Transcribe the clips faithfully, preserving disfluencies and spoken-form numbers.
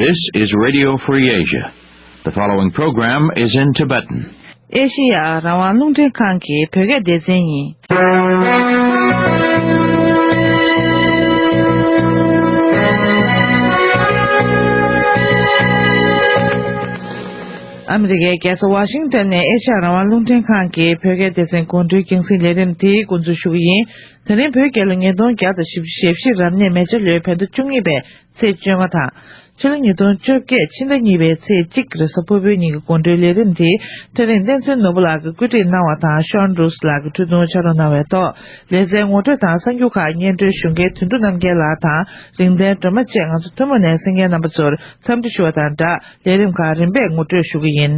This is Radio Free Asia. The following program is in Tibetan. ཨེ་ཤེ་ཡ་རང་དབང་རླུང་འཕྲིན་ཁང་གི་བོད་སྐད་སྡེ་ཚན་ཡིན། ཨ་མི་རི་ཀའི་རྒྱལ་ས་ཝ་ཤིང་ཏོན་ནས་ཨེ་ཤེ་ཡ་རང་དབང་རླུང་འཕྲིན་ཁང་གི་བོད་སྐད་སྡེ་ཚན་དགོང་དྲོའི་རྒྱང་སྲིང་ལས་རིམ་དེའི་འགོ་འཛུགས་ཞུ་གི་ཡིན། དེ་རིང་བོད་རྒྱལ་ལོ་ཉིས་སྟོང་བརྒྱ་དང་བཞི་བཅུ་ཞེ་བཞི་རབ་གནས་མེ་བྱ་ལོའི་བོད་ཟླ་བཅུ་གཉིས་པའི་ཚེས་བཅོ་ལྔ་དང་། ཕྱི་ལོ་ཉིས་སྟོང་བཅོ་བརྒྱད་ཕྱི་ཟླ་གཉིས་པའི་ཚེས་གཅིག་རེས་གཟའ་ཕུར་བུའི་ཉིན་གྱི་དགོང་དྲོའི་ལས་རིམ་དེ་ཐོན་རིང་བསྟན་འཛིན་ནོར་བུ་ལགས་ཀྱིས་བཀོད་སྒྲིག་གནང་བ་དང་ཤོན་རུས་ལགས་ཀྱིས་འཕྲོ་མཐུད་ཕྱག་རོགས་གནང་བའི་ཐོག་ལེ་ཚན་ངོ་སྤྲོད་དང་གསར་འགྱུར་ཁག་སྙན་སྒྲོན་ཞུ་མཁན་དོན་གྲུབ་རྣམ་རྒྱལ་ལགས་དང་རིག་ལྡན་སྒྲོལ་མ་བཅས་ང་ཚོ་ཐུན་མོང་ནས་གསན་མཁན་རྣམ་པ་ཚོར་འཚམས་འདྲི་ཞུ་བ་དང་སྦྲགས་ལས་རིམ་ཁག་རིམ་པས་ངོ་སྤྲོད་ཞུ་གི་ཡིན།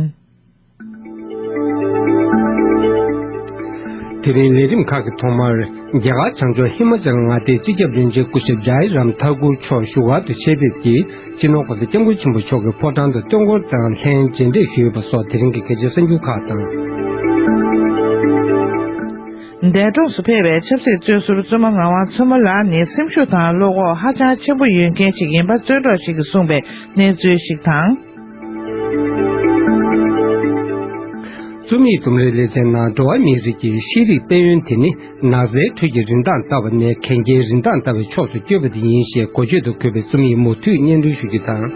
དེ་རིང་ལས་རིམ་ཁག་གི་ཐོག་མར། རྒྱ་གར་བྱང་ཕྱོགས་ཧི་མ་ཅལ་མངའ་སྡེའི་སྤྱི་ཁྱབ་བློན་ཆེན་སྐུ་ཞབས་ཇའི་རམ་ཐ་ཀུར་མཆོག་བཞུགས་སྒར་དུ་ཆེད་ཕེབས་ཀྱིས་སྤྱི་ནོར་༸གོང་ས་༸སྐྱབས་མགོན་ཆེན་པོ་མཆོག་གི་ཕོ་བྲང་དུ་སྟོན་འཁོར་དང་ལྷན་མཇལ་འཕྲད་ཞུས་ཡོད་པ་སོགས་དེ་རིང་གི་གལ་ཆེའི་གསར་འགྱུར་ཁག་དང་། འདས་གྲོངས་སུ་ཕེབས་པའི་ཆབ་སྲིད་བཙོན་ཟུར་བཙུན་མ་ངག་དབང་མཚོ་མོ་ལགས་ནི་སེམས་ཤུགས་དང་བློ་ཁོག་ཧ་ཅང་ཆེན་པོ་ཡོད་མཁན་ཞིག་ཡིན་པ་བཙོན་གྲོགས་ཤིག་གིས་གསུངས་པའི་གནས་ཚུལ་ཞིག་དང་། རྩོམ་ཡིག་ལྡུམ་རའི་ལེ་ཚན་ནང་འགྲོ་བ་མིའི་རིགས་ཀྱི་ཤེས་རིག་དཔལ་ཡོན་དེ་ནི་ནགས་ཚལ་ཁྲོད་ཀྱི་རིན་ཐང་ལྟ་བ་ནས་གན་རྐྱལ་རིན་ཐང་ལྟ་བའི་ཕྱོགས་སུ་བསྐྱོད་པ་དེ་ཡིན་ཞེས་འགོ་བརྗོད་དུ་འཁོད་པའི་རྩོམ་ཡིག་མུ་མཐུད་སྙན་སྒྲོན་ཞུ་རྒྱུ་དང་།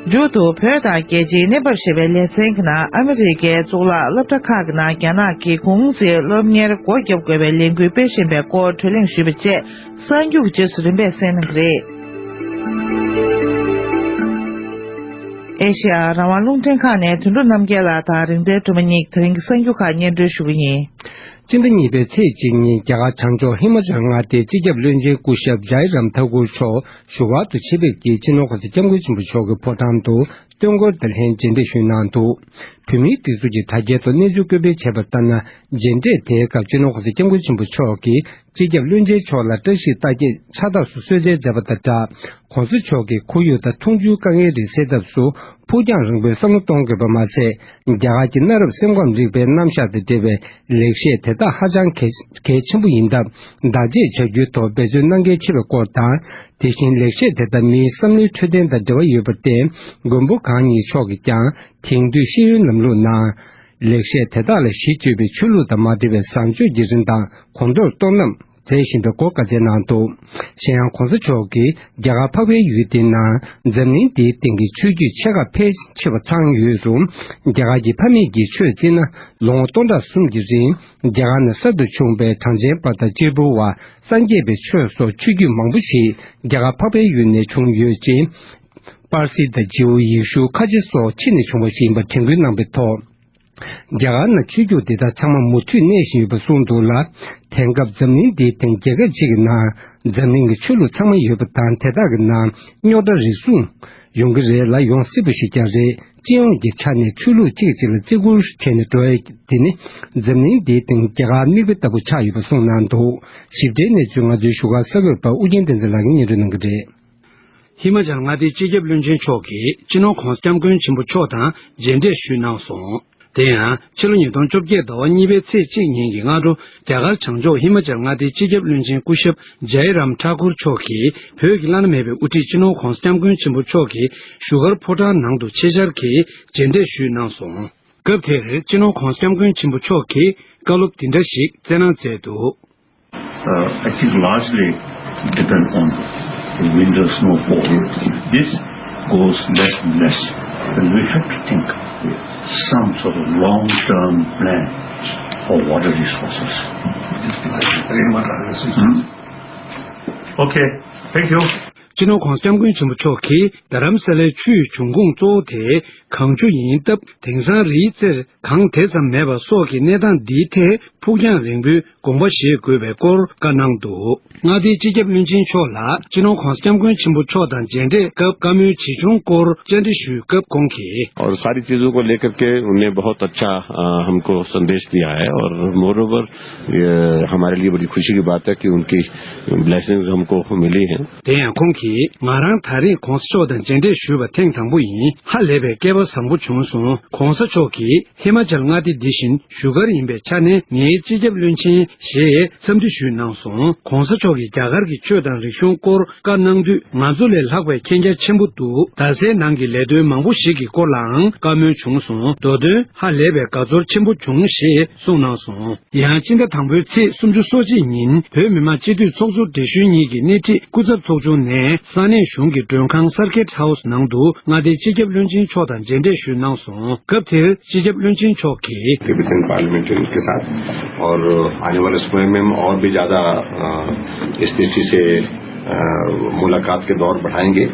མཇུག་ཏུ་བོད་དང་རྒྱལ་སྤྱིའི་གནས་བབ་ཞེས་པའི་ལེ་ཚན་གྱི་ནང་ཨ་མི་རི་ཀའི་གཙུག་ལག་སློབ་གྲྭ་ཁག་གི་ནང་རྒྱ་ནག་གི་གུང་སེང་སློབ་གཉེར་སྒོ་བརྒྱབ་དགོས་པའི་ལས་འགུལ་སྤེལ་བཞིན་པའི་སྐོར་གྲོས་གླེང་ཞུས་པ་བཅས་གསར་འགྱུར་གྱི་རྗེས་སུ་རིམ་པས་གསན་གནང་གི་རེད། ཨེ་ཤེ་ཡ་རང་དབང་རླུང་འཕྲིན་ཁང་ནས་དོན་གྲུབ་རྣམ་རྒྱལ་ལགས་དང་རིག་ལྡན་སྒྲོལ་མ་གཉིས་ཀྱིས་དེ་རིང་གི་གསར་འགྱུར་ཁག་སྙན་སྒྲོན་ཞུ་གི་ཡིན། སྤྱི་ཟླ་གཉིས་པའི་ཚེས་གཅིག་ཉིན་རྒྱ་གར་བྱང་ཕྱོགས་ཧི་མ་ཅལ་མངའ་སྡེའི་སྤྱི་ཁྱབ་བློན་ཆེན་སྐུ་ཞབས་ཇའི་རམ་ཐ་ཀུར་མཆོག་བཞུགས་སྒར་དུ་ཆེད་ཕེབས་ཀྱིས་སྤྱི་ནོར་༸གོང་ས་༸སྐྱབས་མགོན་ཆེན་པོ་མཆོག་གི་ཕོ་བྲང་དུ་སྟོན་འཁོར་དང་ལྷན་མཇལ་འཕྲད་ཞུས་གནང་འདུག་བོད་མིའི་སྒྲིག་འཛུགས་ཀྱི་དྲ་རྒྱའི་ཐོག་གནས་ཚུལ་བཀོད་སྤེལ་བྱས་པ་ལྟར་ན། མཇལ་འཕྲད་དེའི་སྐབས་སྤྱི་ནོར་༸གོང་ས་༸སྐྱབས་མགོན་ཆེན་པོ་མཆོག་གིས་སྤྱི་ཁྱབ་བློན་ཆེན་མཆོག་ལ་བཀྲ་ཤིས་རྟགས་བརྒྱད་ཕྱག་རྟགས་སུ་གསོལ་སྩལ་མཛད་པ་དང་སྦྲགས། ༸གོང་ས་མཆོག་གིས་ཁོར་ཡུག་དང་འཐུང་ཆུའི་དཀའ་ངལ་རིགས་སེལ་ཐབས་སུ་ཕུགས་རྒྱང་རིང་པོའི་བསམ་བློ་གཏོང་དགོས་པ་མ་ཟད། རྒྱ་གར་གྱི་གནའ་རབས་སེམས་ཁམས་རིག་པའི་རྣམ་གཞག་དང་འབྲེལ་བའི་ལེགས་བཤད་དེ་དག་ཧ་ཅང་གལ་གལ་ཆེན་པོ་ཡིན་སྟབས། བདག་གཅེས་བྱ་རྒྱུའི་ཐོག་འབད་བརྩོན་གནང་གལ་ཆེ་བའི་སྐོར་དང་། དེ་བཞིན་ལེགས་བཤད་དེ་དག་མིའི་བསམ་བློའི་འཕྲོད་བསྟེན་དང་འབྲེལ་བ་ཡོད་པར་བརྟེན། མགོན་པོ་གང་ཉིད་མཆོག་གིས་ཀྱང་དེང་དུས་ཤེས་ཡོན་ལམ་ལུགས་ནང་། ལེགས་བཤད་དེ་དག་ལ་གཞི་བཅོལ་བའི་ཆོས་ལུགས་དང་མ་འབྲེལ་བའི་བཟང་སྤྱོད་ཀྱི་རིན་ཐང་གོང་མཐོར་གཏོང་རྣམས་མཛད་བཞིན་པའི་སྐོར་བཀའ་སྩལ་གནང་འདུག་གཞན་ཡང་༸གོང་ས་མཆོག་གིས་རྒྱ་གར་འཕགས་པའི་ཡུལ་འདིའི་ནང་འཛམ་གླིང་འདིའི་སྟེང་གི་ཆོས་བརྒྱུད་ཆེ་ཁག་ཕལ་ཆེ་བ་ཚང་ཡོད་རུང་། རྒྱ་གར་གྱི་ཕ་མེས་ཀྱི་ཆོས་བརྩིས་ན་ལོ་ངོ་སྟོང་ཕྲག་གསུམ་གྱི་རིང་རྒྱ་གར་ནས་གསར་དུ་བྱུང་བའི་གྲངས་ཅན་པ་དང་གཅེར་བུ་བ། སངས་རྒྱས་པའི་ཆོས་སོགས་ཆོས་བརྒྱུད་མང་པོ་ཞིག་རྒྱ་གར་འཕགས་པའི་ཡུལ་ནས་བྱུང་ཡོད་ཅིང་། པར་སིག་དང་ཇིའུ་ཡེ་ཤུ་ཁ་ཆེ་སོགས་ཕྱི་ནས་བྱུང་བ་ཞིག་ཡིན་པ་དྲན་སྐུལ་གནང་བའི་ཐོག་རྒྱ་གར་ནང་ཆོས་བརྒྱུད་འདི་དག་ཚང་མ་མུ་མཐུད་གནས་བཞིན་ཡོད་པ་གསུངས་འདུག་ལ། དེང་སྐབས་འཛམ་གླིང་འདིའི་སྟེང་རྒྱལ་ཁབ་ཅིག་གི་ནང་འཛམ་གླིང་གི་ཆོས་ལུགས་ཚང་མ་ཡོད་པ་དང་། དེ་དག་གི་ནང་རྙོག་དྲ་རེ་ཟུང་ཡོང་གི་རེད་ལ། ཡོང་སྲིད་པ་ཞིག་ཀྱང་རེད། སྤྱི་ཡོངས་ཀྱི་ཆ་ནས་ཆོས་ལུགས་གཅིག་གཅིག་ལ་བརྩི་བཀུར་བྱས་ནས་འགྲོ་ཡ་དེ་ནི་འཛམ་གླིང་འདིའི་སྟེང་རྒྱ་གར་མིག་དཔེ་ལྟ་བུ་ཆགས་ཡོད་པ་གསུངས་གནང་འདུག་ཞིབ་ཕྲའི་གནས་ཚུལ་ང་ཚོའི་བཞུགས་སྒར་གསར་འགོད་པ་ཨུ་རྒྱན་བསྟན་འཛིན་ལགས་ཀྱིས་སྙན་སྒྲོན་གནང་གི་རེད། ཧི་མ་ཅལ་མངའ་སྡེའི་སྤྱི་ཁྱབ་བློན་ཆེན་མཆོག་གིས་སྤྱི་ནོར་༸གོང་ས་༸སྐྱབས་མགོན་ཆེན་པོ་མཆོག་དང་མཇལ་འཕྲད་ཞུས་གནང་སོང་། དེ་ཡང་ཕྱི་ལོ་ཉིས་སྟོང་བཅོ་བརྒྱད་ཟླ་བ་གཉིས་པའི་ཚེས་གཅིག་ཉིན་གྱི་སྔ་དྲོ་རྒྱ་གར་བྱང་ཕྱོགས་ཧི་མ་ཅལ་མངའ་སྡེའི་སྤྱི་ཁྱབ་བློན་ཆེན་སྐུ་ཞབས་ཇའི་རམ་ཐཱ་ཀུར་མཆོག་གིས་བོད་ཀྱི་བླ་ན་མེད་པའི་དབུ་ཁྲིད་སྤྱི་ནོར་༸གོང་ས་༸སྐྱབས་མགོན་ཆེན་པོ་མཆོག་གི་བཞུགས་སྒར་ཕོ་བྲང་ནང་དུ་ཆེད་བཅར་གྱིས་མཇལ་འཕྲད་ཞུས་གནང་སོང་། སྐབས་དེར་སྤྱི་ནོར་༸གོང་ས་༸སྐྱབས་མགོན་ཆེན་པོ་མཆོག་གིས་བཀའ་སློབ་འདི་འདྲ་ཞིག་སྩལ་གནང་མཛད་འདུག Uh, I think largely depend on the winter snowfall. If this goes less and less, then we have to think some sort of long-term plan for water resources. Hmm? Okay, thank you. སྤྱི་ནོར་༸གོང་ས་༸སྐྱབས་མགོན་ཆེན་པོ་མཆོག་གིས་རྡ་རམ་ས་ལའི་ཆུའི་འབྱུང་ཁུངས་གཙོ་བོ་དེ་གངས་ཆུ་ཡིན་སྟབས། དེང་སང་རིའི་རྩེར་གངས་དེ་ཙམ་མེད་པ་སོགས་ཀྱི་གནས་སྟངས་འདིའི་ཐད་ཕུགས་རྒྱང་རིང་པོའི་དགོངས་པ་བཞེས་དགོས་པའི་སྐོར་བཀའ་གནང་འདུག་མངའ་སྡེའི་སྤྱི་ཁྱབ་བློན་ཆེན་མཆོག་ལ་སྤྱི་ནོར་༸གོང་ས་༸སྐྱབས་མགོན་ཆེན་པོ་མཆོག་དང་མཇལ་འཕྲད་སྐབས་བཀའ་མོལ་ཇི་བྱུང་སྐོར་བཅར་འདྲི་ཞུས་སྐབས་ཁོང་གིས། और सारी चीज़ों को लेकर के उन्हें बहुत अच्छा, अ, हमको संदेश दिया है और moreover, ये हमारे लिए बड़ी खुशी की बात है कि उनकी ब्लेसिंग्स हमको मिली हैं। དེ་ཡང་ཁོང་གིས། གིས། ང་རང་ད་རེས་གོང་ས་མཆོག་དང་མཇལ་འཕྲད་ཞུས་པ་ཐེངས་དང་པོ་ཡིན། ཧ་ལས་པའི་སྐལ་པ་བཟང་པོ་བྱུང་སོང་། གོང་ས་མཆོག་གིས་ཧི་མ་ཅལ་མངའ་སྡེ་འདི་བཞིན་བཞུགས་སྒར་ཡིན་པའི་ཆ་ནས་ངའི་སྤྱི་ཁྱབ་བློན་ཆེན་ཞེས་འཚམས་འདྲི་ཞུས་གནང་སོང་། གོང་ས་མཆོག་གིས་རྒྱ་གར་གྱི་ཆོས་དང་རིག་གཞུང་སྐོར་བཀའ་གནང་དུས་ང་ཚོ་ལས་ལྷག་པའི་མཁྱེན་རྒྱ་ཆེན་པོ་འདུག། རྡ་སའི་ནང་གི་ལས་དོན་མང་པོ་ཞིག་གི་སྐོར་ལའང་བཀའ་མོལ་བྱུང་སོང་། མདོ་དོན་ཧ་ལས་པའི་དགའ་ཚོར་ཆེན་པོ་བྱུང་ཞེས་གསུངས་གནང་སོང་། ཡང་སྤྱི་ཟླ་དང་པོའི་ཚེས་སུམ་ཅུ་སོ་གཅིག་ཉིན་བོད་མི་མང་སྤྱི་འཐུས་ཚོགས་གཙོ་སྦྲེལ་ཞུས་གཉིས་ཀྱི་སྣེ་ཁྲིད་སྐུ་ཚབ་ཚོགས་ཆུང་ནས་ས་གནས་གཞུང་གི་མགྲོན་ཁང་Circuit House་ནང་དུ་མངའ་སྡེའི་སྤྱི་ཁྱབ་བློན་ཆེན་མཆོག་དང་མཇལ་འཕྲད་ཞུས་གནང་སོང་། སྐབས་དེར་སྤྱི་ཁྱབ་བློན་ཆེན་མཆོག་གིས། तिब्बतन पार्लियामेंटेरियन के साथ और आने वाले समय में हम और भी ज़्यादा इस दृष्टि से मुलाकात के दौर बढ़ाएंगे।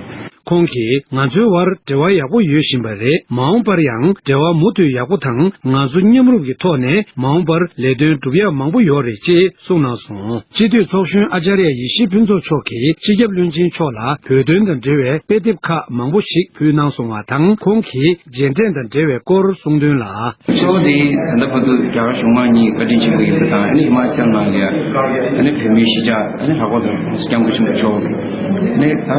ཁོང་གིས་ང་ཚོའི་དབར་འབྲེལ་བ་ཡག་པོ་ཡོད་བཞིན་པ་རེད། མ་འོངས་པར་ཡང་འབྲེལ་བ་མུ་མཐུད་ཡག་པོ་དང་ང་ཚོ་མཉམ་རུབ་ཀྱི་ཐོག་ནས་མ་འོངས་པར་ལས་དོན་སྒྲུབ་ཡག་མང་པོ་ཡོད་རེད་ཅེས་གསུངས་གནང་སོང་། སྤྱི་འཐུས་ཚོགས་གཞོན་ཨ་ཅཱརྱ་ཡེ་ཤེས་ཕུན་ཚོགས་མཆོག་གིས་སྤྱི་ཁྱབ་བློན་ཆེན་མཆོག་ལ་བོད་དོན་དང་འབྲེལ་བའི་དཔེ་དེབ་ཁག་མང་པོ་ཞིག་ཕུལ་གནང་སོང་བ་དང་། ཁོང་གིས་མཇལ་འཕྲད་དང་འབྲེལ་བའི་སྐོར་གསུངས་དོན་ལ། གཙོ་བོ་དེ་ད་ལྟ་བར་དུ་རྒྱ་གར་གཞུང་མང་གཉིས་བཀའ་དྲིན་ཆེན་པོ་ཡིན་པ་དང་། ཨ་ནི་ཧི་མ་ཅལ་ནང་ལ་ཡ་ཨ་ནི་བོད་མིའི་གཞིས་ཆགས་ཨ་ནི་ལྷག་པར་དུ་སྐྱབས་མགོན་ཆེན་པོ་མཆོག་ཨ་ནི་ད་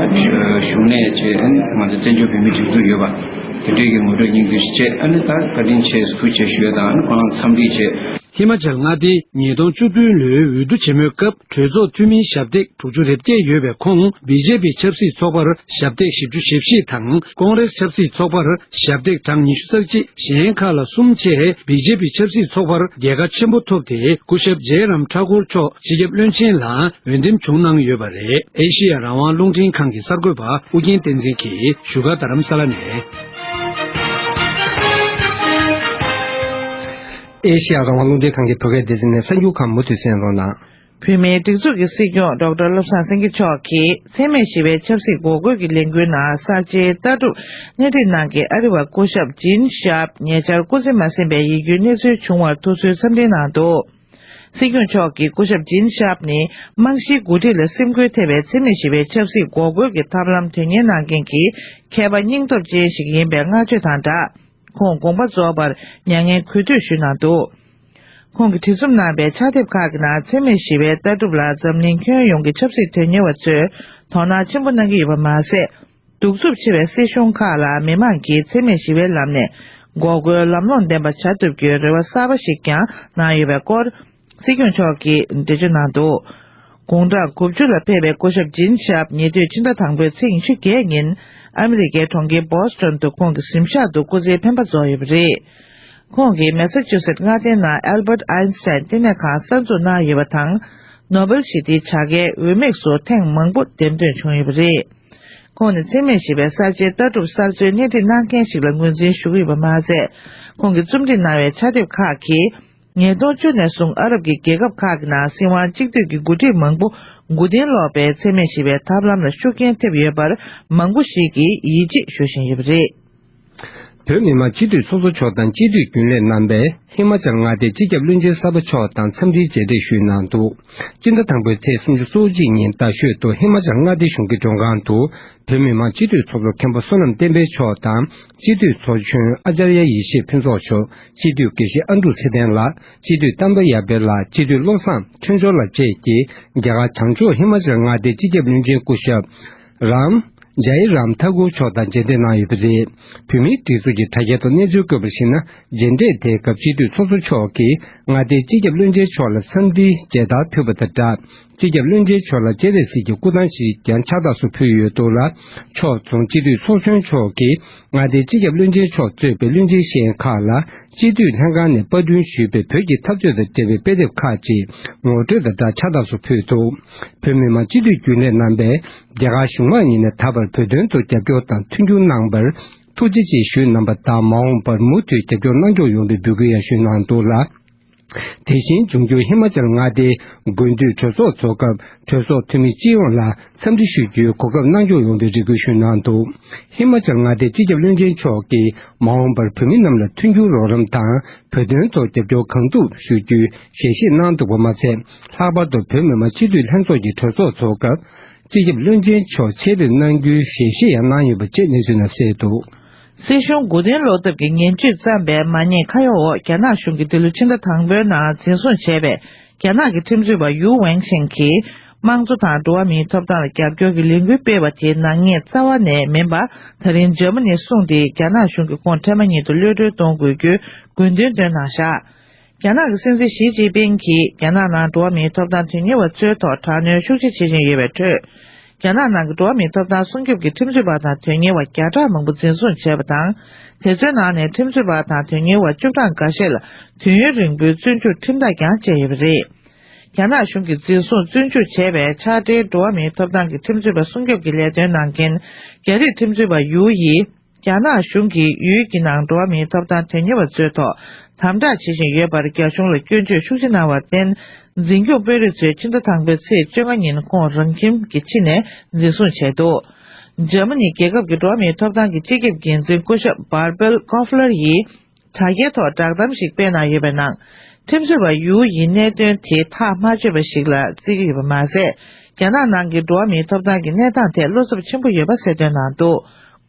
གཞུང་ནས་བྱས་ཨ་ནི་ང་ཚོ་བཙན་བྱོལ་བོད་མིའི་སྒྲིག་འཛུགས་ཡོད་པ་དེ་འདྲའི་གི་ངོ་སྤྲོད་སྙིང་བསྡུས་ཤིག་བྱས། ཨ་ནི་ད་བཀའ་དྲིན་ཆེ་ཐུགས་རྗེ་ཆེ་ཞུ་ཡ་དང་། ཨ་ནི་ཁོང་རང་འཚམས་འདྲི་བྱས། ཧི་མ་ཅལ་མངའ་སྡེའི་ཉིས་སྟོང་བཅུ་བདུན་ལོའི་འོས་བསྡུ་ཆེན་མོའི་སྐབས་གྲོས་ཚོགས་འཐུས་མིའི་ཞབས་སྟེགས་དྲུག་ཅུ་རེ་བརྒྱད་ཡོད་པའི་ཁོངས་བི་ཇེ་པི་ཆབ་སྲིད་ཚོགས་པར་ཞབས་སྟེགས་བཞི་བཅུ་ཞེ་བཞི་དང་། ཀོང་རེས་ཆབ་སྲིད་ཚོགས་པར་ཞབས་སྟེགས་གྲངས་ཉི་ཤུ་རྩ་གཅིག། གཞན་ཁག་ལ་གསུམ་བཅས་བི་ཇེ་པི་ཆབ་སྲིད་ཚོགས་པར་རྒྱལ་ཁ་ཆེན་པོ་ཐོབ་སྟེ། སྐུ་ཞབས་ཇེ་རམ་ཐ་ཀུར་མཆོག་སྤྱི་ཁྱབ་བློན་ཆེན་ལ་འོས་འདེམས་བྱུང་གནང་ཡོད་པ་རེད། ཨེ་ཤེ་ཡ་རང་དབང་རླུང་འཕྲིན་ཁང་གི་གསར་འགོད་པ་ཨུ་རྒྱན་བསྟན་འཛིན་གྱིས་བཞུགས་སྒར་རྡ་རམ་ས་ལ་ནས། ཨེ་ཤེ་ཡ་རང་དབང་རླུང་འཕྲིན་ཁང་གི་བོད་སྐད་སྡེ་ཚན་ནས་གསར་འགྱུར་ཁག་མུ་མཐུད་གསན་རོགས་གནང་། བོད་མིའི་སྒྲིག་འཛུགས་ཀྱི་སྲིད་སྐྱོང་ཌོག་ཊར་བློ་བཟང་སེང་གེ་མཆོག་གིས་འཚེ་མེད་ཞི་བའི་ཆབ་སྲིད་འགོག་རྒོལ་གྱི་ལས་འགུལ་ནང་གསར་བརྗེའི་ལྟ་གྲུབ་སྣེ་ཁྲིད་གནང་མཁན་ཨ་རི་བ་སྐུ་ཞབས་ཇིན་ཤཱབ་ཉེ་ཆར་སྐུ་ཚེ་མ་ཟིན་པའི་ཡིད་སྐྱོའི་གནས་ཚུལ་བྱུང་བར་ཐུགས་གསོའི་འཚམས་འདྲི་གནང་འདུག། སྲིད་སྐྱོང་མཆོག་གིས་སྐུ་ཞབས་ཇིན་ཤཱབ་ནི་རྨང་གཞིའི་འགོ་ཁྲིད་ལ་སེམས་འགུལ་ཐེབས་པའི་འཚེ་མེད་ཞི་བའི་ཆབ་སྲིད་འགོག་རྒོལ་གྱི་ཐབས་ལམ་དོན་གཉེར་གནང་མཁན་གྱི་མཁས་པ་སྙིང་སྟོབས་ཅན་ཞིག་ཡིན་པའི་བསྔགས་བརྗོད་དང་སྦྲགས། ཁོང་དགོངས་པ་རྫོགས་པར་མྱ་ངན་གུས་འདུད་ཞུས་གནང་འདུག། ཁོང་གིས་བྲིས་རྩོམ་གནང་བའི་ཕྱག་དེབ་ཁག་གི་ནང་འཚེ་མེད་ཞི་བའི་ལྟ་གྲུབ་ལ་འཛམ་གླིང་ཁྱོན་ཡོངས་ཀྱི་ཆབ་སྲིད་དོན་གཉེར་བ་ཚོས་དོ་སྣང་ཆེན་པོ་གནང་གི་ཡོད་པ་མ་ཟད། གདུག་རྩུབ་ཆེ་བའི་སྲིད་གཞུང་ཁག་ལ་མི་མང་གིས་འཚེ་མེད་ཞི་བའི་ལམ་ནས་འགོག་རྒོལ་ལམ་ལྷོང་ལྡན་པ་བྱ་ཐུབ་རྒྱུའི་རེ་བ་གསར་པ་ཞིག་ཀྱང་གནང་ཡོད་པའི་སྐོར། སྲིད་སྐྱོང་མཆོག་གིས་འགྲེལ་བརྗོད་གནང་འདུག། དགུང་གྲངས་དགུ་བཅུ་ལ་ཕེབས་པའི་སྐུ་ཞབས་ཇིན་ཤཱབ་ཉེ་དུས་ཕྱི་ཟླ་དང་པོའི་ཚེས་ཉི་ཤུ་བརྒྱད་ཉིན་ཨ་མི་རི་ཀའི་གྲོང་ཁྱེར་བྷོ་སི་ཊོན་དུ་ཁོང་གི་གཟིམ་ཤག་ཏུ་སྐུ་ཚེའི་འཕེན་པ་རྫོགས་ཡོད་པ་རེད། ཁོང་གིས་མེ་ས་ཆུ་སེད་མངའ་སྡེའི་ནང་ཨལ་བྷར་ཊ་ཨའིན་སི་ཐན་བསྟི་གནས་ཁང་གསར་འཛུགས་གནང་ཡོད་པ་དང་། ནོ་བེལ་ཞི་བདེའི་བྱ་དགའི་འོས་དམིགས་སུ་ཐེངས་མང་པོ་འདེམས་ཐོན་བྱུང་ཡོད་པ་རེད། ཁོང་ནི་འཚེ་མེད་ཞི་བའི་གསར་བརྗེའི་ལྟ་གྲུབ་གསར་བཟོའི་སྣེ་ཁྲིད་གནང་མཁན་ཞིག་ལ་ངོས་འཛིན་ཞུ་གི་ཡོད་པ་མ་ཟད། ཁོང་གིས་རྩོམ་སྒྲིག་གནང་བའི་ཕྱག་དེབ་ཁག་གིས། ཉིས་སྟོང་བཅུ་ནས་བཟུང་ཨ་རབ་ཀྱི་རྒྱལ་ཁབ་ཁག་གི་ནང་སྲིད་དབང་གཅིག་སྡུད་ཀྱི་འགོ་ཁྲིད་མང་པོ་མགོ་རྟིང་སློག་པའི་འཚེ་མེད་ཞི་བའི་ཐབས་ལམ་ལ་ཤུགས་རྐྱེན་ཐེབས་ཡོད་པར་མང་པོ་ཞིག་གིས་ཡིད་ཆེས་ཞུ་བཞིན་ཡོད་པ་རེད། བོད་མི་མང་སྤྱི་འཐུས་ཚོགས་གཙོ་མཆོག་དང་སྤྱི་འཐུས་རྒྱུན་ལས་རྣམ་པས་ཧི་མ་ཅལ་མངའ་སྡེའི་སྤྱི་ཁྱབ་བློན་ཆེན་གསར་པ་མཆོག་དང་འཚམས་འདྲིའི་མཇལ་འཕྲད་ཞུས་གནང་འདུག། སྤྱི་ཟླ་དང་པོའི་ཚེས་སུམ་ཅུ་སོ་གཅིག་ཉིན་རྡ་ཤོད་དུ་ཧི་མ་ཅལ་མངའ་སྡེ་གཞུང་གི་མགྲོན་ཁང་དུ། བོད་མི་མང་སྤྱི་འཐུས་ཚོགས་གཙོ་མཁན་པོ་བསོད་ནམས་བསྟན་འཕེལ་མཆོག་དང་། སྤྱི་འཐུས་ཚོགས་གཞོན་ཨ་ཅཱརྱ་ཡེ་ཤེས་ཕུན་ཚོགས་མཆོག། སྤྱི་འཐུས་དགེ་བཤེས་ཨ་འབྲུག་ཚེ་བརྟན་ལགས། སྤྱི་འཐུས་བསྟན་པ་ཡར་འཕེལ་ལགས། སྤྱི་འཐུས་བློ་བཟང་ཕུན་ཚོགས་ལགས་བཅས་ཀྱིས་རྒྱ་གར་བྱང་ཕྱོགས་ཧི་མ་ཅལ་མངའ་སྡེའི་སྤྱི་ཁྱབ་བློན་ཆེན་སྐུ་ཞབས་རམ་ཇའི་རམ་ཐ་གུར་མཆོག་དང་མཇལ་འཕྲད་གནང་ཡོད་པ་རེད། བོད་མིའི་སྒྲིག་འཛུགས་ཀྱི་དྲ་རྒྱའི་ཐོག་གནས་ཚུལ་བཀོད་པར་གཞིགས་ན། མཇལ་འཕྲད་དེའི་སྐབས་སྤྱི་འཐུས་ཚོགས་གཙོ་མཆོག་གིས་མངའ་སྡེའི་སྤྱི་ཁྱབ་བློན་ཆེན་མཆོག་ལ་འཚམས་འདྲིའི་མཇལ་དར་ཕུལ་བ་དང་སྦྲགས། སྤྱི་ཁྱབ་བློན་ཆེན་མཆོག་ལ་སྤྱན་རས་གཟིགས་ཀྱི་སྐུ་ཐང་ཞིག་ཀྱང་ཕྱག་རྟགས་སུ་ཕུལ་ཡོད་འདུག་ལ། ཕྱོགས་མཚུངས་སྤྱི་འཐུས་ཚོགས་གཞོན་མཆོག་གིས་མངའ་སྡེའི་སྤྱི་ཁྱབ་བློན་ཆེན་མཆོག་གཙོས་པའི་བློན་ཆེན་གཞན་ཁག་ལ་སྤྱི་འཐུས་ལྷན་ཁང་ནས་པར་སྐྲུན་ཞུས་པའི་བོད་ཀྱི་འཐབ་རྩོད་དང་འབྲེལ་བའི་དཔེ་དེབ་ཁག་ཅིག་ངོ་སྤྲོད་དང་སྦྲགས་ཕྱག་རྟགས་སུ་ཕུལ་འདུག། བོད་མི་མང་སྤྱི་འཐུས་རྒྱུན་ལས་རྣམ་པས་རྒྱ་གར་གཞུང་མང་གཉིས་ནས་ད་བར་བོད་དོན་ཐོག་རྒྱབ་སྐྱོར་དང་མཐུན་འགྱུར་གནང་བར་ཐུགས་རྗེ་ཆེ་ཞུས་གནང་པ་དང་། མ་འོངས་པར་མུ་མཐུད་རྒྱབ་སྐྱོར་གནང་ཕྱོགས་ཡོང་བའི་འབོད་སྐུལ་ཡང་ཞུས་གནང་འདུག་ལ། དེ་བཞིན་འབྱུང་འགྱུར་ཧི་མ་ཅལ་མངའ་སྡེའི་དགུན་དུས་གྲོས་ཚོགས་ཚོགས་སྐབས་གྲོས་ཚོགས་འཐུས་མི་སྤྱི་ཡོངས་ལ་འཚམས་འདྲི་ཞུ་རྒྱུའི་གོ་སྐབས་གནང་ཕྱོགས་ཡོང་བའི་རེ་སྐུལ་ཞུས་གནང་འདུག། ཧི་མ་ཅལ་མངའ་སྡེའི་སྤྱི་ཁྱབ་བློན་ཆེན་མཆོག་གིས་མ་འོངས་པར་བོད་མི་རྣམས་ལ་མཐུན་འགྱུར་རོགས་རམ་དང་བོད་དོན་ཐོག་རྒྱབ་སྐྱོར་གང་ཐུབ་ཞུ་རྒྱུའི་ཞལ་བཞེས་གནང་འདུག་པ་མ་ཚད། ལྷག་པར་དུ་བོད་མི་མང་སྤྱི་འཐུས་ལྷན་ཚོགས་ཀྱི་གྲོས་ཚོགས་ཚོགས་སྐབས་སྤྱི་ཁྱབ་བློན་ཆེན་མཆོག་ཆེད་ཕེབས་གནང་རྒྱུའི་ཞལ་བཞེས་ཡང་གནང་ཡོད་པ་བཅས་གནས་ཚུལ་ནང་གསལ་འདུག། སྲིད་གཞུང་མགོ་རྟིང་སློག་ཐབས་ཀྱི་ངན་ཇུས་བརྩམས་པའི་མ་ཉེས་ཁ་གཡོགས་འོག་རྒྱ་ནག་གཞུང་གིས་འདི་ལོའི་ཕྱི་ཟླ་དང་པོའི་ནང་འཛིན་བཟུང་བྱས་པའི་རྒྱ་ནག་གི་ཁྲིམས་རྩོད་པ་ཡུའུ་ཝེང་ཤིན་གྱིས་ དམངས་གཙོ་དང་འགྲོ་བ་མིའི་ཐོབ་ཐང་ལ་རྒྱབ་སྐྱོར་གྱི་ལས་འགུལ་སྤེལ་བ་དེའི་ནག་ཉེས་རྩ་བ་ནས་མིན་པ། ད་རིང་འཇར་མ་ནིའི་སྲུང་སྡེས་རྒྱ་ནག་གཞུང་གི་ཁོངས་ཐེངས་མ་གཉིས་སུ་གློད་གྲོལ་གཏོང་དགོས་རྒྱུའི་དགོས་འདུན་བཏོན་གནང་བཞག་རྒྱ་ནག་གི་སྲིད་འཛིན་ཞི་ཅིན་ཕིང་གིས་རྒྱ་ནག་ནང་འགྲོ་བ་མིའི་ཐོབ་ཐང་དོན་གཉེར་བ་ཚོའི་ཐོག་དྲག་གནོན་ཤུགས་ཆེ་བྱེད་བཞིན་ཡོད་པའི་ཁྲོད། རྒྱ་ནག་ནང་གི་འགྲོ་བ་མིའི་ཐོབ་ཐང་སྲུང་སྐྱོབ་ཀྱི་ཁྲིམས་རྩོད་པ་དང་དོན་གཉེར་བ་བརྒྱ་ཕྲག་མང་པོ་འཛིན་བཟུང་བྱས་པ་དང་། དེ་ཚོའི་ནང་ནས་ཁྲིམས་རྩོད་པ་དང་དོན་གཉེར་བ་བཅུ་གྲངས་འགའ་ཤས་ལ་དུས་ཡུན་རིང་པོའི་བཙོན་འཇུག་ཁྲིམས་ཐག་ཀྱང་བཅད་ཡོད་པ་རེད། རྒྱ་ནག་གཞུང་གིས་འཛིན་བཟུང་བཙོན་འཇུག་བྱས་པའི་ཕྱག་སྦྲེལ་འགྲོ་བ་མིའི་ཐོབ་ཐང་གི་ཁྲིམས་རྩོད་པ་སྲུང་སྐྱོབ་ཀྱི་ལས་དོན་གནང་མཁན་རྒྱ་རིགས་ཁྲིམས་རྩོད་པ་ཡུའུ་ཡིས། རྒྱ་ནག་གཞུང་གིས་ཡུལ་གྱི་ནང་འགྲོ་བ་མིའི་ཐོབ་ཐང་དོན་གཉེར་བ་ཚོའི་ཐོག་དམ་དྲག་བྱེད་བཞིན་ཡོད་པར་རྒྱ་གཞུང་ལ་སྐྱོན་བརྗོད་ཤུགས་ཆེ་གནང་བར་བརྟེན། འཛིན་སྐྱོང་དཔོན་རིགས་ཚོས་ཕྱི་ཟླ་དང་པོའི་ཚེས་བཅོ་ལྔ་ཉིན་ཁོང་རང་ཁྱིམ་གྱི་ཕྱི་ནས་འཛིན་བཟུང་བྱས་འདུག་འཇར་མ་ནི་རྒྱལ་ཁབ་ཀྱི་འགྲོ་བ་མིའི་ཐོབ་ཐང་གི་སྤྱི་ཁྱབ་འགན་འཛིན་སྐུ་ཞབས་Barbara Koffler་ཡིས། དྲ་རྒྱའི་ཐོག་བསྒྲགས་གཏམ་ཞིག་སྤེལ་གནང་ཡོད་པའི་ནང་། ཁྲིམས་རྩོད་པ་ཡུའུ་ཡི་གནད་དོན་དེ་ཐག་མ་ཆོད་པ་ཞིག་ལ་བརྩི་གི་ཡོད་པ་མ་ཟད། རྒྱ་ནག་ནང་གི་འགྲོ་བ་མིའི་ཐོབ་ཐང་གི་གནས་སྟངས་ཐད་བློ་འཚབ་ཆེན་པོ་ཡོད་པ་གསལ་སྟོན་གནང་འདུག་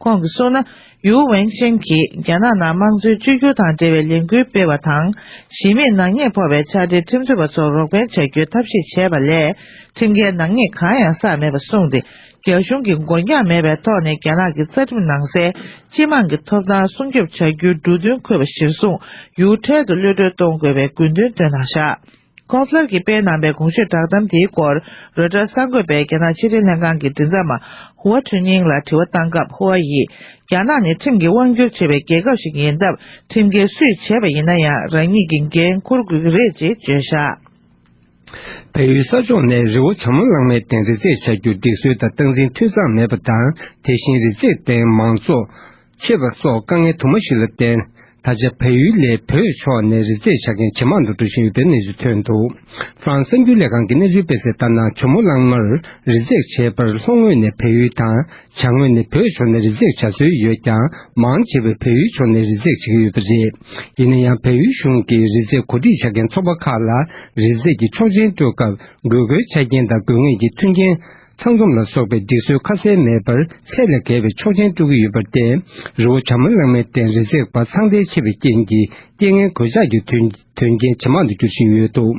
ཁོང་གིས་གསུངས་ན། ཡུའུ་ཝེན་ཆིང་གིས་རྒྱ་ནག་ནང་དམངས་གཙོའི་བཅོས་བསྒྱུར་དང་འབྲེལ་བའི་ལས་འགུལ་སྤེལ་བ་དང་། གཞི་མེད་ནག་ཉེས་ཕོག་པའི་ཕྱག་སྦྲེལ་ཁྲིམས་རྩོད་པ་ཚོར་རོགས་ཕན་བྱ་རྒྱུའི་ཐབས་ཤེས་བྱས་པ་ལས། ཁྲིམས་འགལ་ནག་ཉེས་གང་ཡང་བསགས་མེད་པ་གསུངས་ཏེ། རྒྱ་གཞུང་གིས་འགོར་འགྱངས་མེད་པའི་ཐོག་ནས་རྒྱ་ནག་གི་རྩ་ཁྲིམས་ནང་གསལ། སྤྱི་དམངས་ཀྱི་ཐོབ་ཐང་སྲུང་སྐྱོབ་བྱ་རྒྱུའི་འབྲུ་དོན་འཁོད་པ་གཞིར་བཟུང་། ཡུལ་འཕྲལ་དུ་གློད་གྲོལ་གཏོང་དགོས་པའི་དགོས་འདུན་བཏོན་གནང་བཞག་ཁོ་ཕ་ལར་གྱིས་སྤེལ་གནང་པའི་གོང་ཞུས་བསྒྲགས་གཏམ་དེའི་སྐོར། རོའི་ཊར་གསར་འགོད་པས་རྒྱ་ནག་ཕྱི་དྲིལ་ལྷན་ཁང་གི་མགྲིན་ཚབ་མ་ཧུའ་ཁྲུན་ཉིང་ལ་དྲི་བ་བཏང་སྐབས། ཧུའ་ཡིས། རྒྱ་ནག་ནི་ཁྲིམས་ཀྱིས་དབང་བསྒྱུར་བྱེད་པའི་རྒྱལ་ཁབ་ཞིག་ཡིན་སྟབས། ཁྲིམས་འགལ་སུས་བྱས་པ་ཡིན་ན་ཡང་། རང་ཉིད་ཀྱིས་འགན་འཁུར་དགོས་ཀྱི་རེད་ཅེས་བརྗོད་བཞག་བལ་ཡུལ་ས་ཕྱོགས་ནས་རི་བོ་བྱ་མོ་གླང་མའི་སྟེང་རི་འཛེག་བྱ་རྒྱུར་སྒྲིག་སྲོལ་དང་སྟངས་འཛིན་འཐུས་ཚང་མེད་པ་དང་། དེ་བཞིན་རི་འཛེག་སྟེང་མང་གཙོ་ཆེ་བ་སོགས་དཀའ་ངལ་དུ་མ་ཞིག་ལ་བརྟེན། ད་ཆ་བལ་ཡུལ་ལས་བོད་ཕྱོགས་ནས་རི་འཛེག་བྱ་མཁན་ཇེ་མང་དུ་འགྲོ་བཞིན་ཡོད་པའི་གནས་ཚུལ་ཐོན་འདུག་ཧྥ་རན་སི་གསར་འགྱུར་ལས་ཁང་གི་གནས་ཚུལ་སྤེལ་གསལ་ལྟར་ན། ཇོ་མོ་གླང་མར་རི་འཛེག་བྱེད་པར་ལྷོ་ངོས་ནས་བལ་ཡུལ་དང་། བྱང་ངོས་ནས་བོད་ཕྱོགས་ནས་རི་འཛེག་བྱ་སྲོལ་ཡོད་ཀྱང་། མང་ཆེ་བས་བལ་ཡུལ་ཕྱོགས་ནས་རི་འཛེག་བྱེད་ཀྱི་ཡོད་པ་རེད། ཡིན་ན་ཡང་། བལ་ཡུལ་གཞུང་གིས་རི་འཛེག་གོ་སྒྲིག་བྱ་མཁན་ཚོགས་པ་ཁག་ལ། རི་འཛེག་གི་ཆོག་མཆན་སྤྲོད་སྐབས། དགོས་མཁོའི་ཆ་རྐྱེན་དང་དགོས་ངེས་ཀྱི་མཐུན་རྐྱེན་ཚང་འཛོམས་ལ་སོགས་པའི་སྒྲིག་སྲོལ་ཁ་གསལ་མེད་པར། ཚད་ལས་བརྒལ་བའི་ཆོག་མཆན་སྤྲོད་ཀྱི་ཡོད་པར་བརྟེན། རི་བོ་བྱ་མོ་གླང་མའི་སྟེང་རི་འཛེག་པ་ཚང་ཐལ་ཆེ་བའི་རྐྱེན་གྱིས། རྐྱེན་ངན་གོད་ཆག་གི་དོན་དོན་རྐྱེན་ཇེ་མང་དུ་འགྱུར་བཞིན་ཡོད་འདུག་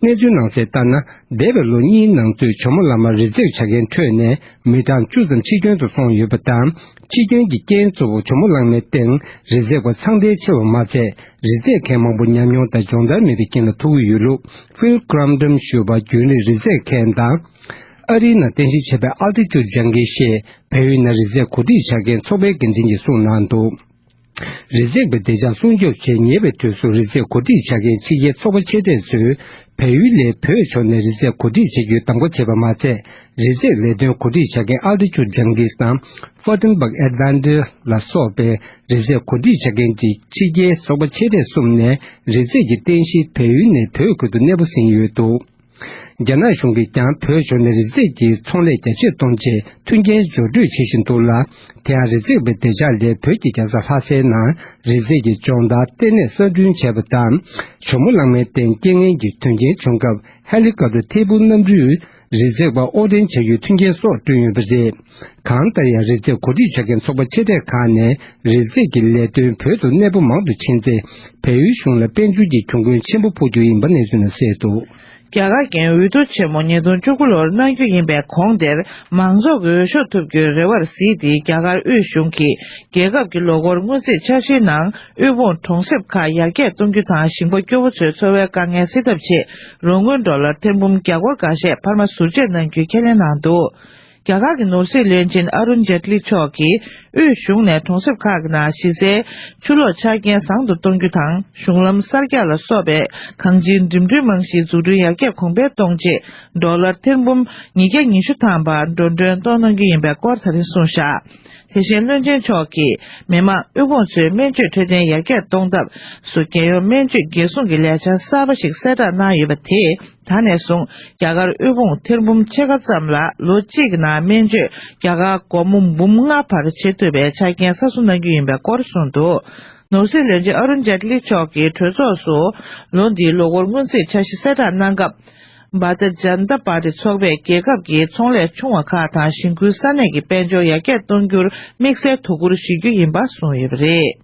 གནས་ཚུལ་ནང་གསལ་ལྟར་ན། འདས་པའི་ལོ་གཉིས་ནང་ཚུད་ཇོ་མོ་གླང་མ་རི་འཛེག་བྱ་མཁན་ཁྲོད་ནས་མི་གྲངས་བཅུ་ཙམ་འཆི་སྐྱོན་དུ་སོང་ཡོད་པ་དང་། འཆི་སྐྱོན་གྱི་རྐྱེན་གཙོ་བོ་ཇོ་མོ་གླང་མའི་སྟེང་རི་འཛེག་པ་ཚང་ཐལ་ཆེ་བ་མ་ཚད། རི་འཛེག་མཁན་མང་པོ་ཉམས་མྱོང་དང་སྦྱོང་བརྡར་མེད་པའི་རྐྱེན་ལ་ཐུག་གི་ཡོད་ལུགས། Phil Cramden ཞུ་བ་རྒྱུན་རིང་རི་འཛེག་མཁན་དང་། ཨ་རིའི་ནང་རྟེན་གཞི་བྱས་པའི་Altitude Junkie ཞེས་བལ་ཡུལ་ནང་རི་འཛེག་གོ་སྒྲིག་བྱ་མཁན་ཚོགས་པའི་འགན་འཛིན་གྱིས་གསུངས་གནང་འདུག་རི་འཛེག་པའི་བདེ་འཇགས་སྲུང་སྐྱོབ་ཆེད། ཉེ་བའི་དུས་སུ་རི་འཛེག་གོ་སྒྲིག་བྱ་མཁན་ཕྱི་རྒྱལ་ཚོགས་པ་ཆེ་གྲས་ཚོས་བལ་ཡུལ་ལས་བོད་ཕྱོགས་ནས་རི་འཛེག་གོ་སྒྲིག་བྱེད་རྒྱུའི་གདམ་ག་བྱས་པ་མ་ཚད། རི་འཛེག་ལས་དོན་གོ་སྒྲིག་བྱ་མཁན་Altitude Junkies དང་Fortenberg Adventure ལ་སོགས་པའི་རི་འཛེག་གོ་སྒྲིག་བྱ་མཁན་གྱི་ཕྱི་རྒྱལ་ཚོགས་པ་ཆེ་གྲས་གསུམ་ནས་རི་འཛེག་གི་རྟེན་གཞི་བལ་ཡུལ་ནས་བོད་ཁུལ་དུ་གནས་སྤོ་ཟིན་ཡོད་འདུག་རྒྱ་ནག་གཞུང་གིས་ཀྱང་བོད་ཕྱོགས་ནས་རི་འཛེག་གི་ཚོང་ལས་རྒྱ་སྐྱེད་གཏོང་ཆེད་མཐུན་རྐྱེན་སྦྱོར་སྤྲོད་བྱེད་བཞིན་འདུག་ལ། དེ་ཡང་རི་འཛེག་པའི་བདེ་འཇགས་སླད་བོད་ཀྱི་རྒྱལ་ས་ལྷ་སའི་ནང་རི་འཛེག་གི་སྦྱོང་བརྡར་ལྟེ་གནས་གསར་སྐྲུན་བྱས་པ་དང་། ཇོ་མོ་གླང་མའི་སྟེང་རྐྱེན་ངན་གྱི་དོན་རྐྱེན་བྱུང་སྐབས། ཧེ་ལི་ཀོབ་ཊར་ཐད་འཕུར་གནམ་གྲུས་རི་འཛེག་པ་དབོར་འདྲེན་བྱ་རྒྱུའི་མཐུན་རྐྱེན་སོགས་བསྐྲུན་ཡོད་པ་རེད། གང་ལྟར་ཡང་། རི་འཛེག་གོ་སྒྲིག་བྱ་མཁན་ཚོགས་པ་ཆེ་གྲས་ཁག་ནས་རི་འཛེག་གི་ལས་དོན་བོད་དུ་གནས་སྤོ་མང་དུ་ཕྱིན་ཚེ། བལ་ཡུལ་གཞུང་ལ་དཔལ་འབྱོར་གྱི་གྱོང་གུན་ཆེན་པོ་ཕོག་རྒྱུ་ཡིན་པ་གནས་ཚུལ་ནང་གསལ་འདུག་རྒྱ་གར་རྒྱལ་ཡོངས་འོས་བསྡུ་ཆེན་མོ་ཉིས་སྟོང་བཅུ་དགུ་ལོར་གནང་རྒྱུ་ཡིན་པའི་གོང་དེར། མང་ཚོགས་ཀྱི་འོས་ཤོག་ཐོབ་རྒྱུའི་རེ་བར་གཟིགས་ཏེ། རྒྱ་གར་དབུས་གཞུང་གིས་རྒྱལ་ཁབ་ཀྱི་ལོ་འཁོར་སྔོན་རྩིས་འཆར་གཞིའི་ནང་། དབུལ་ཕོངས་གྲོང་གསེབ་ཁག་ཡར་རྒྱས་གཏོང་རྒྱུ་དང་། ཞིང་པ་སྐྱོ་བོ་ཚོའི་འཚོ་བའི་དཀའ་ངལ་སེལ་ཐབས་ཆེད། རོགས་དངུལ་ཌོ་ལར་ཐེར་འབུམ་བརྒྱ་སྐོར་འགའ་ཤས་འཕར་མ་ཟུར་བཅད་གནང་རྒྱུའི་ཁས་ལེན་གནང་འདུག་རྒྱ་གར་གྱི་ནོར་སྲིད་བློན་ཆེན་ཨ་རུན་ཇེ་ཏི་ལི་མཆོག་གིས། དབུས་གཞུང་ནས་གྲོང་གསེབ་ཁག་གི་ནང་གཞི་རྩའི་ཆུ་གློག་ཆ་རྐྱེན་བཟང་དུ་གཏོང་རྒྱུ་དང་། གཞུང་ལམ་གསར་རྒྱག་ལ་སོགས་པའི་གངས་ཅན་འགྲིམ་འགྲུལ་རྨང་གཞིའི་འཛུགས་སྐྲུན་ཡར་རྒྱས་གོང་འཕེལ་གཏོང་ཆེད། ཌོ་ལར་ཐེར་འབུམ་ཉིས་བརྒྱ་ཉི་ཤུ་ཐམ་པ་འགྲོ་གྲོན་གཏོང་གནང་རྒྱུ་ཡིན་པའི་སྐོར་ད་རིང་གསུངས་བཞག་དེ་བཞིན་བློན་ཆེན་མཆོག་གིས། མི་དམངས་དབུལ་ཕོངས་ཚོའི་སྨན་བཅོས་འཕྲོད་བསྟེན་ཡར་རྒྱས་གཏོང་ཐབས་སུ། རྒྱལ་ཡོངས་སྨན་བཅོས་འགན་སྲུང་གི་ལས་འཆར་གསར་པ་ཞིག་གསལ་བསྒྲགས་གནང་ཡོད་པ་དེས། ད་ནས་བཟུང་རྒྱ་གར་དབུལ་ཕོངས་ཐེར་འབུམ་ཕྱེད་ཀ་ཙམ་ལ་ལོ་གཅིག་གི་ནང་སྨན་བཅོས་རྒྱ་གར་སྒོར་མོ་འབུམ་ལྔ་བར་བྱེད་ཐུབ་པའི་ཆ་རྐྱེན་གསར་བཟོ་གནང་རྒྱུ་ཡིན་པའི་སྐོར་གསུངས་འདུག་ནོར་སྲིད་བློན་ཆེན་ཨ་རུན་ཇེ་ཏི་ལི་མཆོག་གིས་གྲོས་ཚོགས་སུ་ལོ་འདིའི་ལོ་འཁོར་སྔོན་རྩིས་འཆར་གཞི་གསལ་བསྒྲགས་གནང་སྐབས། Bharatiya Janata Party ཚོགས་པས་རྒྱལ་ཁབ་ཀྱི་ཚོང་ལས་ཆུང་བ་ཁག་དང་ཞིང་ཁུལ་ས་གནས་ཀྱི་དཔལ་འབྱོར་ཡར་རྒྱས་གཏོང་རྒྱུར་དམིགས་བསལ་དོ་ཁུར་བཞེས་རྒྱུ་ཡིན་པ་གསུངས་ཡོད་པ་རེད།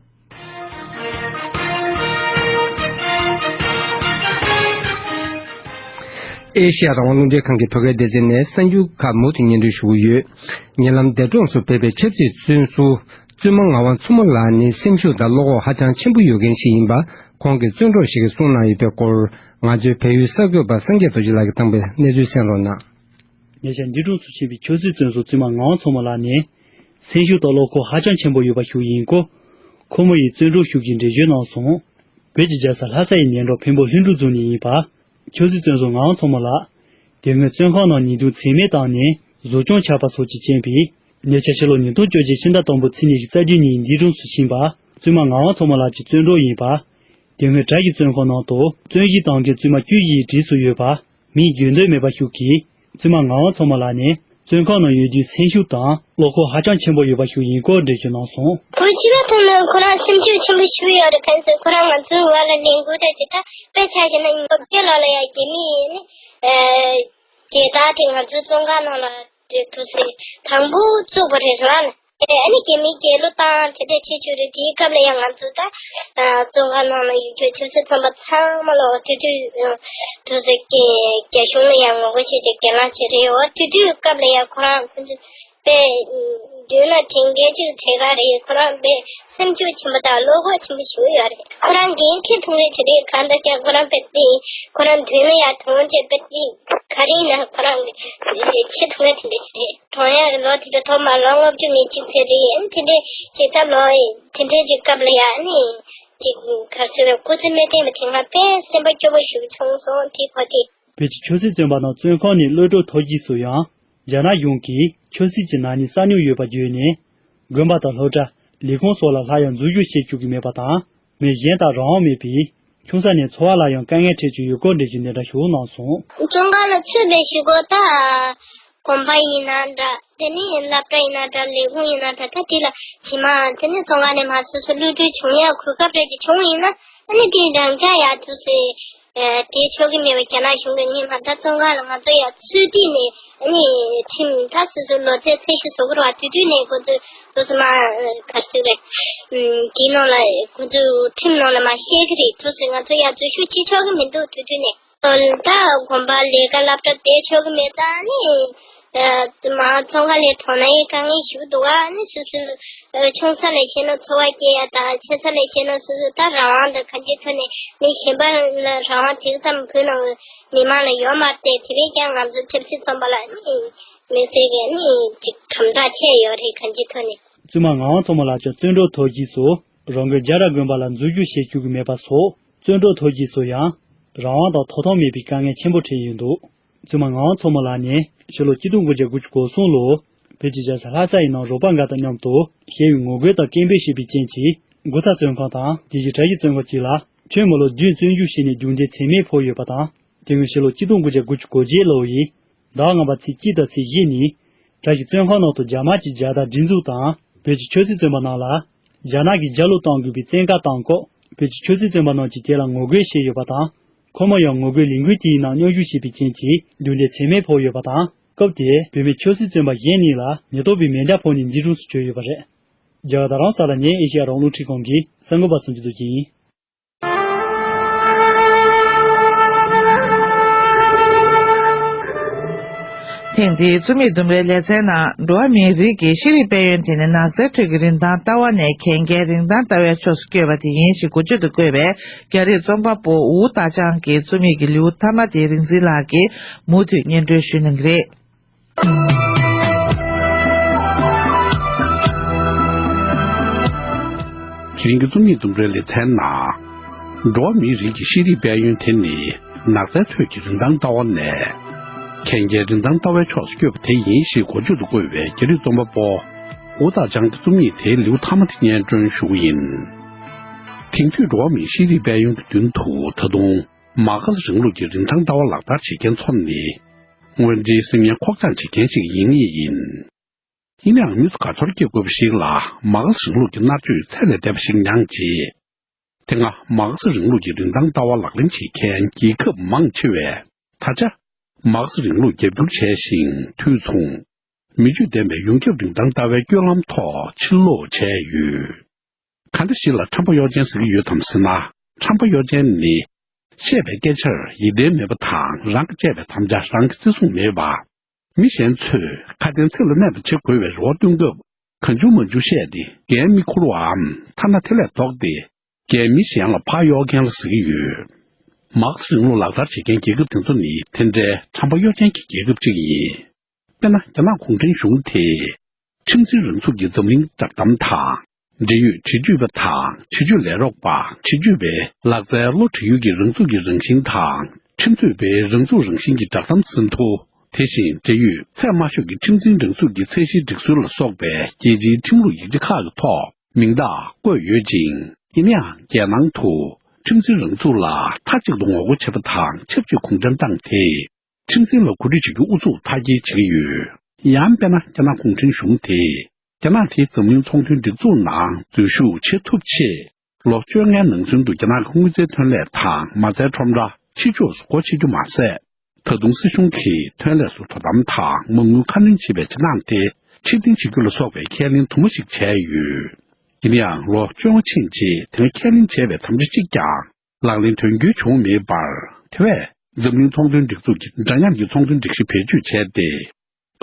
ཨེ་ཤེ་ཡ་རང་དབང་རླུང་འཕྲིན་ཁང་གི་བོད་སྐད་སྡེ་ཚན་ནས་གསར་འགྱུར་ཁག་མུ་མཐུད་སྙན་སྒྲོན་ཞུ་གི་ཡོད། ཉེ་ལམ་འདས་གྲོངས་སུ་ཕེབས་པའི་ཆབ་སྲིད་བཙོན་ཟུར་བཙུན་མ་ངག་དབང་མཚོ་མོ་ལགས་ནི་སེམས་ཤུགས་དང་བློ་ཁོག་ཧ་ཅང་ཆེན་པོ་ཡོད་མཁན་ཞིག་ཡིན་པ་ཁོང་གི་བཙོན་གྲོགས་ཤིག་གིས་གསུངས་གནང་ཡོད་པའི་སྐོར། ང་ཚོའི་བལ་ཡུལ་གསར་འགོད་པ་སངས་རྒྱས་རྡོ་རྗེ་ལགས་ཀྱིས་བཏང་བའི་གནས་ཚུལ་གསན་རོགས་གནང་། ཉེ་ཆར་འདས་གྲོངས་སུ་ཕྱིན་པའི་ཆབ་སྲིད་བཙོན་ཟུར་བཙུན་མ་ངག་དབང་མཚོ་མོ་ལགས་ནི། སེམས་ཤུགས་དང་བློ་ཁོག་ཧ་ཅང་ཆེན་པོ་ཡོད་པ་ཞིག་ཡིན་སྐོར། ཁོ་མོ་ཡི་བཙོན་གྲོགས་ཤིག་གིས་འགྲེལ་བརྗོད་གནང་སོང་། བོད་ཀྱི་རྒྱལ་ས་ལྷ་ས་ཡི་ཉེ་འགྲམ་འཕན་པོ་ལྷུན་གྲུབ་རྫོང་ནས་ཡིན་པ། ཆབ་སྲིད་བཙོན་ཟུར་ངག་དབང་མཚོ་མོ་ལགས། དེ་སྔོན་བཙོན་ཁང་ནང་ཉེས་རྡུང་ཚད་མེད་བཏང་ནས་ཟུར་བཅོམ་བྱས་པ་སོགས་ཀྱི་རྐྱེན་པས། ཉེ་ཆར་ཕྱི་ལོ་ཉིས་སྟོང་བཅོ་བརྒྱད་ཕྱི་ཟླ་དང་པོ་ཚེས་ཉི་ཤུ་རྩ་བརྒྱད་ཉིན་འདས་གྲོངས་སུ་ཕྱིན་པ། བཙུན་མ་ངག་དབང་མཚོ་མོ་ལགས་ཀྱི་བཙོན་གྲོགས་ཡིན་པ། དེ་སྔོན་བྲག་གི་བཙོན་ཁང་ནང་དུ་བཙོན་བཞེས་བཏང་མཁན་བཙུན་མ་བཅུ་བཞི་ཡི་གྲས་སུ་ཡོད་པ། མིང་བརྗོད་འདོད་མེད་པ་ཞིག་གིས། བཙུན་མ་ངག་དབང་མཚོ་མོ་ལགས་ནི། བཙོན་ཁང་ནང་ཡོད་དུས་སེམས་ཤུགས་དང་བློ་ཁོག་ཧ་ཅང་ཆེན་པོ་ཡོད་པ་ཞིག་ཡིན་སྐོར་འགྲེལ་བརྗོད་གནང་སོང་། བོད་སྤྱི་པ་ཐོག་ནས་ཁོ་རང་སེམས་ཤུགས་ཆེན་པོ་ཞིག་ཡོད་རེད། གང་ཟེར་ཁོ་རང་ང་ཚོའི་བར་ལ་ལས་འགུལ་རེད་ཅེས། ད་དཔེ་ཆ་བཞག་ན་ཡིན་པ་བོད་ལ་ལ་ཡ་རྒྱ་མི་ཡིན་ནི། རྒྱལ་དར་དེ་ང་ཚོའི་བཙོན་ཁང་ནང་ལ་རེད་འདུག་ཟེར། དང་པོ་བཙུགས་པ་རེད་ར། ཨ་ནི་རྒྱ་མིའི་རྒྱལ་གླུ་བཏང་དེ་འདྲ་བྱེད་ཆོག་རེད། དེའི་སྐབས་ལ་ཡང་ང་ཚོ་ད་བཙོན་ཁང་ནང་ལ་ཡོད་རྒྱུ་ཆབ་སྲིད་བཙོན་པ་ཚང་མ་ལ་འོ་དེ་དུས་དུས་ཚོད་ཀྱི་རྒྱ་གཞུང་ལ་ཡང་ངོ་རྒོལ་བྱེད་ཀྱི་སྒེར་ལངས་བྱེད་རེད། འོ་དེ་དུས་སྐབས་ལ་ཡང་ཁོ་རང་ཁོ་ཚོ་དཔེ་མདུན་ལ་དེང་གལ་ཅིག་བྲེལ་ག་རེད། ཁོ་རང་དཔེ་སེམས་ཤུགས་ཆེན་པོ་དང་བློ་ཁོག་ཆེན་པོ་ཞིག་ཡོད་རེད། ཁོ་རང་འགན་འཁྱེར་ཐུབ་མཁན་ཅིག་རེད། གང་ལྟར་ཀྱང་ཁོ་རང་དཔེ་དེ་ཁོ་རང་མདུན་ལ་ཡང་དོན་བྱེད་དཔེ་དེ་ག་རེ་ཡིན་ན་ཁོ་རང་བྱེད་ཐུབ་མཁན་དེ་འདྲ་ཅིག་རེད། གྲོངས་ཡག་གི་ལོ་དེ་འདྲ་ཐོག་མ་ལོ་ལྔ་བཅུ་ང་གཅིག་ཚེ་རེད། ཨ་ནི་དེ་འདྲའི་ཅིག་ད་ལོ་དེ་འདྲའི་ཅིག་སྐབས་ལ་ཡ་ཨ་ནི་ཅིག་ག་རེ་ཟེར་རེད། སྐུ་ཚེ་མི་བརྟན་པ་དེ་སྔ་དཔེ་སེམས་པ་སྐྱོ་པོ་ཞིག་བྱུང་སོང་། དེ་གོ་དེ། བོད་ཀྱི་ཆབ་སྲིད་བཙོན་པ་རྣམས་བཙོན་ཁང་ནས་གློད་གྲོལ་ཐོབ་རྗེས་སུ་ཡང་། རྒྱ་ནག་གཞུང་གིས་ཆབ་སྲིད་ཀྱི་ནག་ཉེས་བསགས་མྱོང་ཡོད་པ་བརྗོད་ནས། དགོན་པ་དང་སློབ་གྲྭ། ལས་ཁུངས་སོགས་ལ་སླར་ཡང་འཛུལ་ཞུགས་བྱེད་བཅུག་གི་མེད་པ་དང་། མི་གཞན་དང་རང་དབང་མེད་པས། ཆུང་ས་ནས་འཚོ་བ་ལ་ཡང་དཀའ་ངལ་འཕྲད་ཀྱི་ཡོད་སྐོར་འགྲེལ་བརྗོད་འདི་འདྲ་ཞིག་གནང་སོང་། བཙོན་ཁང་ལ་ཚུད་པའི་གཞུག་གུ་ད། དགོན་པ་ཡིན་ན་འདྲ། དེ་ནས་སློབ་གྲྭ་ཡིན་ན་འདྲ། ལས་ཁུངས་ཡིན་ན་འདྲ། ད་དེ་ལ་རྗེས་མ་དེ་ནས་བཙོན་ཁང་ནས་མར་སོ་སོ་གློད་གྲོལ་བྱུང་ཡག་གོ་སྐབས་རེ་ཅིག་བྱུང་བ་ཡིན་ན། ཨ་ནི་དེ་རང་འཇགས་ཡག་ཐུག་སེ། ཨ། དེ་ཆོག་གི་མེད་པ་རྒྱ་ནག་གཞུང་གིས་ངས་མ་ད་བཙོན་ཁང་ལ་ང་ཚོ་ཡར་ཚུད་དུས་ནས་ཨ་ནི་ཁྲིམས་ད་སོ་སོའི་ལོ་ཚད་ཚད་གཞི་བཟོ་གི་རེད་བ། དེ་དུས་ནས་ཁོ་ཚོས་ཁོ་ཚོ་མར་ག་རེ་ཟེར་རེད། ཨུམ། དེའི་ནང་ལ་ཁོ་ཚོས་ཁྲིམས་ནང་ལ་མར་བཤད་ཀྱི་རེད། ཐུག་སེ་ང་ཚོ་ཡར་འཛུལ་ཞུགས་བྱེད་ཆོག་གི་མི་འདུག་དེ་དུས་ནས། ད་དགོན་པ་ལས་ཀ་སློབ་གྲྭ་བསྡད་ཆོག་གི་མེད། ད་ནི་ཨ་མར་བཙོན་ཁང་ལ་ཐོན་ན་ཡང་དཀའ་ངལ་ཞིག་འདུག་ག་ཨ་ནི་སོ་སོའི་ཨ་ཆུང་ས་ལ་བཤད་ན་འཚོ་བ་སྐྱེལ་ཡ་དང་། ཆེ་ས་ལ་བཤད་ན་སོ་སོ་ད་རང་དབང་དང་གང་ཅིའི་ཐོག་ནས་མི་གཞན་པ་ལ་རང་དབང་དེ་ཙམ་བོད་ནང་མི་མང་ལ་ཡོད་མ་རེད་དེ། དེ་བས་ཀྱང་ང་ཚོ་ཆབ་སྲིད་བཙོན་པ་ལ་ནི་མི་སེར་གྱི་ནི་ཅིག་དམ་དྲག་ཆེ་ཡོད་རེད། གང་ཅིའི་ཐོག་ནས། བཙུན་མ་ངག་དབང་མཚོ་མོ་ལགས་ཀྱང་བཙོན་གྲོལ་ཐོབ་རྗེས་སུ་རང་དགོན་རྒྱལ་རབས་དགོན་པ་ལ་འཛུལ་ཞུགས་བྱེད་བཅུག་གི་མེད་པ་སོགས། བཙོན་གྲོལ་ཐོབ་རྗེས་སུ་ཡང་རང་དབང་དང་ཐོབ་ཐང་མེད་པའི་དཀའ་ངལ་ཆེན་པོ་འཕྲད་ཡོད་འདུག་བཙུན་མ་ངག་དབང་མཚོ་མོ་ལགས་ནས་ཕྱི་ལོ་ཆིག་སྟོང་དགུ་བརྒྱ་དགུ་བཅུ་གོ་གསུམ་ལོར་བོད་ཀྱི་རྒྱལ་ས་ལྷ་ས་ཡི་ནང་རོགས་པ་འགའ་དང་མཉམ་དུ་ཞི་བའི་ངོ་རྒོལ་དང་སྐད་འབོད་བྱས་པའི་རྐྱེན་གྱིས། གུ་ས་བཙོན་ཁང་དང་དེ་བཞིན་བྲག་གཞི་བཙོན་ཁང་གཅིག་ལ་ཁྱོན་མི་ལོ་བདུན་བཙོན་འཇུག་བྱས་ནས་རྒྱུན་ལྡན་ཚེགས་མེད་ཕོག་ཡོད་པ་དང་། དེ་སྔོན་ཕྱི་ལོ་ཆིག་སྟོང་དགུ་བརྒྱ་དགུ་བཅུ་གོ་བརྒྱད་ལོ་ཡི་ཟླ་ལྔ་པ་ཚེས་གཅིག་དང་ཚེས་བཞི་ཉིན། བྲག་གཞི་བཙོན་ཁང་ནང་དུ་རྒྱ་དམར་གྱི་རྒྱལ་དར་སྒྲེང་འཛུགས་དང་། བོད་ཀྱི་ཆབ་སྲིད་བཙོན་པ་རྣམས་ལ་རྒྱ་ནག་གིས་རྒྱལ་གླུ་གཏོང་དགོས་པའི་བཙན་བཀའ་བཏང་སྐབས། བོད་ཀྱི་ཆབ་སྲིད་བཙོན་པ་རྣམས་ཀྱིས་དེ་ལ་ངོ་རྒོལ་བྱས་ཡོད་པ་དང་། ཁོ་མོ་ཡང་ངོ་རྒོལ་ལས་འགུལ་དེའི་ནང་མཉམ་ཞུགས་བྱས་པའི་རྐྱེན་གྱིས་རྒྱུན་ལྡན་ཚེགས་མེད་ཕོག་ཡོད་པ་དང་། སྐབས་དེར་བོད་མི་ཆབ་སྲིད་བཙོན་པ་གཞན་གཉིས་ལ་ཉེན་རྟོག་པས་མེ་མདའ་ཕོག་ནས་འདས་གྲོངས་སུ་གྱུར་ཡོད་པ་རེད། རྒྱ་གར་རྡ་རམ་ས་ལ་ནས་ཨེ་ཤེ་ཡ་རང་དབང་རླུང་འཕྲིན་ཁང་གི་གསར་འགོད་པ་སུ་འཇུ་རྡོ་རྗེ་ཡིན། ཐེངས་འདིའི་རྩོམ་ཡིག་ལྡུམ་རའི་ལེ་ཚན་ནང་འགྲོ་བ་མིའི་རིགས་ཀྱི་ཤེས་རིག་དཔལ་ཡོན་དེ་ནི་ནགས་ཚལ་ཁྲོད་ཀྱི་རིན་ཐང་ལྟ་བ་ནས་གན་རྐྱལ་རིན་ཐང་ལྟ་བའི་ཕྱོགས་སུ་བསྐྱོད་པ་དེ་ཡིན་ཞེས་འགོ་བརྗོད་དུ་བཀོད་པའི་རྒྱ་རིགས་རྩོམ་པ་པོ་ཝུའུ་ཏཱ་ཅང་གི་རྩོམ་ཡིག་གི་ལེའུ་མཐའ་མ་དེ་རིག་འཛིན་ལགས་ཀྱིས་མུ་མཐུད་སྙན་སྒྲོན་ཞུ་གནང་གི་རེད། དེ་རིང་གི་རྩོམ་ཡིག་ལྡུམ་རའི་ལེ་ཚན་ནང་། འགྲོ་བ་མིའི་རིགས་ཀྱི་ཤེས་རིག་དཔལ་ཡོན་དེ་ནི་ནགས་ཚལ་ཁྲོད་ཀྱི་རིན་ཐང་ལྟ་བ་ནས། གན་རྐྱལ་རིན་ཐང་ལྟ་བའི་ཕྱོགས་སུ་བསྐྱོད་པ་དེ་ཡིན་ཞེས་འགོ་བརྗོད་དུ་བཀོད་པའི་རྒྱ་རིགས་རྩོམ་པ་པོ་ཝུའུ་ཏཱ་ཅང་གི་རྩོམ་ཡིག་དེའི་ལེའུ་མཐའ་མ་དེ་སྙན་སྒྲོན་ཞུ་གི་ཡིན། དེང་དུས་འགྲོ་བ་མིའི་ཤེས་རིག་དཔལ་ཡོན་གྱི་མདུན་དུ་ད་དུང་མར་ཁེ་སི་རིང་ལུགས་ཀྱི་རིན་ཐང་ལྟ་བ་ལག་བསྟར་བྱེད་མཁན་ཚོ་ནི། དངོས་འབྲེལ་སེམས་ངན་ཁོག་བཅངས་བྱེད་མཁན་ཞིག་ཡིན་ངེས་ཡིན། ཡིན་ནའང་མུ་མཐུད་དགའ་ཚོར་སྐྱེ་དགོས་པ་ཞིག་ལ་མར་ཁེ་སི་རིང་ལུགས་ཀྱི་མནར་གཅོད་ཚད་ལས་འདས་པ་ཞིག་མྱངས་རྗེས། དེ་སྔ་མར་ཁེ་སི་རིང་ལུགས་ཀྱི་རིན་ཐང་ལྟ་བ་ལག་ལེན་བྱེད་མཁན་རྒྱལ་ཁབ་མང་ཆེ་བས་ད་ཆ་མར་ཁེ་སི་རིང་ལུགས་རྒྱབ་སྐྱོར་བྱས་ཤིང་དུས་མཚུངས་མི་ཆོས་ལྡན་པའི་ཡོངས་ཁྱབ་རིན་ཐང་ལྟ་བའི་སྐྱོད་ལམ་ཐོག་ཕྱིར་ལོག་བྱས་ཡོད། ག་འདྲ་ཞིག་ལ་ཁྲམ་པ་གཡོ་ཅན་ཟེར་གྱི་ཡོད་དམ་ཟེར་ན། ཁྲམ་པ་གཡོ་ཅན་ནི། བཤད་པའི་སྐད་ཆར་ཡིད་བརྟན་མེད་པ་དང་། རང་གིས་བཅད་པའི་དམ་བཅའ་རང་གིས་བརྩི་སྲུང་མེད་པ། མི་གཞན་ཚོས་ཁ་དན་ཚིག་ལ་གནས་པ་བྱེད་དགོས་པའི་རེ་བ་བཏོན་སྐབས། གང་བྱུང་མང་བྱུང་བཤད་དེ་འགན་མི་འཁུར་བའམ། ཐ་ན་དེ་ལས་ལྡོག་སྟེ། འགན་མི་གཞན་ལ་ཕར་གཡོག་མཁན་ལ་ཟེར་གྱི་ཡོད། མཱག་སི་རིང་ལུགས་ལག་བསྟར་བྱེད་མཁན་རྒྱལ་ཁབ་དེ་ཚོ་ནི་དེ་འདྲའི་ཁྲམ་པ་གཡོ་ཅན་གྱི་རྒྱལ་ཁབ་ཅིག་ཡིན། དཔེར་ན། རྒྱ་ནག་གུང་ཁྲན་གཞུང་དེས་ཁྲིམས་འཛིན་རང་ཚུགས་ཀྱི་འཛམ་གླིང་བསྒྲགས་གཏམ་དང་། འབྲེལ་ཡོད་འབྲེལ་མཐུད་པ་དང་། འབྲེལ་མཐུད་ལས་རོགས་པ། འབྲེལ་མཐུད་པའི་ལག་རྩལ་བློ་འདྲི་ཡུལ་གྱི་རང་ཚུགས་ཀྱི་རང་བཞིན་དང་། ཁྲིམས་རྩོད་པའི་རང་ཚུགས་རང་བཞིན་གྱི་བསྒྲགས་གཏམ་ཟིན་ཐོ། དེ་བཞིན་འབྲེལ་ཡོད་ཚད་དམའ་ཤོས་ཀྱི་ཁྲིམས་འཛིན་རང་ཚུགས་ཀྱི་ཚད་གཞིའི་སྒྲིག་སྲོལ་ལ་སོགས་པའི་རྒྱལ་སྤྱིའི་ཁྲིམས་ལུགས་ཡིག་ཆ་ཁག་གི་ཐོག་མིང་རྟགས་བཀོད་ཡོད་ཅིང་། ཡིན་ཡང་། རྒྱལ་ནང་དུ་ཁྲིམས་འཛིན་རང་ཚུགས་ལ་མཐའ་གཅིག་ཏུ་ངོ་རྒོལ་བྱེད་པ་དང་། ཆབས་ཅིག་གུང་ཁྲན་ཏང་དེས་ཁྲིམས་འཛིན་ལ་གོ་སྒྲིག་བྱེད་རྒྱུ་ཨུ་ཚུགས་མཐའ་སྐྱེལ་བྱེད་ཀྱི་ཡོད། ཡང་དཔེར་ན། རྒྱ་ནག་གུང་ཁྲན་གཞུང་དེས་རྒྱ་ནག་དེའི་འཛམ་གླིང་ཚོང་དོན་སྒྲིག་འཛུགས་ནང་འཛུལ་ཞུགས་བྱེད་ཐུབ་ཆེད། ལོ་བཅོ་ལྔའི་ནང་ཚུན་དུ་རྒྱ་ནག་གི་དངུལ་རྩའི་ཐོན་ལས་དང་མ་རྩའི་ཁྲོམ་ར་ཕྱི་ཕྱོགས་སུ་སྒོ་ཕྱེ་རྒྱུ་མ་ཟད། ད་དུང་སྲིད་གཞུང་གིས་ཐོན་ལས་སུ་དོ་དམ་དང་མ་དངུལ་ཁ་སྣོན་བྱེད་པའི་བྱེད་སྟངས་དེ་ཕྱིར་འཐེན་བྱེད་རྒྱུ་ལ་སོགས་པའི་ཁས་ལེན་དུ་མ་ཞིག་བྱས་ཡོད། ཡིན་ཡང་། ལོ་བཅོ་ལྔ་ཕྱིན་རྗེས་དེ་སྔ་ཁས་ལེན་བྱས་པའི་དམ་བཅའ་གཅིག་ཀྱང་ལག་ལེན་དོན་འཁྱོལ་བྱུང་མེད་པར། དེ་བས། འཛམ་གླིང་ཚོང་དོན་སྒྲིག་འཛུགས་ཀྱིས་འདྲ་མཉམ་གྱི་ཚོང་དོན་སྒྲིག་གཞི་བེད་སྤྱོད་བྱས་ཏེ།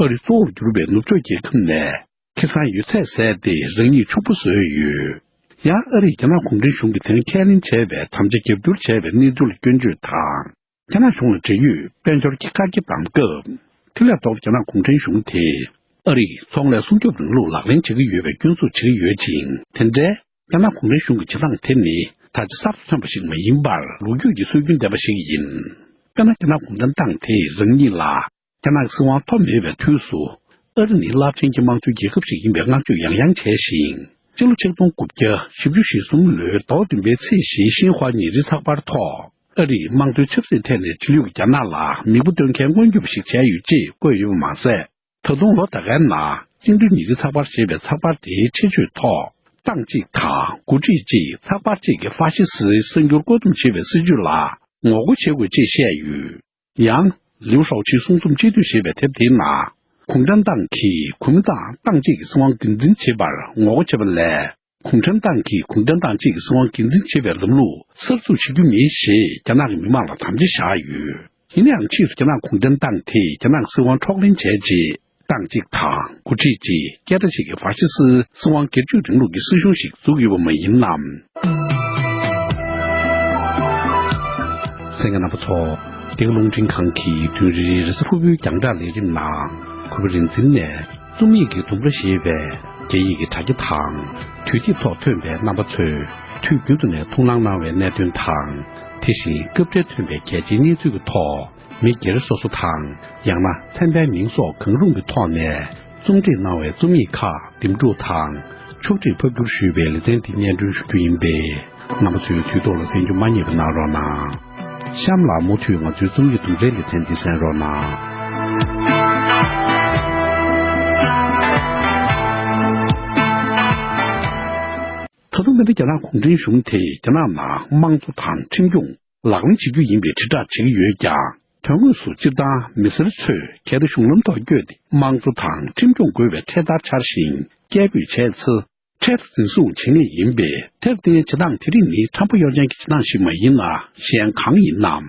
ཨ་རི་གཙོ་བོར་གྱུར་པའི་ནུབ་ཕྱོགས་རྒྱལ་ཁབ་ནས་ཁེ་བཟང་ཡོད་ཚད་ཟད་དེ་རང་ཉིད་ཕྱུག་པོ་བཟོས་ཡོད། ཡང་། ཨ་རིས་རྒྱ་ནག་གུང་ཁྲན་གཞུང་གིས་དེ་སྔ་ཁས་ལེན་བྱས་པའི་དམ་བཅའ་རྒྱབ་སྐྱོར་བྱས་པའི་གནས་ཚུལ་ལ་སྐྱོན་བརྗོད་དང་། རྒྱ་ནག་གཞུང་ལ་འབྲེལ་ཡོད་དཔལ་འབྱོར་གྱི་བཀག་རྒྱ་བསྡམས་སྐབས། དེ་ལས་ལྡོག་སྟེ། རྒྱ་ནག་གུང་ཁྲན་གཞུང་དེས་ཨ་རིས་ཚོང་ལས་སྲུང་སྐྱོབ་རིང་ལུགས་ལག་ལེན་བྱེད་ཀྱི་ཡོད་པའི་སྐྱོན་འཛུགས་བྱེད་ཀྱི་ཡོད་ཅིང་། དེ་འདྲའི་རྒྱ་ནག་གུང་ཁྲན་གཞུང་གི་བྱེད་སྟངས་དེ་ནི་ད་ཆ་གསར་དུ་ཐོན་པ་ཞིག་མ་ཡིན་པར། ལོ་རྒྱུས་ཀྱི་སྲོལ་རྒྱུན་ལྡན་པ་ཞིག་ཡིན། དཔེར་ན། རྒྱ་ནག་གུང་ཁྲན་ཏང་དེས་རང་ཉིད་ལ་རྒྱ་ནག་གི་སྲིད་དབང་ཐོབ་མེད་པའི་དུས་སུ། ཨ་རི་ནི་རླབས་ཆེན་གྱི་དམངས་གཙོའི་རྒྱལ་ཁབ་ཞིག་ཡིན་པའི་བསྔགས་བརྗོད་ཡང་ཡང་བྱས་ཤིང་། སྤྱི་ལོ་ཆིག་སྟོང་དགུ་བརྒྱ་བཞི་བཅུ་ཞེ་གསུམ་ལོའི་ཟླ་བ་བདུན་པའི་ཚེས་བཞིའི་ཤིན་ཧྭ་ཉིན་རེའི་ཚགས་པར་ཐོག་ཨ་རིས་དམངས་གཙོའི་ཆབ་སྲིད་ཐད་ནས་འབྲེལ་ཡོད་ཀྱི་རྒྱ་ནག་ལ་མིག་དཔེ་སྟོན་མཁན་མངོན་གྱུར་པ་ཞིག་བྱས་ཡོད་ཅེས་བཀོད་ཡོད་པ་མ་ཟད། ད་དུང་ལོ་ད་གའི་ནང་བཅིངས་འགྲོལ་ཉིན་རེའི་ཚགས་པར་ཞེས་པའི་ཚགས་པར་དེའི་ཁྲིད་ཆོས་ཐོག་ཏང་གཅིག་དང་འགོ་ཁྲིད་གཅིག་ཚགས་པར་གཅིག་གིས་ཧྥ་ཤི་སིའི་གསར་འགྱུར་བཀོད་འདོམས་བྱེད་པའི་སྲིད་བྱུས་ལ་ངོ་རྒོལ་བྱེད་དགོས་ཅེས་བཤད་ཡོད། ཡང་། ལིའུ་ཧྲའོ་ཆིའི་གསུང་རྩོམ་སྤྱི་འཐུས་ཞེས་པའི་དེབ་དེའི་ནང་། གུང་ཁྲན་ཏང་གིས་གུང་མིན་ཏང་ཏང་གཅིག་གི་སྲིད་དབང་རྒྱུན་འཛིན་བྱེད་པར་ངོ་རྒོལ་བྱེད་པ་ལས། གུང་ཁྲན་ཏང་གིས་གུང་ཁྲན་ཏང་གཅིག་གི་སྲིད་དབང་རྒྱུན་འཛིན་བྱེད་པའི་ལམ་ལུགས་གསར་འཛུགས་བྱེད་རྒྱུ་མིན་ཞེས་རྒྱ་ནག་གི་མི་མང་ལ་དམ་བཅའ་བཞག་ཡོད། ཡིན་ནའང་། ཕྱིས་སུ་རྒྱ་ནག་གུང་ཁྲན་ཏང་དེས་རྒྱ་ནག་གི་སྲིད་དབང་འཕྲོག་ལེན་བྱས་རྗེས། ཏང་གཅིག་དང་འགོ་ཁྲིད་གཅིག་སྐད་གྲགས་ཅན་གྱི་ཧྥ་ཤི་སི་སྲིད་དབང་སྒེར་གཅོད་རིང་ལུགས་ཀྱི་སྲིད་གཞུང་ཞིག་བཙུགས་ཡོད་པ་མ་ཡིན་ནམ། གསན་མཁན་རྣམ་པ་ཚོ། འདི་ག་རླུང་འཕྲིན་ཁང་གི་བདུན་རེའི་རེས་གཟའ་ཕུར་བུའི་རྒྱང་བསྒྲགས་ལས་རིམ་ནང་། གུས་པ་རིག་འཛིན་ནས་རྩོམ་ཡིག་གི་ལྡུམ་ར་ཞེས་པའི་རྒྱ་ཡིག་གི་དྲ་རྒྱ་དང་། དུས་དེབ་ཐོག་ཐོན་པའི་རྣམ་པ་ཚོས་དུས་རྒྱུན་དུ་ནས་ཐུགས་སྣང་གནང་བའི་གནད་དོན་དང་། དེ་བཞིན་སྐབས་འབྲེལ་ཐོན་པའི་གལ་ཆེའི་གནས་ཚུལ་གྱི་ཐོག་མི་སྒེར་སོ་སོ་དང་། ཡང་ན་ཚན་པའི་མིང་སོགས་གང་རུང་གི་ཐོག་ནས་རྩོམ་སྒྲིག་གནང་བའི་རྩོམ་ཡིག་ཁག་འདེམས་སྒྲུག་དང་ཕྱོགས་སྒྲིག་ཕབ་བསྒྱུར་ཞུས་པའི་ལེ་ཚན་འདི་སྙན་སྒྲོན་ཞུ་རྒྱུ་ཡིན་པས། རྣམ་པ་ཚོས་དུས་ཐོག་ལ་གསན་རྒྱུ་མ་བསྙེལ་བ་གནང་རོགས་གནང་། གཤམ་ལ་མུ་མཐུད་ང་ཚོའི་རྩོམ་ཡིག་དུམ་གྲའི་ལེ་ཚན་འདི་གསན་རོགས་གནང་། ད་དུང་མི་འདི་རྒྱ་ནག་གུང་ཁྲན་གཞུང་དེས་རྒྱ་ནག་ནང་དམངས་གཙོ་དང་ཁྲིམས་སྐྱོང་ལག་ལེན་བྱེད་རྒྱུ་ཡིན་པའི་དྲིལ་བསྒྲགས་བྱེད་ཀྱི་ཡོད་ཀྱང་། དོན་དངོས་སུ་སྤྱིར་བཏང་མི་སེར་ཚོས་གལ་ཏེ་གཞུང་ལམ་ཐོག་བསྐྱོད་དེ་དམངས་གཙོ་དང་ཁྲིམས་སྐྱོང་དགོས་པའི་འཕྲེད་དར་འཕྱར་ཞིང་སྐད་འབོད་བྱས་ཚེ། འཕྲལ་དུ་འཛིན་བཟུང་བྱེད་ངེས་ཡིན་པས། དེར་བརྟེན་བྱེད་སྟངས་དེ་རིགས་ནི་ཁྲམ་པ་གཡོ་ཅན་གྱི་བྱེད་སྟངས་ཤིག་མ་ཡིན་ན་གཞན་གང་ཡིན་ནམ།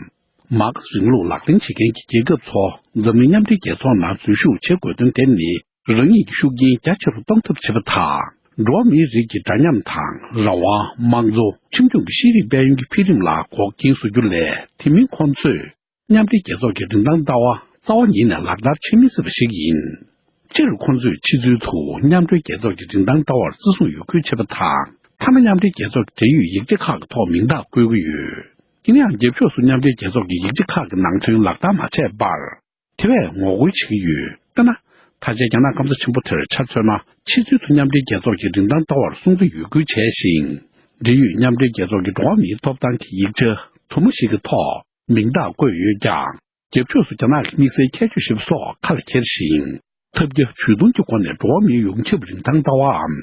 མཱག་སི་རིང་ལུགས་ལག་ལེན་བྱེད་མཁན་གྱི་རྒྱལ་ཁབ་ཚོ་འཛམ་གླིང་མཉམ་འབྲེལ་རྒྱལ་ཚོགས་ནང་འཛུལ་ཞུགས་བྱེད་དགོས་དོན་དེ་ནི། རང་ཉིད་ཀྱི་ཤུགས་རྐྱེན་རྒྱ་ཆེ་རུ་གཏོང་ཐབས་བྱེད་པ་དང་། འགྲོ་བ་མིའི་རིགས་ཀྱི་འདྲ་མཉམ་དང་། རང་དབང་། དམངས་གཙོ། ཁྲིམས་སྐྱོང་གི་ཤེས་རིག་དཔལ་ཡོན་གྱི་འཕེལ་རིམ་ལ་འགོག་རྐྱེན་བཟོ་རྒྱུ་ལས། དེ་མིན་ཁོང་ཚོས་མཉམ་འབྲེལ་རྒྱལ་ཚོགས་ཀྱི་རིན་ཐང་ལྟ་བ་རྩ་བ་ཉིད་ནས་ལག་བསྟར་བྱེད་མི་སྲིད་པ་ཞིག་ཡིན། སྤྱིར་ཁོང་ཚོས་ཕྱི་ཚུལ་དུ་མཉམ་འབྲེལ་རྒྱལ་ཚོགས་ཀྱི་རིན་ཐང་ལྟ་བར་བརྩི་སྲུང་ཡོད་ཁུལ་བྱེད་པ་དང་། ཐ་ན་མཉམ་འབྲེལ་རྒྱལ་ཚོགས་ཀྱི་འབྲེལ་ཡོད་ཡིག་ཆ་ཁག་གི་ཐོག་མིང་རྟགས་བཀོད་ཀྱི་ཡོད། ཡིན་ནའང་། རྒྱབ་ཕྱོགས་སུ་མཉམ་འབྲེལ་རྒྱལ་ཚོགས་ཀྱི་ཡིག་ཆ་ཁག་གི་ནང་དོན་ལག་བསྟར་མ་བྱས་པར། དེ་བས་ངོ་རྒོལ་བྱེད་ཀྱི་ཡོད། དཔེར་ན། ད་ཆའི་རྒྱ་ནག་སྐམ་ས་ཆེན་པོ་དེར་ཆ་མཚོན་ན། ཕྱི་ཚུལ་དུ་མཉམ་འབྲེལ་རྒྱལ་ཚོགས་ཀྱི་རིན་ཐང་ལྟ་བར་སྲུང་བརྩི་ཡོད་ཁུལ་བྱས་ཤིང་། འབྲེལ་ཡོད་མཉམ་འབྲེལ་རྒྱལ་ཚོགས་ཀྱི་འགྲོ་བ་མིའི་ཐོབ་ཐང་གི་ཡིག་ཆ་དུ་མ་ཞིག་གི་ཐོག་མིང་རྟགས་བཀོད་ཡོད་ཀྱང་། རྒྱབ་ཕྱོགས་སུ་རྒྱ་ནག་གི་དམིགས་བསལ་ཁྱད་ཆོས་ཞེས་པ་སོགས་ཁ་ལ་འཁྱེར་ཞིང་། ཐབས་བརྒྱ་ཇུས་སྟོང་གི་སྒོ་ནས་འགྲོ་བ་མིའི་ཡོངས་ཁྱབ་རིན་ཐང་ལྟ་བའམ།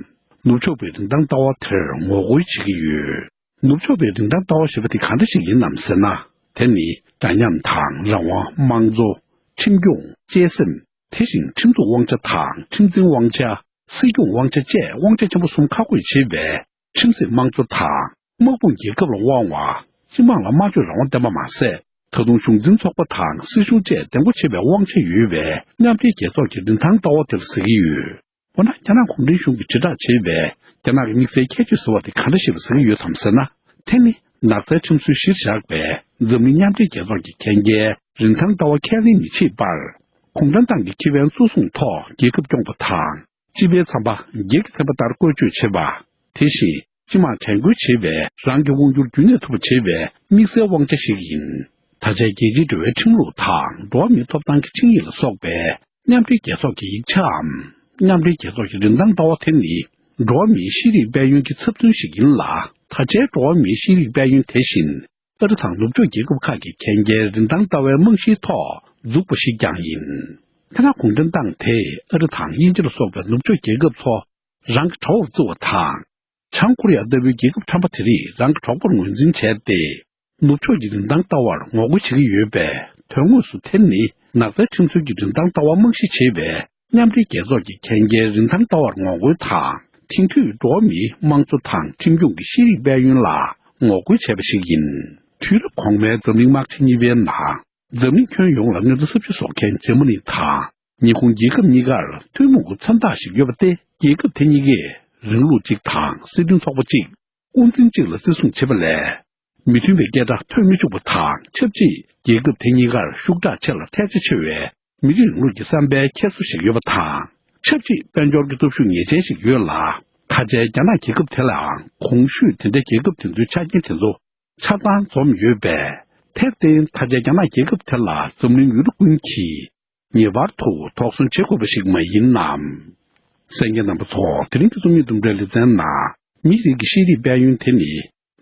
ནུབ་ཕྱོགས་པའི་རིན་ཐང་ལྟ་བ་དེར་ངོ་རྒོལ་བྱེད་ཀྱི་ཡོད། ནུབ་ཕྱོགས་པའི་རིན་ཐང་ལྟ་བ་ཞེས་པ་དེ་གང་འདྲ་ཞིག་ཡིན་ནམ་ཟེར་ན། དེ་ནི་འདྲ་མཉམ་དང་། རང་དབང་། དམངས་གཙོ། ཁྲིམས་སྐྱོང་། གཅེས་སེམས། དེ་བཞིན་ཁྲིམས་འཛུགས་དབང་ཆ་དང་། ཁྲིམས་འཛིན་དབང་ཆ། སྲིད་སྐྱོང་དབང་ཆ་བཅས་དབང་ཆ་ཆེན་པོ་གསུམ་ཁག་བགོས་བྱས་པའི་ཁྲིམས་སྲིད་དམངས་གཙོ་དང་། དམག་དཔུང་རྒྱལ་ཁབ་ལ་དབང་བ། སྤྱི་དམངས་ལ་སྨྲ་བརྗོད་རང་དབང་བསྟན་པ་མ་ཟད། ད་དུང་གཞུང་འཛིན་ཚོགས་པ་དང་སྲིད་གཞུང་བཅས་གདེང་དཔོག་བྱེད་པའི་དབང་ཆ་ཡོད་པའི་མཉམ་འབྲེལ་རྒྱལ་ཚོགས་ཀྱི་རིན་ཐང་ལྟ་བ་དེ་ལ་ཟེར་གྱི་ཡོད། འོ་ན་རྒྱ་ནག་གུང་ཁྲན་གཞུང་གིས་དྲིལ་བསྒྲགས་བྱས་པའི་རྒྱ་ནག་གི་དམིགས་བསལ་ཁྱད་ཆོས་ཟེར་བ་དེ་ག་འདྲ་ཞིག་ལ་ཟེར་གྱི་ཡོད་དམ་ཟེར་ན། དེ་ནི་ནགས་ཚལ་ཁྲིམས་སྲོལ་གཞིར་བཞག་པའི་འཛམ་གླིང་མཉམ་འབྲེལ་རྒྱལ་ཚོགས་ཀྱི་གན་རྒྱའི་རིན་ཐང་ལྟ་བ་ཁས་ལེན་མི་བྱེད་པར། གུང་ཁྲན་ཏང་གི་ཁེ་ཕན་གཙོ་བཟུང་ཐོག་རྒྱལ་ཁབ་སྐྱོང་བ་དང་། སྤྱི་པའི་ཚན་པ་སྒེར་གྱི་ཚན་པ་ལྟར་བཀོལ་སྤྱོད་བྱེད་པ། དེ་བཞིན་སྤྱི་དམངས་དྲན་སྐུལ་བྱེད་པའི་རང་གི་དབང་སྒྱུར་རྒྱུན་གནས་ཐུབ་པ་བྱེད་པའི་དམིགས་བསལ་དབང་ཆ་ཞིག་ཡིན། ད་ཆའི་རྒྱལ་སྤྱིའི་འབྲེལ་བའི་ཁྲིམས་ལུགས་དང་འགྲོ་བ་མིའི་ཐོབ་ཐང་གི་ཆིངས་ཡིག་ལ་སོགས་པའི་མཉམ་འབྲེལ་རྒྱལ་ཚོགས་ཀྱི་ཡིག་ཆའམ། མཉམ་འབྲེལ་རྒྱལ་ཚོགས་ཀྱི་རིན་ཐང་ལྟ་བ་དེ་ནི་འགྲོ་བ་མིའི་ཤེས་རིག་དཔལ་ཡོན་གྱི་ཚབ་མཚོན་ཞིག་ཡིན་ལ། ད་ཆའི་འགྲོ་བ་མིའི་ཤེས་རིག་དཔལ་ཡོན་དེ་བཞིན། ཨ་རི་དང་ནུབ་ཕྱོགས་རྒྱལ་ཁབ་ཁག་གི་གན་རྒྱའི་རིན་ཐང་ལྟ་བའི་རྨང་གཞིའི་ཐོག་འཛུགས་པ་ཞིག་ཀྱང་ཡིན། ཐ་ན་གུང་ཁྲན་ཏང་དེས་ཨ་རི་དང་དབྱིན་ཇི་ལ་སོགས་པའི་ནུབ་ཕྱོགས་རྒྱལ་ཁབ་ཚོ་རང་གི་གྲོགས་བརྩི་བ་དང་། བྱང་ཀོ་རི་ཡ་ལྟ་བུའི་རྒྱལ་ཁབ་ཁྲམ་པ་དེ་རིགས་རང་གི་གྲོགས་པོར་ངོས་འཛིན་བྱས་ཏེ། ནུབ་ཕྱོགས་ཀྱི་རིན་ཐང་ལྟ་བར་ངོ་རྒོལ་བྱེད་ཀྱི་ཡོད་པས། དོན་དངོས་སུ་དེ་ནི་ནགས་ཚལ་ཁྲིམས་སྲོལ་གྱི་རིན་ཐང་ལྟ་བ་རྨང་གཞི་བྱས་པའི་མཉམ་འབྲེལ་རྒྱལ་ཚོགས་ཀྱི་གན་རྒྱའི་རིན་ཐང་ལྟ་བར་ངོ་རྒོལ་དང་། དེང་དུས་འགྲོ་བ་མིའི་དམངས་གཙོ་དང་ཁྲིམས་སྐྱོང་གི་ཤེས་རིག་དཔལ་ཡོན་ལ་ངོ་རྒོལ་བྱས་པ་ཞིག་ཡིན། དུས་རབས་གོང་མའི་འཛམ་གླིང་དམག་ཆེན་གཉིས་པའི་ནང་། འཛམ་གླིང་ཁྱོན་ཡོངས་ལ་མངའ་ཁོངས་ས་ཆ་བཟོ་མཁན་འཇར་མ་ནི་དང་ཉི་ཧོང་རྒྱལ་ཁབ་གཉིས་ཀར་ཐུན་མོང་གི་མཚོན་རྟགས་ཤིག་ཡོད་པ་སྟེ། རྒྱལ་ཁབ་དེ་གཉིས་ཀས་རིང་ལུགས་གཅིག་དང་སྲིད་དོན་ཚོགས་པ་གཅིག་དབུ་འཛིན་གཅིག་ལ་བརྩི་སྲུང་བྱེད་པ་ལས། མི་མཐུན་པའི་སྐད་སྒྲ་ཐོན་མི་བཅུག་པ་དང་། ཆབས་ཅིག་རྒྱལ་ཁབ་དེ་གཉིས་ཀར་ཤུགས་དྲག་ཆེ་ལ་ཐལ་ཆ་ཆེ་བའི་མི་རིགས་རིང་ལུགས་ཀྱི་བསམ་པའི་འཁྱེར་སོ་ཞིག་ཡོད་པ་དང་། ཆབས་ཅིག་དཔལ་འབྱོར་གྱི་སྟོབས་ཤུགས་ངེས་ཅན་ཞིག་ཡོད་ལ། ད་ཆའི་རྒྱ་ནག་རྒྱལ་ཁབ་དེ་ལའང་གོང་ཞུས་དེ་འདྲའི་རྒྱལ་ཁབ་དེ་ཚོའི་ཆ་རྐྱེན་དེ་ཚོ་ཆ་ཚང་འཛོམས་ཡོད་པས། དེར་བརྟེན་ད་ཆའི་རྒྱ་ནག་རྒྱལ་ཁབ་དེ་ལ་འཛམ་གླིང་ཡུལ་གྲུ་ཀུན་གྱིས་ངེས་པར་དུ་དོགས་ཟོན་བྱེད་དགོས་པ་ཞིག་མ་ཡིན་ནམ། གསན་མཁན་རྣམ་པ་ཚོ། དེ་རིང་གི་རྩོམ་ཡིག་དུམ་གྲའི་ལེ་ཚན་ནང་། མིའི་རིགས་ཀྱི་ཤེས་རིག་དཔལ་ཡོན་དེ་ནི།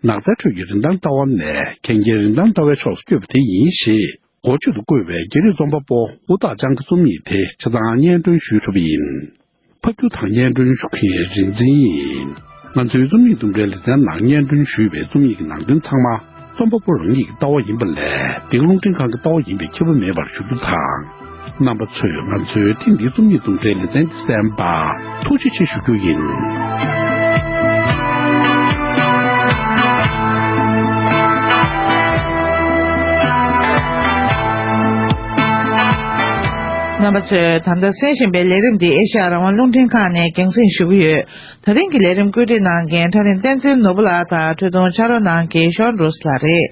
ནགས་ཚལ་ཁྲོད་ཀྱི་རིན་ཐང་ལྟ་བ་ནས་གན་རྒྱའི་རིན་ཐང་ལྟ་བའི་ཕྱོགས་སུ་བསྐྱོད་པ་དེ་ཡིན་ཞེས་འགོ་བརྗོད་དུ་བཀོད་པའི་རྒྱ་རིགས་རྩོམ་པ་པོ་ཝུའུ་ཏག་ཅང་གི་རྩོམ་ཡིག་དེ་ཆ་ཚང་སྙན་སྒྲོན་ཞུས་གྲུབ་པ་ཡིན། ཕབ་སྒྱུར་དང་སྙན་སྒྲོན་ཞུ་མཁན་རིག་འཛིན་ཡིན། ང་ཚོའི་རྩོམ་ཡིག་དུམ་གྲའི་ལེ་ཚན་ནང་སྙན་སྒྲོན་ཞུས་པའི་རྩོམ་ཡིག་གི་ནང་དོན་ཚང་མ་རྩོམ་པ་པོ་རང་ཉིད་ཀྱི་ལྟ་བ་ཡིན་པ་ལས། འདི་ག་རླུང་འཕྲིན་ཁང་གི་ལྟ་བ་ཡིན་པའི་ཁྱབ་པ་མེད་པར་ཞུ་རྒྱུ་དང་། རྣམ་པ་ཚོས་ང་ཚོའི་ཐེངས་འདིའི་རྩོམ་ཡིག་དུམ་གྲའི་ལེ་ཚན་འདི་གསན་པར་ཐུགས་རྗེ་ཆེ་ཞུ་རྒྱུ་ཡིན། རྣམ་པ་ཚོས་ད་ལྟ་གསན་བཞིན་པའི་ལས་རིམ་འདི་ཨེ་ཤ་ཡ་རང་དབང་རླུང་འཕྲིན་ཁང་ནས་རྒྱང་སྲིང་ཞུ་གི་ཡོད། ད་རིང་གི་ལས་རིམ་བཀོད་སྒྲིག་གནང་མཁན་ཕྲ་རིང་བསྟན་འཛིན་ནོར་བུ་ལགས་དང་། འཕྲོས་དུང་ཕྱག་རོགས་གནང་མཁན་ཤོན་རུས་ལགས་རེད།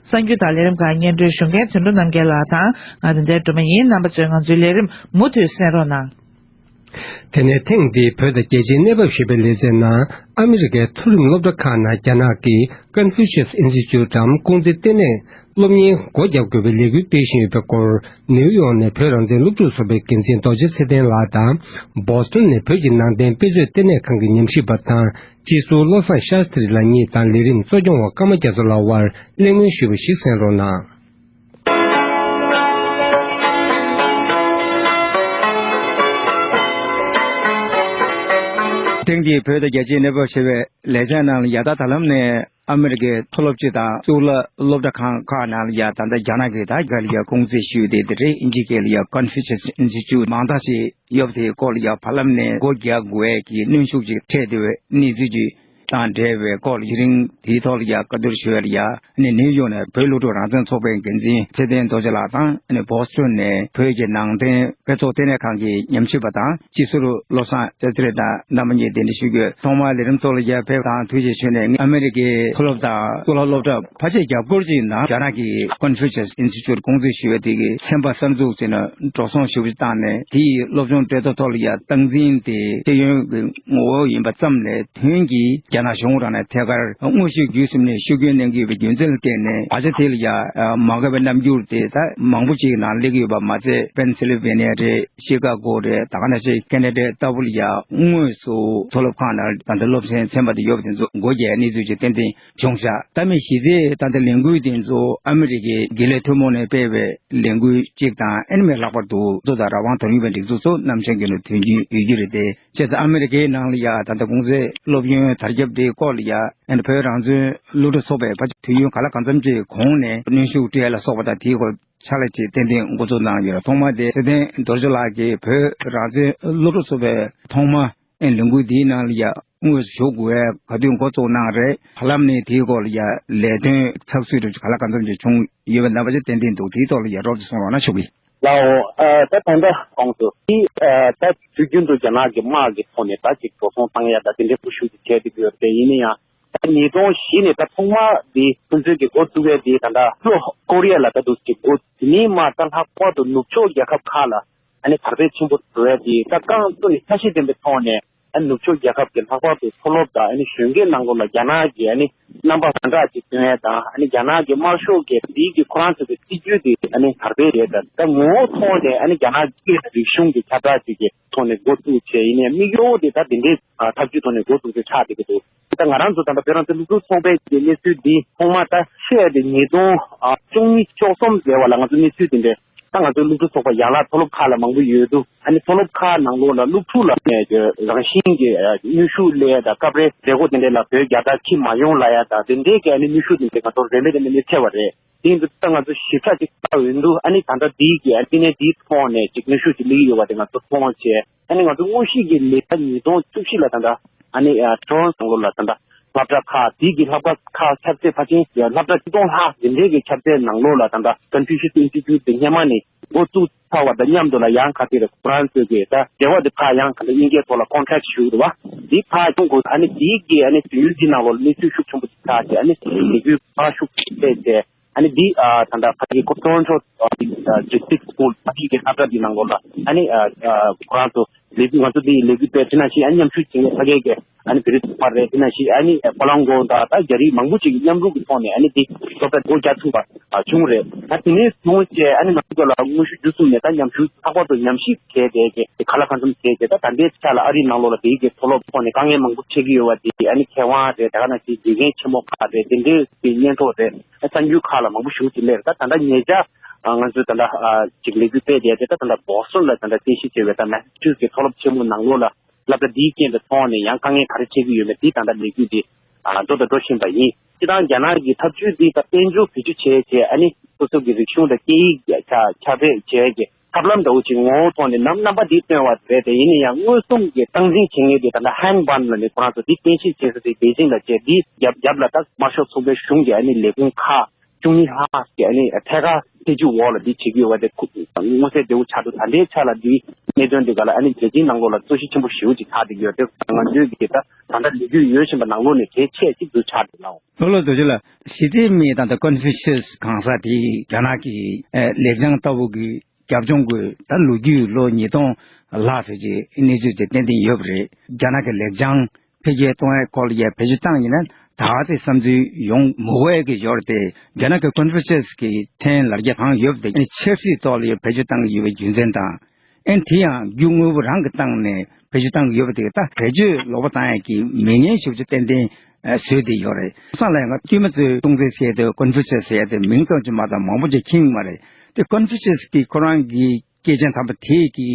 གསར་འགྱུར་དང་ལས་རིམ་ཁག་སྙན་སྒྲོན་ཞུ་མཁན་དོན་གྲུབ་རྣམ་རྒྱལ་ལགས་དང་། ང་རིག་ལྡན་སྒྲོལ་མ་ཡིན། རྣམ་པ་ཚོས་ང་ཚོའི་ལས་རིམ་མུ་མཐུད་གསན་རོགས་གནང་། དེ་ནས་ཐེངས་འདིའི་བོད་དང་རྒྱལ་སྤྱིའི་གནས་བབ་ཞེས་པའི་ལེ་ཚན་ནང་། ཨ་མི་རི་ཀའི་མཐོ་རིམ་སློབ་གྲྭ་ཁག་ནང་རྒྱ་ནག་གི་Confucius Institute འམ་ཀུང་ཙི་ལྟེ་གནས་སློབ་གཉེར་སྒོ་རྒྱག་དགོས་པའི་ལས་འགུལ་སྤེལ་བཞིན་ཡོད་པའི་སྐོར། ནིའུ་ཡོག་ནས་བོད་རང་བཙན་སློབ་ཕྲུག་ཚོགས་པའི་འགན་འཛིན་རྡོ་རྗེ་ཚེ་བརྟན་ལགས་དང་། བོ་སི་ཊོན་ནས་བོད་ཀྱི་ནང་བསྟན་དཔེ་མཛོད་ལྟེ་གནས་ཁང་གི་ཉམས་ཞིབ་པ་དང་། སྤྱི་ཟུར་བློ་བཟང་ཤཱསྟྲི་ལགས་གཉིས་དང་། ལས་རིམ་གཙོ་སྐྱོང་བ་ཀརྨ་རྒྱ་མཚོ་ལགས་དབར་གླེང་མོལ་ཞུས་པ་ཞིག་གསན་རོགས་གནང་། ཐེངས་འདིའི་བོད་དང་རྒྱལ་སྤྱིའི་གནས་བབ་ཞེས་པའི་ལེ་ཚན་ནང་ལ་ཡ། ད་ད་ལམ་ནས་ཨ་མི་རི་ཀའི་མཐོ་སློབ་སྤྱི་དང་གཙུག་ལག་སློབ་གྲྭ་ཁང་ཁག་ནང་ལ་ཡ། ད་ལྟ་རྒྱ་ནག་གི་ད་ག་ལ་ཡ་ཀུང་ཙི་ཞུས་དེ་དེ་རེད། ཨིན་ཇི་སྐད་ལ་ཡ་Confucius Institute མང་དག་ཅིག་ཡོད་པ་དེའི་སྐོར་ལ་ཡ་བར་ལམ་ནས་སྒོ་རྒྱག་དགོས་ཀྱི་གནོན་ཤུགས་ཅིག་འཕྲད་བསྡད་པའི་གནས་ཚུལ་ཅིག་དང་འབྲེལ་བའི་སྐོར་ལ་ཡུན་རིང་དེའི་ཐོག་ལ་ཡ་བཀའ་བསྡུར་ཞུ་བའི་ལ་ཡ། ཨ་ནི་ནིའུ་ཡོག་ནས་བོད་སློབ་ཕྲུག་རང་བཙན་ཚོགས་པའི་འགན་འཛིན་ཚེ་བརྟན་རྡོ་རྗེ་ལགས་དང་། ཨ་ནི་བོ་སི་ཊོན་ནས་བོད་ཀྱི་ནང་བསྟན་དཔེ་ཚོགས་ལྟེ་གནས་ཁང་གི་ཉམས་ཞིབ་པ་དང་། སྤྱི་ཟུར་བློ་བཟང་ཤཱསྟྲི་དང་རྣམ་པ་གཉིས་གདན་འདྲེན་ཞུ་རྒྱུ། ཐོག་མར་ལས་རིམ་ཚོགས་ལ་ཡར་ཕེབས་དང་ཐུགས་རྗེ་ཆེ་ཞུས་ནས། ཨ་མི་རི་ཀའི་མཐོ་སློབ་དང་གཙུག་ལག་སློབ་གྲྭ་ཕལ་ཆེར་གྱ་དགུ་ཅིག་ནང་རྒྱ་ནག་གི་Confucius Institute ཀུང་ཙི་ཞུ་བའི་དེ་གི་ཚན་པ་གསར་འཛུགས་ཟེར་ནས་འགྲོ་སོང་ཞེ་པོ་ཅིག་བཏང་ནས། དེ་ཡི་སློབ་སྦྱོང་སྤྲད་ཐོག་ཐོག་ལ་ཡ་སྟངས་འཛིན་དེ་ཤེས་ཡོན་གྱི་ངོ་བོ་ཡིན་པ་ཙམ་ལས། དོན་གྱིས་རྒྱ་ནག་གཞུང་རང་ནས་ཐད་ཀར་དངོས་ཤུགས་བརྒྱུད་གསུམ་ནས་ཤུགས་རྐྱེན་གནང་གི་ཡོད་པའི་རྒྱུ་མཚན་ལ་བརྟེན་ནས། ད་ཆ་དེ་ལ་ཡ་མ་དགའ་བའི་རྣམ་འགྱུར་དེ་ད་མང་པོ་ཅིག་ནང་སླེབས་ཀྱི་ཡོད་པ་མ་ཚད། པེན་སིལ་ཝེ་ནི་ཡ་རེད། ཤི་ཀ་གོ་རེད། ད་ག་ནང་བཞིན་ཁེ་ན་ཌ་ལྟ་བུ་ལ་ཡ་དངོས་སུ་མཐོ་སློབ་ཁག་ནང་ད་ལྟ་སློབ་ཚན་ཚན་པ་དེ་ཡོད་པ་དེ་ཚོ་སྒོ་རྒྱག་གནས་ཚུལ་ཅིག་ཏན་ཏན་བྱུང་ཤག་ད་མི་གཞི་རྩའི་ད་ལྟ་ལས་འགུལ་དེ་ཚོ་ཨ་མི་རི་ཀའི་དགེ་ལས་ཐུན་མོང་ནས་སྤེལ་བའི་ལས་འགུལ་གཅིག་དང་། ཨ་ནི་མི་ལྷག་པར་དུ་གཙོ་དང་རང་དབང་དོན་གཉེར་བའི་སྒྲིག་འཛུགས་ཚོ་ནམ་ཞིག་གི་ནང་དོན་རྐྱེན་ཡོད་རྒྱུ་རེད་དེ། བྱས་ཙང་ཨ་མི་རི་ཀའི་ནང་ལ་ཡ་ད་ལྟ་ཀུང་ཙི་སློབ་ཡོན་དར་ཁྱབ་དེའི་སྐོར་ལ་ཡ། ཨ་ནི་བོད་རང་བཙན་སློབ་ཕྲུག་ཚོགས་པས་ཕལ་ཆེར་དུས་ཡུན་ག་ལ་གང་འཚམ་ཅིག་གོང་ནས་གནོན་ཤུགས་སྤྲད་ལ་སོགས་པ་དང་། དེའི་སྐོར་ཕྱག་ལས་ཅིག་ཏན་ཏན་འགོ་འཛུགས་གནང་ཡོད་རེད། ཐོག་མ་དེ་ཚེ་བརྟན་རྡོ་རྗེ་ལགས་ཀྱིས་བོད་རང་བཙན་སློབ་ཕྲུག་ཚོགས་པའི་ཐོག་མ་ ཨེ་ལས་འགུལ་འདིའི་ནང་ལ་ཡ་དངོས་སུ་ཞུགས་དགོས་ག་དུས་འགོ་བཙུགས་གནང་རེད། ཧ་ལམ་ནས་དེའི་སྐོར་ལ་ཡ་ལས་དོན་ཚགས་ཚུད་རེ་ག་ལ་གང་འཚམ་ཅིག་བྱུང་ཡོད་པའི་རྣམ་པ་ཅིག་ཏན་ཏན་འདུག་དེའི་ཐོག་ལ་ཡ་རོབ་ཅིག་གསུང་རོགས་གནང་ཞུ་གི། ལའོ། ཨ་ད་ད་ལྟ་གོང་དུ་དེ་ཨ་ད་དུས་རྒྱུན་དུ་རྒྱ་ནག་གི་དམག་གི་ཐོག་ནས་ད་ཅིག་འགྲོ་སོང་བཏང་ཡ་ད་དེ་འདྲའི་ཀུ་ཤུ་ཅིག་བྱས་བསྡད་ཀྱི་ཡོད་རེད། ཡིན་ན་ཡང་ད་ཉིས་སྟོང་བཞི་ནས་ད་ཐོག་མ་དེ་ཁོང་ཚོའི་གི་འགོ་བཙུགས་ཡ་དེ་ད་ལྟ་ལྷོ་ཀོ་རི་ཡ་ལ་ད་དུ་ཅིག་འགོ་དེ་ནས་མར་ད་ལྷག་པར་དུ་ནུབ་ཕྱོགས་རྒྱལ་ཁབ་ཁག་ལ་ཨ་ནི་དར་སྤེལ་ཆེན་པོ་འགྲོ་ཡ་དེ་ད་རྐང་བཙུགས་ནས་འཆར་གཞི་ལྡན་པའི་ཐོག་ནས། ཨ་ནི་ནུབ་ཕྱོགས་རྒྱལ་ཁབ་ཀྱི་ལྷག་པར་དུ་མཐོ་སློབ་དང་ཨ་ནི་གཞོན་སྐྱེས་ནང་ལོགས་ལ་རྒྱ་ནག་གི་ཨ་ནི་རྣམ་པ་ག་འདྲ་ཅིག་སྟོན་ཡས་དང་། ཨ་ནི་རྒྱ་ནག་གི་དམར་ཤོག་གི་དེའི་གི་ཁོ་རང་ཚོ་གི་སྲིད་ཇུས་དེ་ཨ་ནི་དར་སྤེལ་ཡས་དང་། ད་ངོ་བོ་ཐོག་ནས་ཨ་ནི་རྒྱ་ནག་གི་རིག་གཞུང་གི་ཁྱབ་བསྒྲགས་ཅིག་གི་ཐོག་ནས་འགོ་བཙུགས་བྱས། ཡིན་ནའི་དམིགས་ཡུལ་དེ་ད་དེ་འདྲའི་ཨ་ཐབས་ཇུས་ཐོག་ནས་འགོ་བཙུགས་ཏེ་ཆགས་བསྡད་ཀྱི་འདུག་ད་ང་རང་ཚོ་ད་ལྟ་བོད་རང་བཙན་སློབ་ཕྲུག་ཚོགས་པའི་གི་གནས་ཚུལ་འདི་ཐོག་མ་ད་ཤོད་དེ་ཉིས་སྟོང་བཅུ་གཉིས་བཅུ་གསུམ་ཟེར་བ་ལ་ང་ཚོ་གནས་ཚུལ་དེ་འདྲ། ད་ང་ཚོའི་སློབ་ཕྲུག་ཚོགས་པ་ཡན་ལག་མཐོ་སློབ་ཁག་ལ་མང་པོ་ཡོད་འདུག་ཨ་ནི་མཐོ་སློབ་ཁག་ནང་ལོགས་ལ་སློབ་ཕྲུག་ལ་ནས་རང་བཞིན་གྱི་ཨ་གནོན་ཤུགས་སླེབས་ཡ་དང་། སྐབས་རེ་མཛད་སྒོ་དེ་འདྲ་ལ་བོད་རྒྱལ་དར་འཁྱེར་མ་ཡོང་ལབ་ཡ་དང་། དེ་འདྲའི་གི་ཨ་ནི་གནོན་ཤུགས་དེ་འདྲ་ང་ཚོར་རེ་མེད་དེ་འདྲ་སླེབས་ཚར་བ་རེད། དེ་ཡིན་དུས་ད་ང་ཚོ་ཞིབ་ཕྲ་ཅིག་ལྟ་འོས་འདུག་ཨ་ནི་ད་ལྟ་འདིའི་གི་ཨ་ནི་ནས་འདིའི་ཐོག་ནས་ཅིག་གནོན་ཤུགས་ཅིག་སླེབས་ཀྱི་ཡོད་པ་དེ་ང་ཚོ་མཐོང་བྱས། ཨ་ནི་ང་ཚོ་དངོས་གཞི་གི་ལས་ཀ་ཉིས་སྟོང་བཅུ་བཞི་ལ་ད་ལྟ་ཨ་ནི་ཨ་ཊོ་རོན་ཊོ་ནང་ལོགས་ལ་ད་ལྟ་སློབ་གྲྭ་ཁག་དེ་གི་སློབ་གྲྭ་ཁག་ཁྱབ་ཚད་ཕལ་ཆེར་སློབ་གྲྭ་ཆིག་སྟོང་ལྷག་དེ་འདྲའི་གི་ཁྱབ་ཚད་ནང་ལོགས་ལ་ད་ལྟ་ཀོན་ཕུ་ཤི་ཡས་ཨིན་སི་ཊི་ཊུཊ་དེ་སྔོན་མ་ནས་འགོ་བཙུགས་ཚར་བ་དང་མཉམ་དུ་ལ་ཡང་ག་དེ་རེད། ཁོ་རང་ཚོས་གི་ད་འབྲེལ་བ་དེ་ཕར་ཡང་ག་ད་དབྱིན་སྐད་ཐོག་ལ་ཀོན་ཊེག་ཞུ་རེད་བ། དེ་ཕར་ཡོང་དགོས། ཨ་ནི་དེའི་གི་ཨ་ནི་དུས་ཡུན་འདི་ནང་ལོགས་ལ་གནས་ཚུལ་ཤུགས་ཆེན་པོ་ཞིག་ཆགས་ཏེ། ཨ་ནི་ལས་འགུལ་ཕར་ཤུགས་ཆེ་སྤེལ་ཏེ། ཨ་ནི་འདི་ཨ་ད་ལྟ་ཕ་གི་ཀོ་ཊོ་རོན་ཊོ་ཨ་ཌིས་ཊྲིག་སི་ཀུལ་ཕ་གི་གི་སློབ་གྲྭ་འདི་ནང་ལོགས་ལ་ཨ་ནི་ཨ་ཨ་ཁོ་རང་ཚོ་ལས་འགུལ་ང་ཚོ་འདི་ལས་འགུལ་སྤེལ་དེ་ནང་བཞིན། ཨ་ནི་མཉམ་ཞུགས་བྱེད་མཁན་ཕ་གི་གི་ཨ་ནི་བོད་རིགས་ཚོགས་པ་རེད། དེ་ནང་བཞིན་ཨ་ནི་ཨ་ཕ་ལང་གོ་དང་ད་རྒྱ་རིགས་མང་པོ་ཅིག་མཉམ་རུབ་ཀྱི་ཐོག་ནས་ཨ་ནི་འདི་སློབ་གྲྭ་སྒོ་རྒྱག་ཐུབ་པ་ཨ་བྱུང་རེད། ད་དེ་ནས་བཟུང་བྱས་ཨ་ནི་ང་ཚོ་ལ་དངོས་ཤུགས་བརྒྱུད་གསུམ་ནས་ད་མཉམ་ཞུགས་ལྷག་པར་དུ་ཉམས་ཞིབ་བྱས་བསྡད་རྒྱུ་དེ་ག་ལ་གང་འཚམ་བྱས་རྒྱུ། ད་ད་ལྟའི་ཆ་ལ་ཨ་རིའི་ནང་ལོགས་ལ་དེའི་གི་མཐོ་སློབ་ཐོག་ནས་དཀའ་ངལ་མང་པོ་འཕྲད་ཀྱི་ཡོད་པ་དེ་ཨ་ནི་མཁས་དབང་རེད། ད་ག་ནང་བཞིན་དགེ་རྒན་ཆེན་མོ་ཁག་རེད། དེ་འདྲའི་གི་སྙན་ཐོ་རེད། གསར་འགྱུར་ཁག་ལ་མང་པོ་ཞེ་པོ་ཅིག་སླེབས་རེད། ད་ད་ལྟ་ཉེ་ཆར་ང་ཚོས་ད་ལྟ་ཅིག་ལས་འགུལ་སྤེལ་བསྡད་དེ། ད་ད་ལྟ་བོ་སི་ཊོན་ལ་ད་ལྟ་རྟེན་གཞི་བྱས་པའི་ད་མེ་ས་ཆུ་སི་གི་མཐོ་སློབ་ཆེན་མོ་ནང་ལོགས་ལ་སློབ་གྲྭ་འདིའི་རྐྱེན་པའི་ཐོག་ནས་ཡང་དཀའ་ངལ་ག་རེ་འཕྲད་ཀྱི་ཡོད་མེད་དེ་ད་ལྟ་ལས་འགུལ་འདི་ཨ་མདོར་ད་འགྲོ་བཞིན་པ་ཡིན། སྤྱིར་བཏང་རྒྱ་ནག་གི་ཐབས་ཇུས་འདི་ད་དཔལ་འབྱོར་བེད་སྤྱོད་བྱས་བྱས། ཨ་ནི་སོ་སོ་གི་རིག་གཞུང་དང་སྐད་ཡིག་ཁྱབ་ཁྱབ་སྤེལ་བྱས་ཀྱི་ཐབས་ལམ་འདྲ་བོ་ཅིག་ངོ་བོ་ཐོག་ནས་ནམ་རྣམ་པ་འདི་སྟོན་པ་རེད་དེ། ཡིན་ན་ཡང་མངོན་སུམ་གྱི་སྟངས་འཛིན་བྱེད་མཁན་དེ་ད་ལྟ་ཧན་བན་ལབ་ནས་ཁོ་རང་ཚོ་འདི་རྟེན་གཞི་བྱེད་ས་དེ་པེ་ཅིང་ལ་བྱས། འདི་རྒྱབ་རྒྱབ་ལ་ད་དམར་ཤོག་ཚོགས་པའི་གཞུང་གི་ཨ་ནི་ལས་ཁུངས་ཁག་བཅུ་གཉིས་ལྷག་གི་ཨ་ནི་ཐད་ཀར་ཐེ་བྱུས་འོག་ལ་འདི་བྱེད་ཀྱི་ཡོད་པ་དེ་ཁུ་མངོན་གསལ་དོད་པོ་ཆགས་འདུག་ད་ལྟའི་ཆ་ལ་འདི་གནད་དོན་འདི་ག་ལ་ཨ་ནི་རྒྱལ་སྤྱིའི་ནང་ལོགས་ལ་རྩོད་གཞི་ཆེན་པོ་ཞེ་པོ་ཅིག་ཆགས་བསྡད་ཀྱི་ཡོད་དེ། ང་ཚོའི་གི་ད་ད་ལྟ་ལས་འགུལ་ཡོད་བཞིན་པ་ནང་ལོགས་ནས་གལ་ཆེ་ཅིག་ཏུ་ཆགས་འདུག་ལགས། ལྷོ་ལྷོ་རྡོ་རྗེ་ལགས། ཞི་བདེའི་མི་དང་ད་ཀོན་ཕུ་ཤི་ཡས་གང་ཟག་དེ་རྒྱ་ནག་གི་ཨེ་ལེགས་བྱང་ལྟ་བུ་གི་རྒྱབ་ལྗོངས་དགོས། ད་ལོ་རྒྱུས་ལོ་ཉིས་སྟོང་ལྷག་ཙམ་གྱི་གནས་ཚུལ་དེ་ཏན་ཏན་ཡོད་པ་རེད། རྒྱ་ནག་གི་ལེགས་བྱང་འཕེལ་རྒྱས་གཏོང་ཡའི་སྐོར་ལ་ཡ་བེད་སྤྱོད་བཏང་ཡིན་ན་ད་ག་ཚོད་བསམ་ཚུལ་ཡོང་མི་དགོས་ཀྱི་ཡོད་རེད་དེ། རྒྱ་ནག་གི་ཀོན་ཕུ་ཤི་ཡས་ཀྱི་ཕྲན་ལ་རྒྱ་གང་ཡོད་པ་དེ་ཆབ་སྲིད་ཐོག་ལ་ཡ་བེད་སྤྱོད་བཏང་གི་ཡོད་པའི་རྒྱུ་མཚན་དང་། ཨེ་དེ་ཡང་རྒྱུ་དངོས་པོ་རང་གི་སྟེང་ནས་བེད་སྤྱོད་བཏང་གི་ཡོད་པ་དེ་ད་བེད་སྤྱོད་ལོག་པ་བཏང་ཡ་གི་མི་ངན་ཞིག་ཏན་ཏན་བཟོས་བསྡད་ཡོད་རེད། སང་ལ་ཡང་དཀྱུས་མ་ཚོས་ཀྲུང་ཙེ་ཟེར་དེ་ཀོན་ཕུ་ཤི་ཡས་ཟེར་དེ་མིང་ཙམ་གྱིས་མ་གཏོགས་མང་པོ་ཅིག་མཁྱེན་གྱི་མ་རེད། དེ་ཀོན་ཕུ་ཤི་ཡས་ཀྱི་ཁོ་རང་གི་སྐྱེས་ཆེན་དམ་པ་དེ་གི་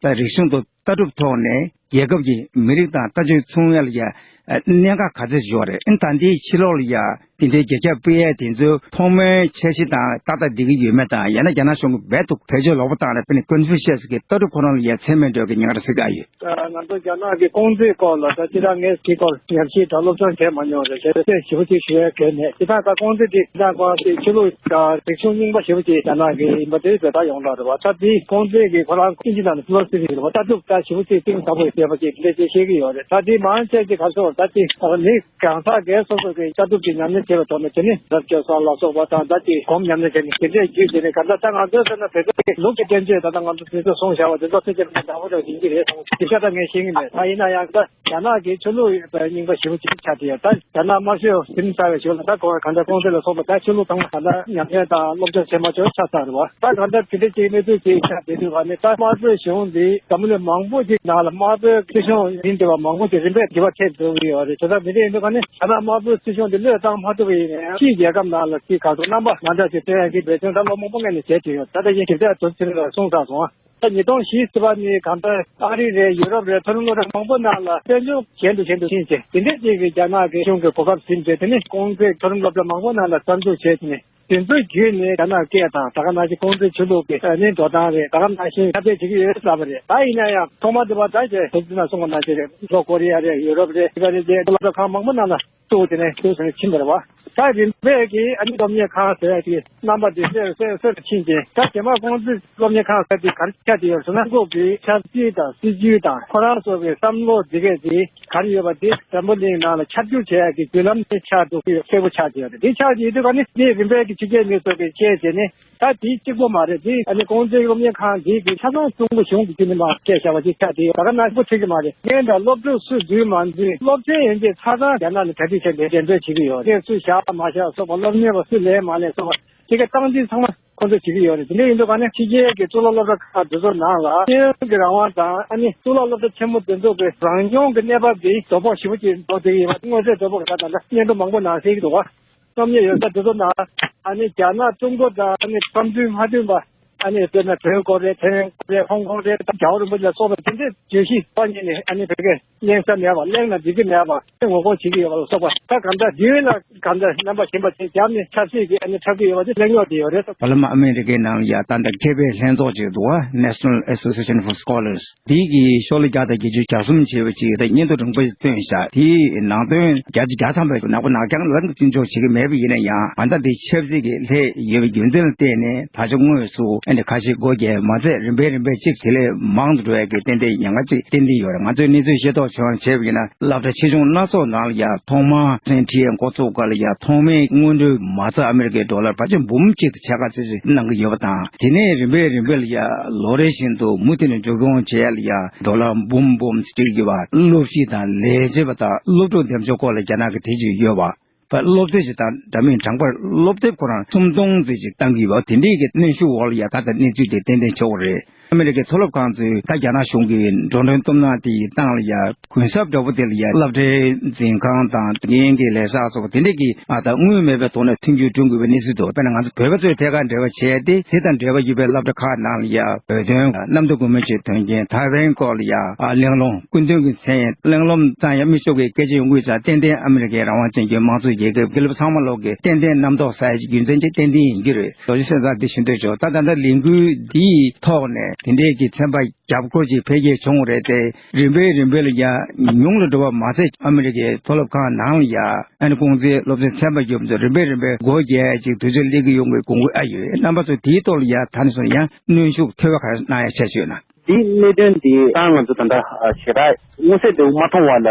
ད་རིག་གཞུང་དང་ལྟ་གྲུབ་ཐོག་ནས་རྒྱལ་ཁབ་ཀྱི་མི་རིགས་དང་ལྟ་སྤྱོད་མཚུངས་ཡ་ལ་ཡ་གནད་འགག་ག་ཚོད་ཡོད་རེད། ཨ་ད་ལྟའི་ཕྱི་ལོགས་ལ་ཡ་དེ་འདྲའི་རྒྱ་ཁྱབ་སྤེལ་ཡས་དེ་ཚོ་ཐོག་མའི་འཆར་གཞི་དང་ཏག་ཏག་འགྲིག་གི་ཡོད་མེད་དང་། ཡང་ན་རྒྱ་ནག་གཞུང་གིས་རྦད་དེ་བེད་སྤྱོད་ལོག་པ་བཏང་ནས་དཔེར་ན་ཀོན་ཕུ་ཤི་ཡས་ཀྱི་ལྟ་གྲུབ་ཁོ་རང་ལ་ཡ་ཚད་མེད་འགྲོ་གི་ཉེན་ཁ་ཟིག་ཡོད། ང་ཚོ་རྒྱ་ནག་གི་ཀྲུང་ཙེ་སྐོར་ལ་ད་ཅི་ད་ངས་དེའི་སྐོར་ཉམས་ཞིབ་དང་སློབ་སྦྱོང་བྱས་མ་མྱོང་རེད། བྱས་ཏེ་ཞིབ་པོ་ཅིག་ཞུ་ཡ་གལ་མེད། ཅི་ད་ད་ཀྲུང་ཙེ་དེ་ད་ཀོ་ཧྥེ་ཆོས་ལུགས་དང་རིག་གཞུང་རྙིང་པ་ཞེ་པོ་ཅིག་རྒྱ་ནག་གི་ཡིན་པ་དེ་བོད་ད་ཡོངས་གྲགས་རེད་བ། ད་དེ་ཀྲུང་ཙེ་གི་ཁོ་རང་དབྱིན་ཇི་ནང་ནས་ཕི་ལོ་སི་ཕི་རེད་བ། ལྟ་གྲུབ་ད་ཞེ་པོ་ཅིག་གཏིང་ཟབ་པོ་ཡོད་པ་ཅིག་དེ་འདྲ་ཅིག་བཤད་ཀྱི་ཡོད་རེད། ད་དེ་མང་ཆེ་ཅིག་ག་ཚོད་ད་དེ་མི་གང་ཟག་སྒེར་སོ་སོ་གི་ལྟ་གྲུབ་ཅིག་ཉམས་ལེན་བྱེད་པའི་ཐོག་ནས་དེ་ནི་རབ་སྐྱོར་སོགས་ལ་སོགས་པ་དང་ད་ཅིག་སྒོམ་ཉམས་ལེན་བྱས་ནས་དེ་འདྲས་བརྒྱུད་དེ་ནས་ག་ད་ད་ང་ཚོའི་ས་ན་བོད་པའི་ལུགས་ཀྱི་བསྟན་བཅོས་ད་ལྟ་ང་ཚོ་དེ་ཚོ་གསུངས་བཞག་པ་དེ་ཚོ་ཕལ་ཆེར་འདྲ་པོ་འདྲ་ཡིན་གྱི་རེད་གསུངས། དེ་ཤ་ད་ངས་ཤེས་ཀྱི་མེད། ད་ཡིན་ན་ཡང་ད་རྒྱ་ནག་གི་ཆོས་ལུགས་རྙིང་པ་ཞེ་པོ་ཅིག་ཆགས་བསྡད་ཡོད། ད་རྒྱ་ནག་དམར་ཤོག་འཛིན་ཚར་བའི་ཞོར་ལ་ད་གོང་ག་འདྲ་ཀྲུང་ཙེ་ལ་སོགས་པ་ད་ཆོས་ལུགས་ཚང་མ་ད་ལྟ་ཉམས་ལེན་དང་སློབ་སྦྱོང་བྱེད་མ་ཆོག་ཆགས་ཚར་རེད་བ། ད་ག་འདྲ་དེ་འདྲ་ཅིག་གནས་ཚུལ་ཅིག་ཆགས་བསྡད་དུས་ག་ནས་ད་དམར་པོའི་གཞུང་འདི་འཛམ་གླིང་མང་པོ་ཅིག་ནང་ལ་དམར་པོའི་སྲིད་གཞུང་ཡིན་བསྡད་པ་མང་པོ་ཅིག་རིམ་པས་འགྱུར་བ་ཐེབས་འགྲོ་གི་ཡོད་རེད། དེ་ལྟར་མི་འདྲ་ཡིན་དུས་ག་ནས་ད་ལྟ་དམར་པོའི་སྲིད་གཞུང་འདི་བློས་བཏང་མ་ཐུབ་པ་ཡིན་ན་ཡང་ཕྱིའི་རྒྱལ་ཁབ་ནང་ལ་ཅིག་ག་ཚོད་རྣམ་པ་མ་འདྲ་ཅིག་སྟོན་ཡ་གི་འབད་བརྩོན་ད་ལོ་མང་པོ་སྔོན་ནས་བྱས་བསྡད་ཡོད། ད་ལྟ་ཡིན་ཞིབ་ཕྲ་དུ་ཚིག་ལ་གསུངས་ཚར་སོང་ཨ། ད་ཉིས་སྟོང་བཞི་ཟེར་བ་ནི་གང་ལྟར་ཨ་རི་རེད། ཡུ་རོབ་རེད། མཐོ་རིམ་སློབ་གྲྭ་མང་པོ་ནང་ལ་དཔལ་འབྱོར་གཞན་དུ་གཞན་དུ་ཕྱིན་ཚེ་དེ་འདྲས་ཅིག་གིས་རྒྱ་ནག་གི་གཞུང་གི་གོ་སྐབས་ཟིན་ཚེ་དེ་ནི་ཀྲུང་ཙེ་མཐོ་རིམ་སློབ་གྲྭ་མང་པོ་ནང་ལ་གསར་འཛུགས་བྱས་ཚེ་ནི་ དེ་ཚོའི་བརྒྱུད་ནས་རྒྱ་ནག་སྐད་དང་ད་ག་ནང་བཞིན་ཁོང་ཚོའི་ཆོས་ལུགས་ཀྱི་ཨ་ནི་འགྲོ་སྟངས་རེད། ད་ག་ནང་བཞིན་ཁྱབ་སྤེལ་བྱེད་ཀྱི་ཡོད་ཟེར་བ་རེད། ད་ཡིན་ན་ཡང་ཐོག་མ་དེ་བ་ད་ཅེ་ད་ཅི་ན་སོང་བ་ནང་བཞིན་རེད། ལྷོ་ཀོ་རི་ཡ་རེད། ཡུ་རོབ་རེད། དེ་ག་རེད། དེ་སློབ་གྲྭ་ཁང་མང་པོ་ནང་ལ་གཙོ་བོ་དེ་ནས་དུས་སུ་ཕྱིན་པ་རེད་བ། ད་རིམ་པས་ཀྱིས་ཨ་ནི་སློབ་གཉེར་ཁང་ཟེར་ཡ་དེ་རྣམ་པ་དེ་གསལ་གསལ་གསལ་དུ་ཕྱིན་ཏེ། ད་རྗེས་མ་ཁོང་ཚོས་སློབ་གཉེར་ཁང་ཟེར་དེ་ག་རེ་ཆགས་ཀྱི་ཡོད་ཟེར་ན། ཀྲུང་གོ་གི་ཆབ་སྲིད་དང་སྲིད་ཇུས་དང་ཁོ་རང་ཚོ་གི་བསམ་བློ་འདི་གས་དེ་ག་རེ་ཡོད་པ་དེ་འཛམ་བུ་གླིང་ནང་ལ་ཁྱབ་བསྒྱུར་བྱེད་ཡ་གི་བརྒྱུད་ལམ་དེ་ཆགས་འགྲོ་གི་ཡོད། གསལ་པོ་ཆགས་ཀྱི་ཡོད་རེད། དེ་ཆགས་ཀྱི་ཡོད་དུས་ག་ནི་དེ་རིམ་པས་ཀྱི་ཕྱི་རྒྱལ་མི་ཚོ་གི་བཤད་བྱས་ནས། ད་དེ་གཅིག་པོ་མ་རེད། དེ་ཨ་ནི་ཀོང་ཙེའི་སློབ་གཉེར་ཁང་འདི་གི་ཆ་ཚང་ཀྲུང་གོ་གཞུང་གི་བརྒྱུད་ནས་མར་སྐད་བཞག་པ་ཅིག་ཆགས་བསྡད་ཡོད། ད་ག་ནང་བཞིན་པོ་ཁྲིད་ཀྱི་མ་རེད། སྔོན་དང་སློབ་ཕྲུག་སུ་འཛུལ་མ་འཛུལ། སློབ་ཚན་ཡན་ཆད་ཆ་ཚང་རྒྱ་ནག་ནས་གྲ་སྒྲིག་བྱས་ནས་འགྲེམས་སྤེལ་བྱེད་ཀྱི་ཡོད་རེད། སུ་བཞག་མ་བཞག་སོགས་པ། སློབ་གཉེར་བ་སུ་ལེན་མ་ལེན་སོགས་པ། དེ་ག་སྟངས་འཛིན་ཚང་མ་ཁོང་ཚོས་བྱེད་ཀྱི་ཡོད་རེད། དེ་འདྲ་ཡིན་དུས་ག་ནས་ཕྱི་རྒྱལ་གྱི་གཙུག་ལག་སློབ་གྲྭ་ཁག་དེ་ཚོ་ནང་ལ་ཤེས་ཡོན་གྱི་རང་དབང་དང་། ཨ་ནི་གཙུག་ལག་སློབ་གྲྭ་ཆེན་མོ་དེ་ཚོ་གི་རང་སྐྱོང་གི་གནས་བབ་དེ་དོ་ཕོག་ཞེ་པོ་ཅིག་འགྲོ་བསྡད་ཀྱི་ཡོད་པ། མངོན་གསལ་དོད་པོ་ག་ད་ལྟ་སྙན་ཐོ་མང་པོ་ནང་གསལ་གྱི་འདུག་བ། སློབ་གཉེར་ཡོད་ས་དེ་ཚོ་ནང་ཨ་ནི་རྒྱ་ནག་ཀྲུང་གོ་དང་ཨ་ནི་བསམ་ཚུལ་མ་མཐུན་པ། ཨ་ནི་དཔེར་ན་བོད་སྐོར་རེད། ཐའེ་ཝན་སྐོར་རེད། ཧོང་ཀོང་རེད། རྒྱལ་བ་རིན་པོ་ཆེ་ལ་སོགས་པ་དེ་འདྲའི་བརྗོད་གཞི་གཏོང་མཁན་ནི་ཨ་ནི་བོད་སྐད་གླེང་ས་མེད་པ། གླེང་ན་འགྲིག་གི་མེད་པ། ངོ་རྒོལ་བྱེད་ཀྱི་ཡོད་པ་ལ་སོགས་པ། ད་གང་ལྟར་རྒྱུན་ལ་གང་ལྟར་རྣམ་པ་གཞན་པ་དེ་རྒྱབ་ནས་ཆབ་སྲིད་ཀྱི་ཨ་ནི་འཁྲབ་ཀྱི་ཡོད་པ་དེ་གླེང་ཕྱོགས་དེ་ཡོད་རེད། ད་ལམ་ཨ་མི་རི་ཀའི་ནང་ལ་ཡ་ད་ལྟ་མཁས་པའི་ལྷན་ཚོགས་ཅིག་འདུག་བ། National Association for Scholars། དེའི་གི་ཤོག་ལྷེ་བརྒྱ་དང་བརྒྱད་ཅུ་གྱ་གསུམ་བྱས་པ་ཅིག་ད་སྙན་ཐོ་རིང་པོ་ཞིག་བཏོན་བཞག་དེའི་ནང་དོན་བརྒྱ་ཆ་བརྒྱ་ཐམ་པ་ནག་པོ་ནག་རྐྱང་ལམ་གྱི་བརྩི་འཇོག་བྱེད་ཀྱི་མེད་པ་ཡིན་ན་ཡང་། ཨ་ད་དེ་ཆབ་སྲིད་ཀྱི་ལྷད་ཡོད་པའི་རྒྱུ་མཚན་ལ་བརྟེན་ནས་ད་ཆ་དངོས་སུ་ཨ་ནི་ཁ་ཤས་སྒོ་བརྒྱབ་མ་ཚད། རིམ་པས་རིམ་པས་གཅིག་དེ་ལས་མང་དུ་འགྲོ་ཡ་གི་ཏན་ཏན་ཉེན་ཁ་ཅིག་ཏན་ཏན་ཡོད་རེད། ང་ཚོས་གནས་ཚུལ་ཤེས་རྟོགས་བྱུང་བ་བྱས་པ་ཡིན་ན། སློབ་གྲྭ་ཆེ་ཆུང་སྣ་ཚོགས་ནང་ལ་ཡ་ཐོག་མར་ཚན་ཁྲིད་འགོ་ཚུགས་སྐབས་ལ་ཡ་ཐོག་མའི་སྔོན་འགྲོའི་མ་རྩ་ཨ་མི་རི་ཀའི་ཌོ་ལར་བརྒྱ་ཆ་འབུམ་གཅིག་དང་ཕྱེད་ཀ་ཙམ་ཞིག་གནང་གི་ཡོད་པ་དང་། དེ་ནས་རིམ་པས་རིམ་པས་ལ་ཡ་ལོ་རེ་བཞིན་དུ་མུ་མཐུད་ནས་མཇུག་སྐྱོང་བྱེད་ཡ་ལ་ཡ་ཌོ་ལར་འབུམ་འབུམ་སྤྲད་ཀྱི་ཡོད་པ། སློབ་གཞི་དང་ལས་བྱེད་པ་དང་སློབ་ཕྲུག་འདེམས་སྤྱོད་སྐོར་ལ་རྒྱ་ནག་གི་ཐེ་ཇུས་ཡོད་པ། པ་སློབ་དེབ་ཅིག་དང་འདྲ་མིན་དྲངས་པར་སློབ་དེབ་ཁོ་རང་སུམ་སྟོང་ཙམ་ཅིག་བཏང་གི་ཡོད་པ། དེ་འདྲའི་གི་གནོན་ཤུགས་འོག་ལ་ཡ་ད་ལྟ་གནས་ཚུལ་དེ་ཏན་ཏན་ཆགས་ཀྱི་རེད། ཨ་མི་རི་ཀའི་མཐོ་སློབ་ཁང་ཚོས་ད་རྒྱ་ནག་གཞུང་གིས་འགྲོ་གྲོན་གཏུབ་ན་དེ་ཡི་སྟེང་ལ་ཡ་གུན་གསབ་འདྲ་པོ་དེ་ལ་ཡ་སློབ་གྲྭའི་འཛིན་ཁང་དང་འགན་གྱི་ལས་ས་སོགས་དེ་འདྲ་གི་ཨ་ད་དངུལ་མེད་པའི་ཐོག་ནས་མཐུན་འགྱུར་བསྐྲུན་དགོས་པའི་གནས་ཚུལ་འདུག་དཔེར་ན་ང་ཚོ་བོད་པ་ཚོས་ཐད་ཀར་འབྲེལ་བ་བྱས་ཏེ། དེ་དང་འབྲེལ་བ་ཡོད་པའི་སློབ་གྲྭ་ཁག་ནང་ལ་ཡ་བོད་དོན་གནམ་བདེ་སྒོ་མོ་ཆེའི་དོན་རྐྱེན། ཐའེ་ཝན་སྐོར་ལ་ཡ་ཨ་གླེང་སློང་། སྐུ་མདུན་གྱི་མཚན་གླེང་སློང་བཏང་ཡ་མི་ཤོག་གི་སྐད་ཆ་ཡོང་གི་ཡོད་ཙང་། ཏན་ཏན་ཨ་མི་རི་ཀའི་རང་དབང་ཅན་གྱི་དམངས་གཙོའི་རྒྱལ་ཁབ་དགེ་ལུགས་ཚང་མ་ལོག་གི་ཏན་ཏན་རྣམ་རྟོག་ཟ་ཡ་ཞིག་རྒྱུ་མཚན་ཅིག་ཏན་ཏན་ཡིན་གྱི་རེད། རྡོ་རྗེ་སེམས་དཔའ་འདི་ཞུ་འདོད་བྱུང་། ད་ད་ལྟ་ལས་འགུལ་འདིའི་ཐོག་ནས་དེ་འདྲའི་གི་ཚན་པ་བརྒྱ་སྐོར་ཅིག་འཕེལ་རྒྱས་བྱུང་བ་རེད་དེ། རིམ་པས་རིམ་པས་ལ་ཡ་ཉུང་ལ་འགྲོ་བ་མ་ཟད། ཨ་མི་རི་ཀའི་མཐོ་སློབ་ཁང་ནང་ལ་ཡ་ཨ་ནི་ཀོང་ཙེའི་སློབ་ཚན་ཚན་པ་བརྒྱད་པོ་ཚོ་རིམ་པས་རིམ་པས་སྒོ་རྒྱག་ཅིག་དུས་ཚོད་སླེབས་ཀྱི་ཡོང་བའི་དགོངས་འགལ་ཨ་ཡོད། རྣམ་པ་ཚོ་དེའི་ཐོག་ལ་ཡ་ད་ནས་བཟུང་ཡང་གནོན་ཤུགས་མཐོ་བ་ག་རེ་གནང་ཡ་ཆ་བཞག་ན། འདིའི་གནད་དོན་འདི་ད་ང་ཚོ་ད་ལྟ་ཞེ་དྲག་མངོན་གསལ་དོད་པོ་མ་མཐོང་བ་ལ།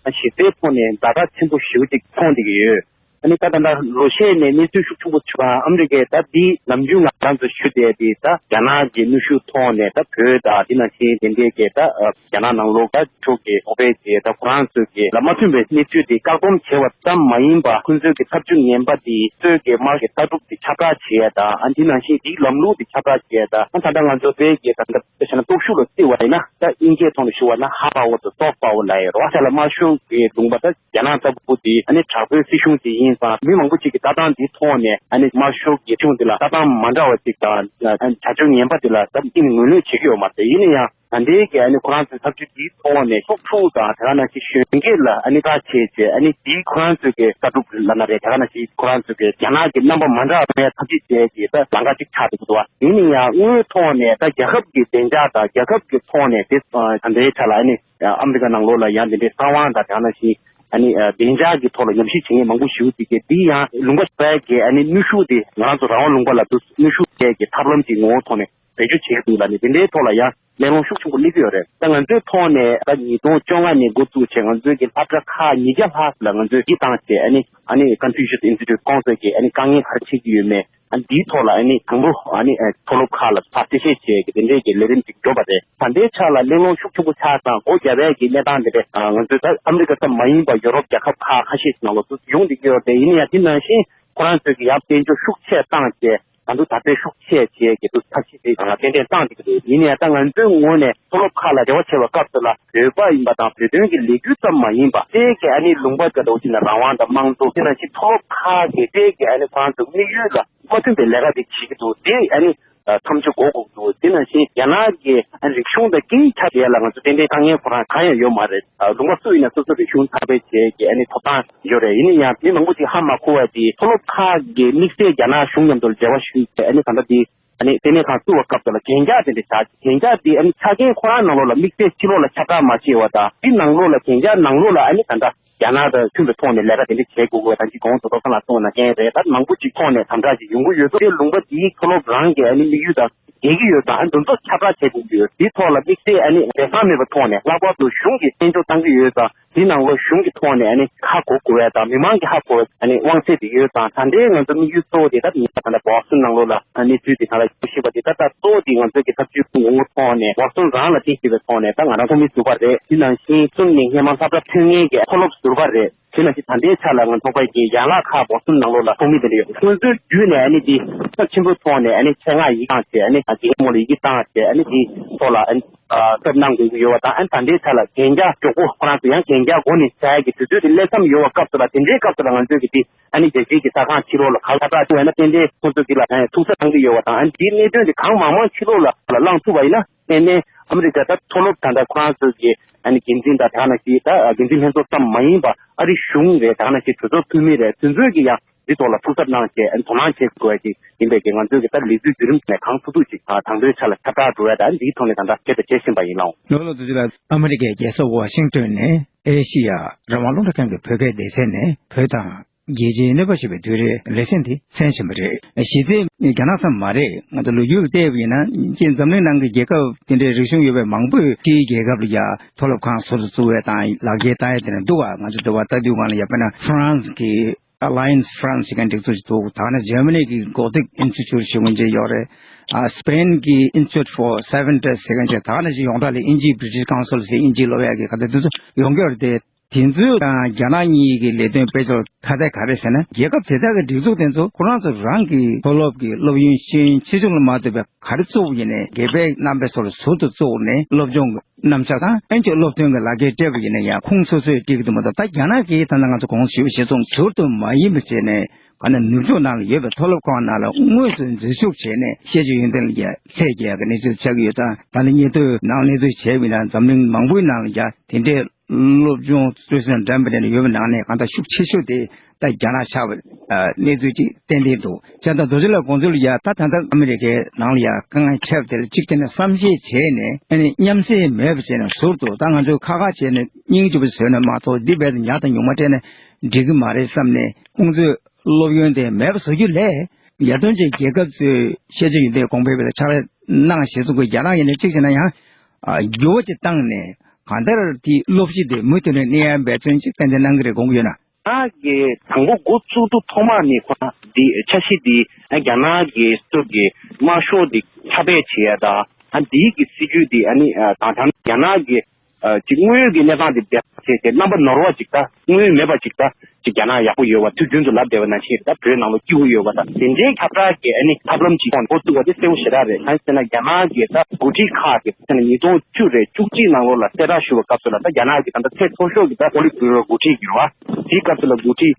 གཞི་རྩའི་ཐོག་ནས་ཛ་དྲག་ཆེན་པོ་ཞེ་པོ་ཅིག་མཐོང་བསྡད་ཀྱི་ཡོད། ཨ་ནི་ད་ད་ལྟ་ལོ་ཤས་ནས་གནས་ཚུལ་ཤུགས་ཆེན་པོ་བྱུང་བ། ཨ་མི་རི་ཀས་ད་འདི་ནམ་རྒྱུན་ང་རང་ཚོ་ཞུ་བསྡད་དེ། ད་རྒྱ་ནག་གི་གནོན་ཤུགས་ཐོག་ནས་ད་བོད་དང་དེ་ནང་བཞིན་དེ་འདྲའི་གི་ད་རྒྱ་ནག་ནང་ལོགས་ད་ཕྱོགས་ཀྱི་ཚོགས་པའི་གི་ད་ཁོ་རང་ཚོའི་གི་ལ་མ་མཐུན་པའི་གནས་ཚུལ་དེ་བཀག་སྡོམ་བྱས་པ་ཙམ་མ་ཡིན་པ། ཁོང་ཚོའི་གི་ཐབས་ཇུས་ངན་པ་དེ་གཙོས་གི་དམག་གི་ལྟ་གྲུབ་དེ་ཁྱབ་བསྒྲགས་བྱས་ཡ་དང་། ཨ་དེ་ནང་བཞིན་དེའི་ལམ་ལུགས་དེ་ཁྱབ་བསྒྲགས་བྱས་ཡ་དང་། ཨ་ད་ལྟ་ང་ཚོ་བོད་ཀྱི་ད་ལྟ་བྱས་ན་སྟོབས་ཤུགས་ལ་བརྩི་བ་ཡིན་ན། ད་དབྱིན་སྐད་ཐོག་ནས་ཞུ་བ་ན་ཧ་པ་ཝར་དང་སོཕ་པ་ཝར་ལབ་ཡ་རེད་བ། ད་ལ་དམར་ཤོག་གི་ལུང་པ་ད་རྒྱ་ནག་ལྟ་བུ་དེ་ཨ་ནི་དྲག་པོའི་སྲིད་གཞུང་ཅིག་ཡིན་ཙང་། མི་མང་པོ་ཅིག་གི་ལྟ་སྟངས་འདིའི་ཐོག་ནས་ཨ་ནི་དམར་ཤོག་གི་སྲིད་གཞུང་དེ་ལ་ལྟ་སྟངས་མ་འདྲ་བ་ཅིག་དང་། བྱ་སྤྱོད་ངན་པ་དེ་ལ་ད་ཀྱི་ངོས་ལེན་བྱེད་ཀྱི་ཡོད་མ་རེད། ཡིན་ན་ཡང་ད་ལྟའི་གི་ཨ་ནི་ཁོ་རང་ཚོའི་ཐབས་ཇུས་འདིའི་ཐོག་ནས་སློབ་ཕྲུག་དང་དེ་ག་ནང་བཞིན་གཞོན་སྐྱེས་ལ་ཨ་ནི་བཀག་ཆ་བྱས། ཨ་ནི་འདིའི་ཁོ་རང་ཚོའི་གི་ལྟ་གྲུབ་ལབ་ན་རེད། དེ་ག་ནང་བཞིན་ཁོ་རང་ཚོའི་གི་རྒྱ་ནག་གི་རྣམ་པ་མ་འདྲ་བའི་ཐབས་ཇུས་བྱས་ཀྱི་ད་ལམ་ཁ་ཅིག་ཆགས་འདུག་འདུག་བ། ཡིན་ན་ཡང་དངོས་ཐོག་ནས་ད་རྒྱལ་ཁབ་ཀྱི་བདེ་འཇགས་དང་རྒྱལ་ཁབ་ཀྱི་ཐོག་ནས་དེ་ད་ལྟའི་ཆ་ལ་ཨ་ནི་ཨ་མི་རི་ཀ་ནང་ལོགས་ལ་ཡང་དེ་འདྲའི་གསང་བ་དང་དེ་ག་ནང་བཞིན་ཨ་ནི་བདེ་འཇགས་ཀྱི་ཐོག་ལ་ཉམས་ཞིབ་བྱེད་མཁན་མང་པོ་ཞིག་འདུག་གི། འདི་ཡང་ལུང་པ་ཞིག་གི་ཨ་ནི་གནོན་ཤུགས་དེ་ང་རང་ཚོ་རང་དབང་ལུང་པ་ལ་དུ་གནོན་ཤུགས་སྤྲད་ཀྱི་ཐབས་ལམ་གྱི་ངོ་བོ་ཐོག་ནས་བེད་སྤྱོད་བྱེད་ཀྱི་འདུག་ལབ་ནས་དེ་འདྲའི་ཐོག་ལ་ཡང་གླེང་སློང་ཤུགས་ཆེན་པོ་སླེབས་ཀྱི་ཡོད་རེད། ད་ང་ཚོའི་ཐོག་ནས་ད་ཉིས་སྟོང་བཅོ་ལྔ་ནས་འགོ་བཙུགས་བྱས་ང་ཚོའི་གི་སློབ་གྲྭ་ཁག་ཉིས་བརྒྱ་ལྷག་ལ་ང་ཚོས་ཡིད་བཏང་བྱས། ཨ་ནི་ཨ་ནི་ཀོན་ཕུ་ཤུས་ཨིན་སི་ཊི་ཊུཊ་ཁོང་ཚོས་ཀྱི་ཨ་ནི་དཀའ་ངལ་ག་རེ་འཕྲད་ཀྱི་ཡོད་མེད། ཨ་ནི་འདིའི་ཐོག་ལ་ཨ་ནི་དང་པོ་ཨ་ནི་ཨ་མཐོ་སློབ་ཁག་ལ་ཕར་གསལ་བཤད་བྱས་ཀྱི་དེ་འདྲའི་གི་ལས་རིམ་ཅིག་འགྲོ་བ་རེད། ད་ལྟའི་ཆ་ལ་གླེང་སློང་ཤུགས་ཆེན་པོ་ཆགས་དང་སྒོ་བརྒྱབ་པའི་གི་གནས་སྟངས་དེ་རེད། ང་ཚོས་ད་ཨ་མི་རི་ཀ་ཙམ་མ་ཡིན་པ་ཡོ་རོབ་རྒྱལ་ཁབ་ཁག་ཁ་ཤས་ནང་ལོགས་སུ་ཡོང་བསྡད་ཀྱི་ཡོད་རེད། ཡིན་ན་ཡང་དེ་ནང་བཞིན་ཁོ་རང་ཚོས་ཀྱི་ཡང་དཔལ་འབྱོར་ཤུགས་ཆེ་བཏང་བྱས། ད་དུང་དར་སྤེལ་ཤུགས་ཆེ་བྱས་ཀྱི་འདུག་ཐབས་ཤེས་དེ་ཏན་ཏན་བཏང་བསྡད་ཀྱི་རེད། ཡིན་ན་ཡང་ད་ང་ཚོའི་ངོས་ནས་མཐོ་སློབ་ཁག་ལ་འབྲེལ་བ་བྱེད་པའི་སྐབས་སུ་ལ་བོད་པ་ཡིན་པ་དང་བོད་དོན་གྱི་ལས་འགུལ་ཙམ་མ་ཡིན་པ་དེ་གའི་ཨ་ནི་ལུང་པ་དེ་འདྲ་བོ་ཅིག་ལ་རང་དབང་དང་དམངས་གཙོ། དེ་ནང་བཞིན་མཐོ་སློབ་ཁག་གི་དེ་གའི་ཨ་ནི་ཁོ་རང་ཚོའི་དམིགས་ཡུལ་ལ་མ་མཐུན་པའི་ལས་ཀ་དེ་བྱེད་ཀྱི་འདུག་དེ་ཨ་ནི་ མཚམས་སྦྱོར་དགོས་དགོས་འདུག་དེ་ནང་བཞིན་རྒྱ་ནག་གི་རིག་གཞུང་དང་སྐད་ཡིག་ཆ་དེ་ལ་ང་ཚོ་ཏན་ཏན་དཀའ་ངལ་ཁོ་རང་གང་ཡང་ཡོད་མ་རེད། ལུང་པ་སུ་ཡིན་ན་སོ་སོ་རིག་གཞུང་གསར་སྤེལ་བྱེད་ཀྱི་ཨ་ནི་ཐོབ་ཐང་ཡོད་རེད། ཡིན་ན་ཡང་མི་མང་པོ་ཅིག་ཧ་མ་གོ་བ་དེ་མཐོ་སློབ་ཁག་གི་དམིགས་བསལ་རྒྱ་ནག་གཞུང་མཉམ་དུ་མཇལ་བ་ཞུས་ཏེ་ཨ་ནི་ད་ལྟ་དེ་ཨ་ནི་ལྟེ་གནས་ཁང་བཙུགས་པའི་སྐབས་དེ་ལ་གན་རྒྱ་དེ་འདྲ་བཞག་གན་རྒྱ་དེ་ཨ་ནི་ཆ་རྐྱེན་ཁོ་རང་ནང་ལོགས་ལ་དམིགས་བསལ་ཕྱི་ལོགས་ལ་ཁྱབ་བསྒྲགས་མ་བྱས་པ་དང་དེ་ནང་ལོགས་ལ་གན་རྒྱ་ནང་ལོགས་ལ་ཨ་ནི་ད་ལྟ་རྒྱ་ནག་དང་མཐུན་པའི་ཐོག་ནས་ལས་ཀ་དེ་འདྲ་བྱེད་དགོས་དགོས་དང་ཅིག་གོང་དུ་ཏོག་ཙམ་ལ་གསུངས་ན་མཁན་རེད། ད་མང་པོ་ཅིག་ཐོག་ནས་དམ་དྲག་ཅིག་ཡོང་གི་ཡོད་འདུག་དེ་ལུང་པ་དེའི་མཐོ་སློབ་རང་གི་ཨ་ནི་དམིགས་ཡུལ་དང་འགལ་གྱི་ཡོད་ཙང་ཨ་འདི་ཚོ་ཁྱབ་བསྒྲགས་བྱེད་དགོས་ཀྱི་ཡོད། དེའི་ཐོག་ལ་དམིགས་བསལ་ཨ་ནི་སྦས་གསང་མེད་པའི་ཐོག་ནས་ལྷག་པར་དུ་གཞུང་གིས་དཔལ་འབྱོར་བཏང་གི་ཡོད་ཙང་དེའི་ནང་ལོགས་གཞུང་གི་ཐོག་ནས་ཨ་ནི་ཧ་གོ་དགོས་ཡ་དང་མི་མང་གིས་ཧ་གོ་བའི་ཨ་ནི་དབང་ཚད་དེ་ཡོད་ཙང་ད་ལྟའི་ང་ཚོ་དམིགས་ཡུལ་གཙོ་བོ་དེ་ད་ཉིན་ད་ལྟ་བོ་སི་ཊོན་ནང་ལོགས་ལ་ཨ་ནི་དུས་དེ་ད་ལ་ཞུ་ཤེས་པ་དེ་ད་ལྟ་གཙོ་བོ་དེ་ང་ཚོའི་གི་ཐབས་ཇུས་ངོ་བོ་ཐོག་ནས་བོ་སི་ཊོན་རང་ལ་བརྟེན་བཞིན་པའི་ཐོག་ནས་ད་ང་རང་ཚོ་མི་ཟུར་པ་རེད། དེ་ནང་བཞིན་གསུམ་ནས་སྔས་མ་སློབ་གྲྭ་ཐོན་མཁན་གྱི་མཐོ་སློབ་ཟུར་པ་རེད། དེ་ནང་བཞིན་ད་ལྟའི་ཆ་ལ་ང་ཚོ་པའི་གི་ཡན་ལག་ཁག་བོ་སི་ཊོན་ནང་ལོགས་ལ་ཚོགས་མི་དེ་འདྲ་ཡོད། ཁོང་ཚོའི་བརྒྱུད་ནས་ཨ་ནི་དེ་ཚབས་ཆེན་པོའི་ཐོག་ནས་ཨ་ནི་ཆེད་མངགས་ཡིག་བཏང་བྱས་ཨ་ནི་དགེ་རྒན་མོ་ལ་ཡི་གེ་བཏང་བྱས་ཨ་ནི་དེ་ཐོག་ལ་ཨ་ནི་ཨ་གསབ་གནང་དགོས་ཀྱི་ཡོད་པ་དང་ཨ་ནི་ད་ལྟའི་ཆ་ལ་གན་རྒྱ་མགྱོགས་པོ་ཁོ་རང་ཚོ་ཡང་གན་རྒྱ་འགོ་ནས་བྱ་ཡག་གི་དུས་ཚོད་དེ་སླེབས་མཚམས་ཡོད་པ་སྐབས་སུ་ལ་དེ་འདྲའི་སྐབས་སུ་ལ་ང་ཚོས་ཀྱི་དེ་ཨ་ནི་རྒྱལ་སྤྱིའི་གི་ས་ཁང་ཕྱི་ལོགས་ལ་གང་ལྟར་ཐུག་ཡོད་ན་ཏན་ཏན་ཁོང་ཚོ་གི་ལ་ཐུགས་ས་བཏང་གི་ཡོད་པ་དང་ཨ་ནི་དེའི་གནད་དོན་དེ་གང་མང་མང་ཕྱི་ལོགས་ལ་ལ་བླངས་ཐུབ་པ་ཡིན་ན་ཨ་ནི་ཨ་མི་རི་ཀ་ད་མཐོ་སློབ་ད་ལྟ་ཁོ་རང་ཚོ་གི་ཨ་ནི་འགན་འཛིན་དང་དེ་ག་ནང་བཞིན་ད་འགན་འཛིན་ལྷན་ཚོགས་ཙམ་མ་ཡིན་པ་ཨ་རིའི་གཞུང་རེད་དེ་ག་ནང་བཞིན་གྲོས་ཚོགས་འཐུས་མི་རེད་དེ་ཚོས་ཀྱི་ཡང་འདི་ཐོག་ལ་ཐུགས་གཟབ་གནང་བྱས་ཨ་ནི་དོ་སྣང་བྱེད་དགོས་ཀྱི་ཡིན་པས་ཀྱི་ང་ཚོས་ཀྱི་ད་ལས་འཛུལ་བརྒྱུད་རིམ་ནས་གང་ཐུབ་ཐུབ་ཅིག་དང་དང་དོན་ཆ་ལ་ཁྱབ་བསྒྲགས་འགྲོ་བས་ད་ཨ་ནི་འདིའི་ཐོག་ནས་ད་ལྟ་བྱས་དང་བྱེད་བཞིན་པ་ཡིན་ལགས། ལོ་ལོ་དུ་ཅི་ལ་ཨ་མི་རི་ཀའི་རྒྱལ་ས་ཝ་ཤིང་ཏོན་ནས་ཨེ་ཤི་ཡ་རང་དབང་རླུང་འཕྲིན་ཁང་གི་བོད་སྐད་སྡེ་ཚན་ནས་བོད་དང་རྒྱལ་སྤྱིའི་གནོད་པ་བྱེད་པའི་དུས་རེད་ལེ་ཚན་འདི་གསན་བཞིན་པ་རེད། གཞི་རྩའི་རྒྱ་ནག་ཙམ་མ་རེད། ང་ཚོ་ལོ་རྒྱུས་ཀྱི་བལྟས་པ་ཡིན་ན་ཅིག་འཛམ་གླིང་ནང་གི་རྒྱལ་ཁབ་དེ་འདྲའི་རིག་གཞུང་ཡོད་པའི་མང་པོས་ཕྱིའི་རྒྱལ་ཁབ་ལ་ཡ་མཐོ་སློབ་ཁང་ཟུར་དུ་བཙུགས་པའི་དང་ལག་འཁྱེར་བཏང་ཡས་དེ་འདྲ་འདུག་བ། ང་ཚོ་འདི་བ་ལྟ་དུས་སྒང་ལ་ཡ་དཔེར་ན་ཧྥ་རན་སི་གི་Alliance France ཞེས་མཁན་སྒྲིག་འཛུགས་ཤིག་འདུག་ད་ནི་ཇར་མ་ནི་གི་Goethe Institute ཞེས་མཁན་ཅིག་ཡོད་རེད། ཨ་སི་པེན་གི་Institute for Cervantes ཞེས་མཁན་ཅིག་ད་ནི་ཅིག་ཡོངས་གྲགས་ལ་དབྱིན་ཇིའི་British Council ཞེས་དབྱིན་ཇིའི་སློབ་ཡ་གི་ག་དེ་དེ་ཚོ་ཡོང་གི་ཡོད་རེད་དེ། དེ་ཚོས་ཀྱང་རྒྱ་ནག་གཉིས་ཀྱི་ལས་དོན་སྤེལ་ཕྱོགས་ཐ་དད་ག་རེ་ཟེར་ན་རྒྱལ་ཁབ་དེ་དག་གི་སྒྲིག་འཛུགས་དེ་ཚོ་ཁོ་རང་ཚོ་རང་གི་མཐོ་སློབ་ཀྱི་སློབ་ཡོན་ཤེས་ཡོན་ཆེ་ཆུང་ལ་མ་ལྟོས་པའི་ག་རེ་བཙུགས་ཡིན་ནའི་དགེ་རྒན་རྣམ་པའི་ཚོར་ཟུར་དུ་བཙུགས་ནས་སློབ་སྦྱོང་གི་རྣམ་གཞག་དང་ཨེ་ཅིག་སློབ་ཐོན་གྱི་ལག་འཁྱེར་སྤྲད་པ་ཡིན་ན་ཡང་ཁོང་སོ་སོས་སྤྲད་ཀྱི་འདུག་མ་གཏོགས་ད་རྒྱ་ནག་གིས་ད་ལྟ་ང་ཚོ་གོང་ཞུས་པ་ཞིག་ཚོང་ཟུར་དུ་མ་ཡིན་པ་བྱས་ནས་ག་ནས་ནུབ་ཕྱོགས་ནང་ལ་ཡོད་པའི་མཐོ་སློབ་ཁང་ནང་ལ་དངོས་སུ་འཛུལ་ཞུགས་བྱས་ནས་ཤེས་བྱ་ཡོན་ཏན་ལ་ཡ་ཚད་བརྒལ་ཡག་གི་གནས་ཚུལ་ཆགས་ཀྱི་ཡོད་ཙང་ད་ལྟ་ཉེ་དུས་ནང་གནས་ཚུལ་བྱས་པ་ཡིན་ན་འཛམ་གླིང་མང་པོའི་ནང་ལ་ཡ་དེ་འདྲའི་སློབ་སྦྱོང་སྤྲོད་སེམས་ལྡན་པ་དེ་འདྲ་ཡོད་པའི་ནང་ནས་གང་ལྟར་ཤུགས་ཆེ་ཤོས་དེ་ད་རྒྱ་ནག་ཆགས་པའི་གནས་ཚུལ་ཅིག་ཏན་ཏན་འདུག་བྱས་ཙང་རྡོ་རྗེ་ལགས་དགོངས་ཚུལ་ལ་ཡ་ད་ད་ལྟ་ཨ་མི་རི་ཀའི་ནང་ལ་ཡ་དཀའ་ངལ་འཕྲད་པ་དེ་ལ་གཅིག་བྱས་ན་བསམ་ཤེས་བྱས་ནས་ཨ་ནི་མཉམ་བསྲེས་མེད་པ་བྱས་ནས་ཟུར་དུ་ད་ང་ཚོས་ཁ་ཁ་བྱས་ནས་སྙིང་རྗེ་པོ་བཟོས་ན་མ་གཏོགས་འདི་རྦད་དེ་ཉག་དང་ཉུང་མ་སྤྲད་ན་འགྲིག་གི་མ་རེད་བསམ་ནས་ཁོང་ཚོས་སློབ་ཡོན་དེ་མེད་པ་བཟོ་རྒྱུ་ལས་ཡར་ཐོན་ཅན་རྒྱལ་ཁབ་ཚོས་ཤེས་བྱ་ཡོན་ཏན་གོང་འཕེལ་བ་ལ་ཕྱག་ལས་གནང་ཞེས་གསུངས་པའི་རྒྱ་ནག་ཡིན་ན་གཅིག་བྱས་ན་ཡང་འགྱུར་བ་ཅིག་བཏང་ནས་གང་ལྟར་དེའི་སློབ་གཞི་དེ་མུ་མཐུད་ནས་གནས་ཡ་འབད་བརྩོན་ཅིག་ཏན་ཏན་གནང་གི་རེད་དགོངས་ཀྱི་ཡོད་ན། ང་གི་དང་པོ་འགོ་བཙུགས་དུས་ཐོག་མ་ནས་ཁོ་ན་འདི་འཆར་གཞི་འདི་རྒྱ་ནག་གི་སོ་སོ་གི་དམར་ཤོག་འདི་ཁྱབ་སྤེལ་བྱེད་ཡ་དང་ཨ་འདིའི་གི་སྲིད་ཇུས་འདི་ཨ་ནི་དང་དང་རྒྱ་ནག་གི་ཅིག་དངོས་ཡོད་ཀྱི་གནས་སྟངས་འདི་བསྡད་པ་བྱས་ཏེ་རྣམ་པ་ནོར་བ་ཅིག་དང་དངོས་ཡོད་མེད་པ་ཅིག་དང་ཅིག་རྒྱ་ནག་ཡག་པོ་ཡོད་པ་དུས་རྒྱུན་དུ་ལབ་བསྡད་པ་ནང་བཞིན་རེད། ད་བོད་ནང་ལ་སྐྱིད་པོ་ཡོད་པ་དང་དེ་འདྲའི་ཁྱབ་བསྒྲགས་ཀྱི་ཨ་ནི་ཐབས་ལམ་ཅིག་ཁོང་འགོ་བཙུགས་པ་དེ་གསལ་པོ་ཞེ་དྲག་རེད། གང་ཟེར་ན་རྒྱ་ནག་གི་ད་འགོ་ཁྲིད་ཁག་གི་ཟེར་ན་ཉིས་སྟོང་བཅུ་རེད་བཅུ་གཅིག་ནང་ལོགས་ལ་གསལ་བསྒྲགས་ཞུ་བའི་སྐབས་སུ་ལ་ད་རྒྱ་ནག་གི་ད་ལྟ་ཚད་མཐོ་ཤོས་ཀྱི་ད་པོ་ལིཊ་བྷུ་རོ་འགོ་ཁྲིད་ཀྱི་རེད་བ། དེའི་སྐབས་སུ་ལ་འགོ་ཁྲིད་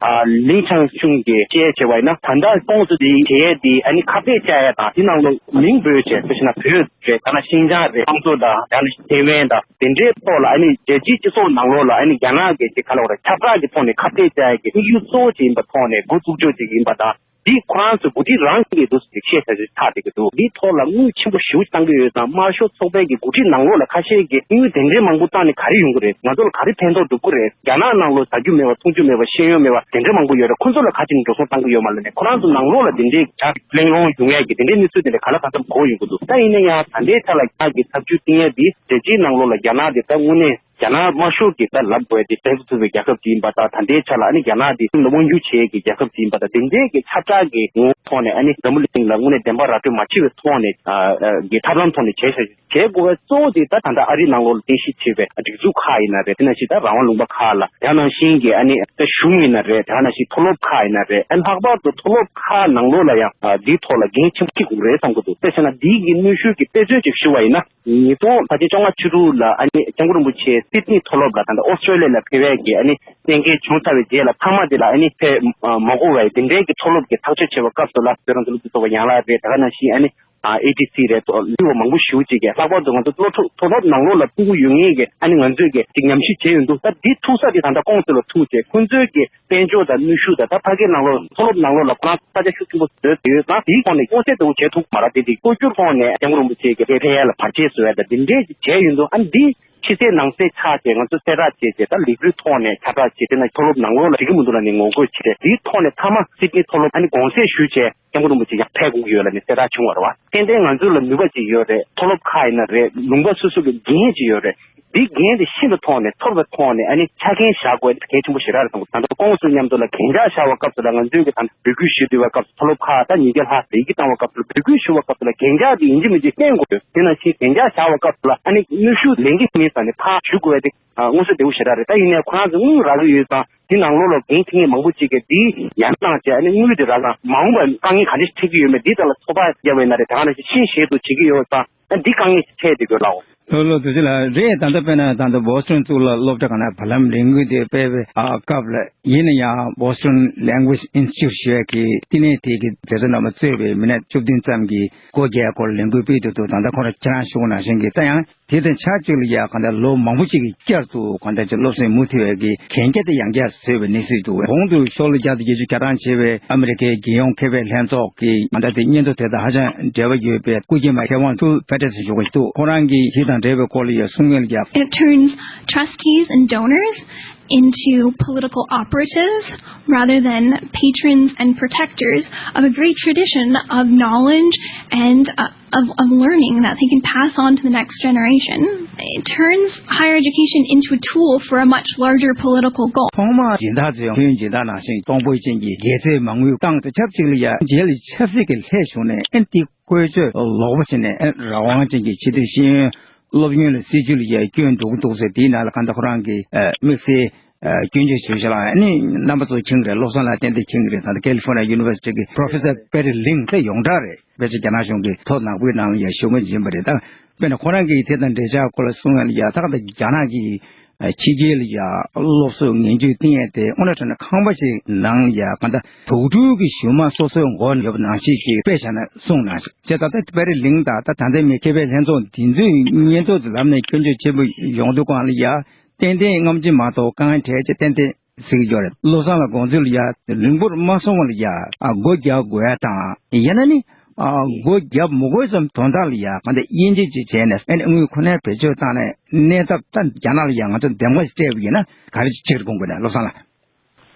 ལིང་ཆང་ཆུང་གིས་བཤད་བྱས་པ་ཡིན་ན་ད་ལྟ་ཁོང་ཚོ་དེའི་གྲས་དེ་ཨ་ནི་ཁ་གཏད་བཅག་ཡ་དང་དེ་ནང་ལོགས་མིང་འབོད་བྱས་ཟེར་ཞེ་ན་བོད་རེད་ད་ན་ཤིང་ཅང་རེད་ཁོང་ཚོ་དང་ད་ནི་ཐེ་ཝན་དང་དེ་འདྲའི་ཐོག་ལ་ཨ་ནི་རྒྱལ་སྤྱིའི་སྤྱི་ཚོགས་ནང་ལོགས་ལ་ཨ་ནི་རྒྱ་ནག་གི་ཅིག་ག་ལ་བ་རེད་ཁྱབ་བསྒྲགས་ཀྱི་ཐོག་ནས་ཁ་གཏད་བཅག་ཡ་གི་དམིགས་ཡུལ་གཙོ་བོ་ཅིག་ཡིན་པ་ཐོག་ནས་འགོ་བཙུགས་ཕྱོགས་ཅིག་ཡིན་པ་དང་། འདི་ཁོ་རང་ཚོའི་འགོ་ཁྲིད་རང་གིས་འདུག་ཟེར་བཤད་བྱ་ཆགས་བསྡད་ཀྱི་འདུག་འདིའི་ཐོག་ལ་དངུལ་ཆེན་པོ་ཞེ་པོ་བཏང་གི་ཡོད་ཙང་དམར་ཤོག་ཚོགས་པའི་གི་འགོ་ཁྲིད་ནང་ལོགས་ལ་ཁ་ཤས་ཀྱིས་དངུལ་དེ་འདྲའི་མང་པོ་བཏང་ནས་ག་རེ་ཡོང་གི་རེད། ང་ཚོ་ལ་ག་རེ་ཕན་ཐོགས་འགྲོ་གི་རེད། རྒྱ་ནག་ནང་ལོགས་ཟ་རྒྱུ་མེད་པ་འཐུང་རྒྱུ་མེད་པ་ཤེས་ཡོན་མེད་པ་དེ་འདྲ་མང་པོ་ཡོད་རེད། ཁོ་ཚོ་ལ་ག་ཅིག་འགྲོ་སོང་བཏང་གི་ཡོད་མ་རེད་ནས་ཁོ་རང་ཚོ་ནང་ལོགས་ལ་དེ་འདྲའི་གྲ་གླེང་སློང་ཡོང་ཡས་ཀྱི་དེ་འདྲའི་གནས་ཚུལ་དེ་འདྲ་ག་ལ་གང་འཚམ་གོ་ཡོང་གི་འདུག་ད་ཡིན་ན་ཡང་ད་ལྟའི་ཆ་ལ་རྒྱ་ནག་གི་ཐབས་ཇུས་བཏིང་ཡས་འདི་རྒྱལ་སྤྱིའི་ནང་ལོགས་ལ་རྒྱ་ནག་དེ་ད་དངོས་གནས། རྒྱ་ནག་དམར་ཤོག་གིས་ད་ལབ་དགོས་ཏེ་དྲན་གསོ་ཐུབ་པའི་རྒྱལ་ཁབ་ཅིག་ཡིན་པ་དང་ད་ལྟའི་ཆ་ལ་ཨ་ནི་རྒྱ་ནག་འདི་ཁྲིམས་ལ་དབང་སྒྱུར་བྱེད་ཀྱི་རྒྱལ་ཁབ་ཅིག་ཡིན་པ་དང་དེ་འདྲའི་གི་ཁྱབ་བསྒྲགས་ཀྱི་ངོ་བོ་ཐོག་ནས་ཨ་ནི་འཛམ་བུ་གླིང་ལ་དངོས་གནས་བདེན་པ་ར་སྤྲོད་མ་བྱས་པའི་ཐོག་ནས་ཨ་ཨ་གི་ཐབས་ལམ་ཐོག་ནས་བྱས་བྱས་བྱེད་དགོས་པའི་གཙོ་བོ་དེ་ད་ད་ལྟ་ཨ་རི་ནང་ལོགས་ལ་རྟེན་གཞི་བྱས་པའི་སྒྲིག་འཛུགས་ཁག་ཡིན་ན་རེད། དེ་ནང་བཞིན་ད་རང་དབང་ལུང་པ་ཁག་ལ་དེ་ནང་བཞིན་གི་ཨ་ནི་ད་གཞུང་ཡིན་ན་རེད། དེ་ནང་བཞིན་མཐོ་སློབ་ཁག་ཡིན་ན་རེད། ཨ་ལྷག་པར་དུ་མཐོ་སློབ་ཁག་ནང་ལོགས་ལ་ཡང་ཨ་འདིའི་ཐོག་ལ་འགན་ཆེན་པོ་འཁྱེར་དགོས་རེད་བསམ་གི་འདུག་དེ་བྱས་ན་འདིའི་གི་གནོན་ཤུགས་ཀྱི་དཔེ་མཚོན་ཅིག་ཞུ་བ་ཡིན་ན། ཉིས་སྟོང་ཕལ་ཆེར་བཅོ་ལྔ་བཅུ་དྲུག་ལ་ཨ་ནི་སྐྱབས་མགོན་རིན་པོ་ཆེ་སིད་ནི་མཐོ་སློབ་ལ་ད་ལྟ་ཨོ་སི་ཀྲོ་ལི་ཡ་ལ་ཕེབས་ཡས་ཀྱི་ཨ་ནི་གནད་འགག་བྱུང་ཚར་བའི་རྗེས་ལ་མཐའ་མ་དེ་ལ་ཨ་ནི་ཕེབས་མ་དགོས་པའི་དེ་འདྲའི་གི་མཐོ་སློབ་ཀྱི་ཐག་གཅོད་བྱས་པའི་སྐབས་སུ་ལ་བོད་རང་བཙན་སློབ་ཕྲུག་ཚོགས་པ་ཡན་ལག་རེད། ད་ག་ནང་བཞིན་ཨ་ནི་ ཨ་ཨེ་ཊི་སི་རེད། ལུས་པ་མང་པོ་ཞེ་པོ་ཅིག་གིས་ལྷག་པར་དུ་ང་ཚོ་མཐོ་སློབ་མཐོ་སློབ་ནང་ལོགས་ལ་ཐུག་གི་ཡོད་མཁན་གྱི་ཨ་ནི་ང་ཚོས་ཀྱི་ཅིག་ཉམས་ཞིབ་བྱས་ཡོང་དུས། ད་འདི་ཐུག་ས་དེ་ད་ལྟ་ཀོང་སི་ལ་ཐུག་བྱས། ཁོ་ཚོའི་གི་དཔལ་འབྱོར་དང་ནུས་ཤུགས་དང་། ད་ཕ་གིའི་ནང་ལོགས་མཐོ་སློབ་ནང་ལོགས་ལ་ཁོ་རང་ས་ཆ་ཤུགས་ཆེན་པོ་བཟོས་ཡོད་ཙང་། དེའི་ཐོག་ནས་མངོན་གསལ་དོད་པོ་བྱེད་ཐུབ་མ་རེད། དེ་དེ་བཀོད་སྒྱུར་ཐོག་ནས་སྐྱབས་མགོན་རིན་པོ་ཆེ་གི་ཕན་ཡོན་ལ་བར་ཆད་བཟོ་ཡ་དང་དེ་འདྲས་བྱས་ཡོང་དུས། ཨ་ནི་འདི་ཕྱི་གསལ་ནང་གསལ་ཆགས་བྱས། ང་ཚོ་གསལ་བསྒྲགས་བྱས་བྱས། ད་ལས་འགུལ་ཐོག་ནས་ཁྱབ་བསྒྲགས་བྱས། དེ་ན་མཐོ་སློབ་ནང་ལོགས་ལ་འགྲིག་གི་མི་འདུག་ལབ་ནས་ངོ་རྒོལ་བྱས། དེའི་ཐོག་ནས་མཐའ་མ་སིད་ནི་མཐོ་སློབ་ཨ་ནི་དགོངས་སེལ་ཞུས་བྱས། སྐྱབས་མགོན་རིན་པོ་ཆེ་ཡར་ཕེབས་དགོས་ཀྱི་ཡོད་ལབ་ནས་གསལ་བསྒྲགས་བྱུང་བ་རེད་བ། ཏན་ཏན་ང་ཚོ་ལ་ནུས་པ་ཅིག་ཡོད་རེད། མཐོ་སློབ་ཁག་ཡིན་ན་རེད། ལུང་པ་སོ་སོ་གི་འགན་ཅིག་ཡོད་རེད། འདི་འགན་དེ་ཤེས་པའི་ཐོག་ནས། ཚོར་བའི་ཐོག་ནས་ཨ་ནི་ཆ་རྐྱེན་བཞག་དགོས་གལ་ཆེན་པོ་ཞེ་དྲག་རེད་བསམ་གྱི། ད་ལྟ་ཀོང་སི་མཉམ་དུ་ལ་གན་རྒྱ་བཞག་པའི་སྐབས་སུ་ལ། ང་ཚོའི་གི་ད་འབོད་སྐུལ་ཞུ་བསྡད་པའི་སྐབས་སུ། མཐོ་སློབ་ཁག་ད་ཉིས་བརྒྱ་ལྷག་ལས་ཀ་བཏང་བའི་སྐབས་སུ་ལ། འབོད་སྐུལ་ཞུ་བའི་སྐབས་སུ་ལ་གན་རྒྱ་དེ་ཡིན་གཅིག་མིན་གཅིག་བསྟན་དགོས། དེ་ནང་བཞིན་གན་རྒྱ་བཞག་པའི་སྐབས་སུ་ལ་ཨ་ནི་གནོན་ཤུགས་ལེན་གྱི་མིན་ཙང་ནས་ཕར་ཞུ་དགོས་ཡ་དེ། ཨ། མངོན་གསལ་དོད་པོ་ཞེ་དྲག་རེད། ད་ཡིན་ནའི་ཁོ་རང་ཚོ་དངུལ་རག་གི་ཡོད་ཙང་། དེ་ནང་ལོགས་ལ་འགན་འཁྱེར་མཁན་མང་པོ་ཅིག་གིས་དེ་ཡར་བཏང་བྱས། ཨ་ནི་དངུལ་དེ་རག་ཙང་མ་འོངས་པར་དཀའ་ངལ་ག་འདྲ་འཕྲད་ཀྱི་ཡོད་མེད། དེའི་ཐད་ལ་ཚོད་དཔག་བརྒྱབ་པ་ཡིན་ན་རེད། དེ་ག་ནང་བཞིན་ཤིན་ཤེས་རྟོགས་བྱེད་ཀྱི་ཡོད་ཙང་། ཨ། འདི་དཀའ་ངལ་འཕྲད་བསྡད་དགོས་ལགས། ལགས་ལགས། དེ་ཚོ་ལ་རེད། ད་ལྟ་དཔེར་ན་ད་ལྟ་བོ་སི་ཊོན་གཙུག་ལག་སློབ་གྲྭ་ག་ན་བར་ལམ་ལས་འགུལ་དེ་སྤེལ་བའི་ཨ་སྐབས་ལ་ཡིན་ན་ཡང་། Boston Language Institute ཞེས་པའི་བསྟི་གནས་དེ་གི་མཛད་གཙོ་རྣམ་པ་གཙོས་པའི་མི་སྣ་བཅུ་བདུན་ཙམ་གྱིས་སྒོ་རྒྱག་སྐོར་ལས་འགུལ་སྤེལ་དུ་འདུག། ད་ལྟ་ཁོ་རང་ཁྱེད་རང་ཞུ་ནང་བཞིན་གྱི། ད་ཡང་དེ་དང་ཆབས་ཅིག་ལ་ཡ་གང་ལྟར་ལོ་མང་པོ་ཅིག་གི་བསྐྱར་དུ་གང་ལྟར་ཅིག་སློབ་གསོ་མུ་མཐུད་པའི་གི་གན་རྒྱ་དེ་ཡང་བསྐྱར་བཟོས་པའི་གནས་ཚུལ་འདུག། གོང་དུ་ཤོག་ལོ་བརྒྱ་དང་བརྒྱད་ཅུ་གྱ་གྲངས་བྱས་པའི་ཨ་མི་རི་ཀའི་རྒྱལ་ཡོངས་མཁས་པའི་ལྷན་ཚོགས་ཀྱི་གང་ལྟར་དེ་སྙན་ཐོ་དེ་དང་ཧ་ཅང་འབྲེལ་བ་ཡོད་པའི་སྐུ་སྒྱུ་མ་མཁས་དབང་ཐུ་ཕེ་ཏེར་སན་ཞུ་གི་འདུག། ཁོ་རང་གིས་དེ་དང་འབྲེལ་བའི་སྐོར་ལ་ཡ་གསུང་ཡོད་ཀྱང་། It turns trustees and donors into political operatives rather than patrons and protectors of a great tradition of knowledge and, uh, of, of learning that they can pass on to the next generation. It turns higher education into a tool for a much larger political goal. ཐོག་མར་སྦྱིན་བདག་ཚོས་ཁྱོན་སྦྱིན་བདག་ནང་བཞིན་གཏོང་ཕོད་ཅན་གྱི་དགེ་རྩའི་མ་དངུལ་བཏང་སྟེ་ཆབས་ཅིག་ལ་ཡ་རྗེས་ལ་ཆབ་སྲིད་ཀྱི་ལྷད་བྱུང་ནས། ཨ་ནི་དེ་བཀོལ་སྤྱོད་ལོག་པ་བྱས་ནས། ཨ། རང་དབང་ཅན་གྱི་སྤྱི་འཐུས་ཤེས་ཡོན་སློབ་ཡོན་ལ་སྲིད་ཇུས་ལ་ཡ་སྐྱོན་འདུག་འདུག་ཟེར། དེའི་ནང་ལ་གང་ལྟར་ཁོ་རང་གིས་ཨ་དམིགས་བསལ་ཨ་སྐྱོན་བརྗོད་ཞུ་བཞག་ལ། ཨ་ནི་རྣམ་པ་ཚོ་མཁྱེན་གྱི་རེད། བློ་བཟང་ལགས་ཏན་ཏན་མཁྱེན་གྱི་རེད། ད་ལྟ་ཀེ་ལི་ཧྥོར་ནི་ཡ་ཡུ་ནི་ཝར་སི་ཊི་གི་པོ་རོ་ཕེ་སར་པེ་རི་ལིང་དེ་ཡོངས་གྲགས་རེད། ཕལ་ཆེར་རྒྱ་ནག་གཞུང་གི་ཐོ་ནག་པོའི་ནང་ལ་ཡ་ཞུགས་མཁན་ཡིན་པ་རེད། ད་དཔེར་ན་ཁོ་རང་གིས་དེ་དང་འབྲེལ་ཆགས་སྐོར་ལ་གསུང་ཡ་ལ་ཡ། ད་ག་ད་རྒྱ་ནག་གི་ཕྱི་རྒྱལ་ལ་ཡ་སློབ་གསོ་ངན་ཇུས་བཏིང་ཡས་དེ་དངོས་གནས་དྲང་གནས་ཁང་པ་ཞིག་ནང་ལ་ཡ་གང་ལྟར་དུག་སྦྲུལ་གྱི་ཞུན་མ་སོ་སོའི་མགོ་ན་ཡོད་པ་ནང་བཞིན་ཅིག་དཔེ་བཞག་ན་གསུངས་གནང་། བྱས་ཙང་ད་པེ་རི་ལིང་དང་ད་ད་ལྟའི་མི་མཁས་པའི་ལྷན་ཚོགས་འདི་ཚོས་སྙན་ཐོ་དེ་ལམ་ནས་སྐྱོན་བརྗོད་ཆེན་པོ་ཡོང་དུས་སྒང་ལ་ཡ། ཏན་ཏན་རྔམ་བརྗིད་མ་གཏོགས་དཀའ་ངལ་འཕྲད་ཅེས་ཏན་ཏན་གཟིགས་ཡོད་རེད། བློ་བཟང་ལགས་དགོངས་ཚུལ་ལ་ཡ། ལུང་པར་མ་སོང་བ་ལ་ཡ། ཨ། སྒོ་རྒྱག་དགོས་ཡ་དང་། ཡང་ན་ནི། ཨ། སྒོ་རྒྱག་མི་དགོས་བསམ་དོན་དག་ལ་ཡ་གང་ལྟར་དབྱེ་འབྱེད་ཅིག་བྱས་ནས། ཨ་ནི་དངུལ་ཁོ་ནའི་བེད་སྤྱོད་བཏང་ནས་གནས་ཐབས། ད་རྒྱ་ནག་ལ་ཡ་ང་ཚོ་འདེམས་ཀ་ཞིག་སྤྲད་པ་ཡིན་ན་ག་རེ་ཅིག་ཕྱིར་དགོངས་དགོས་ན། བློ་བཟང་ལགས།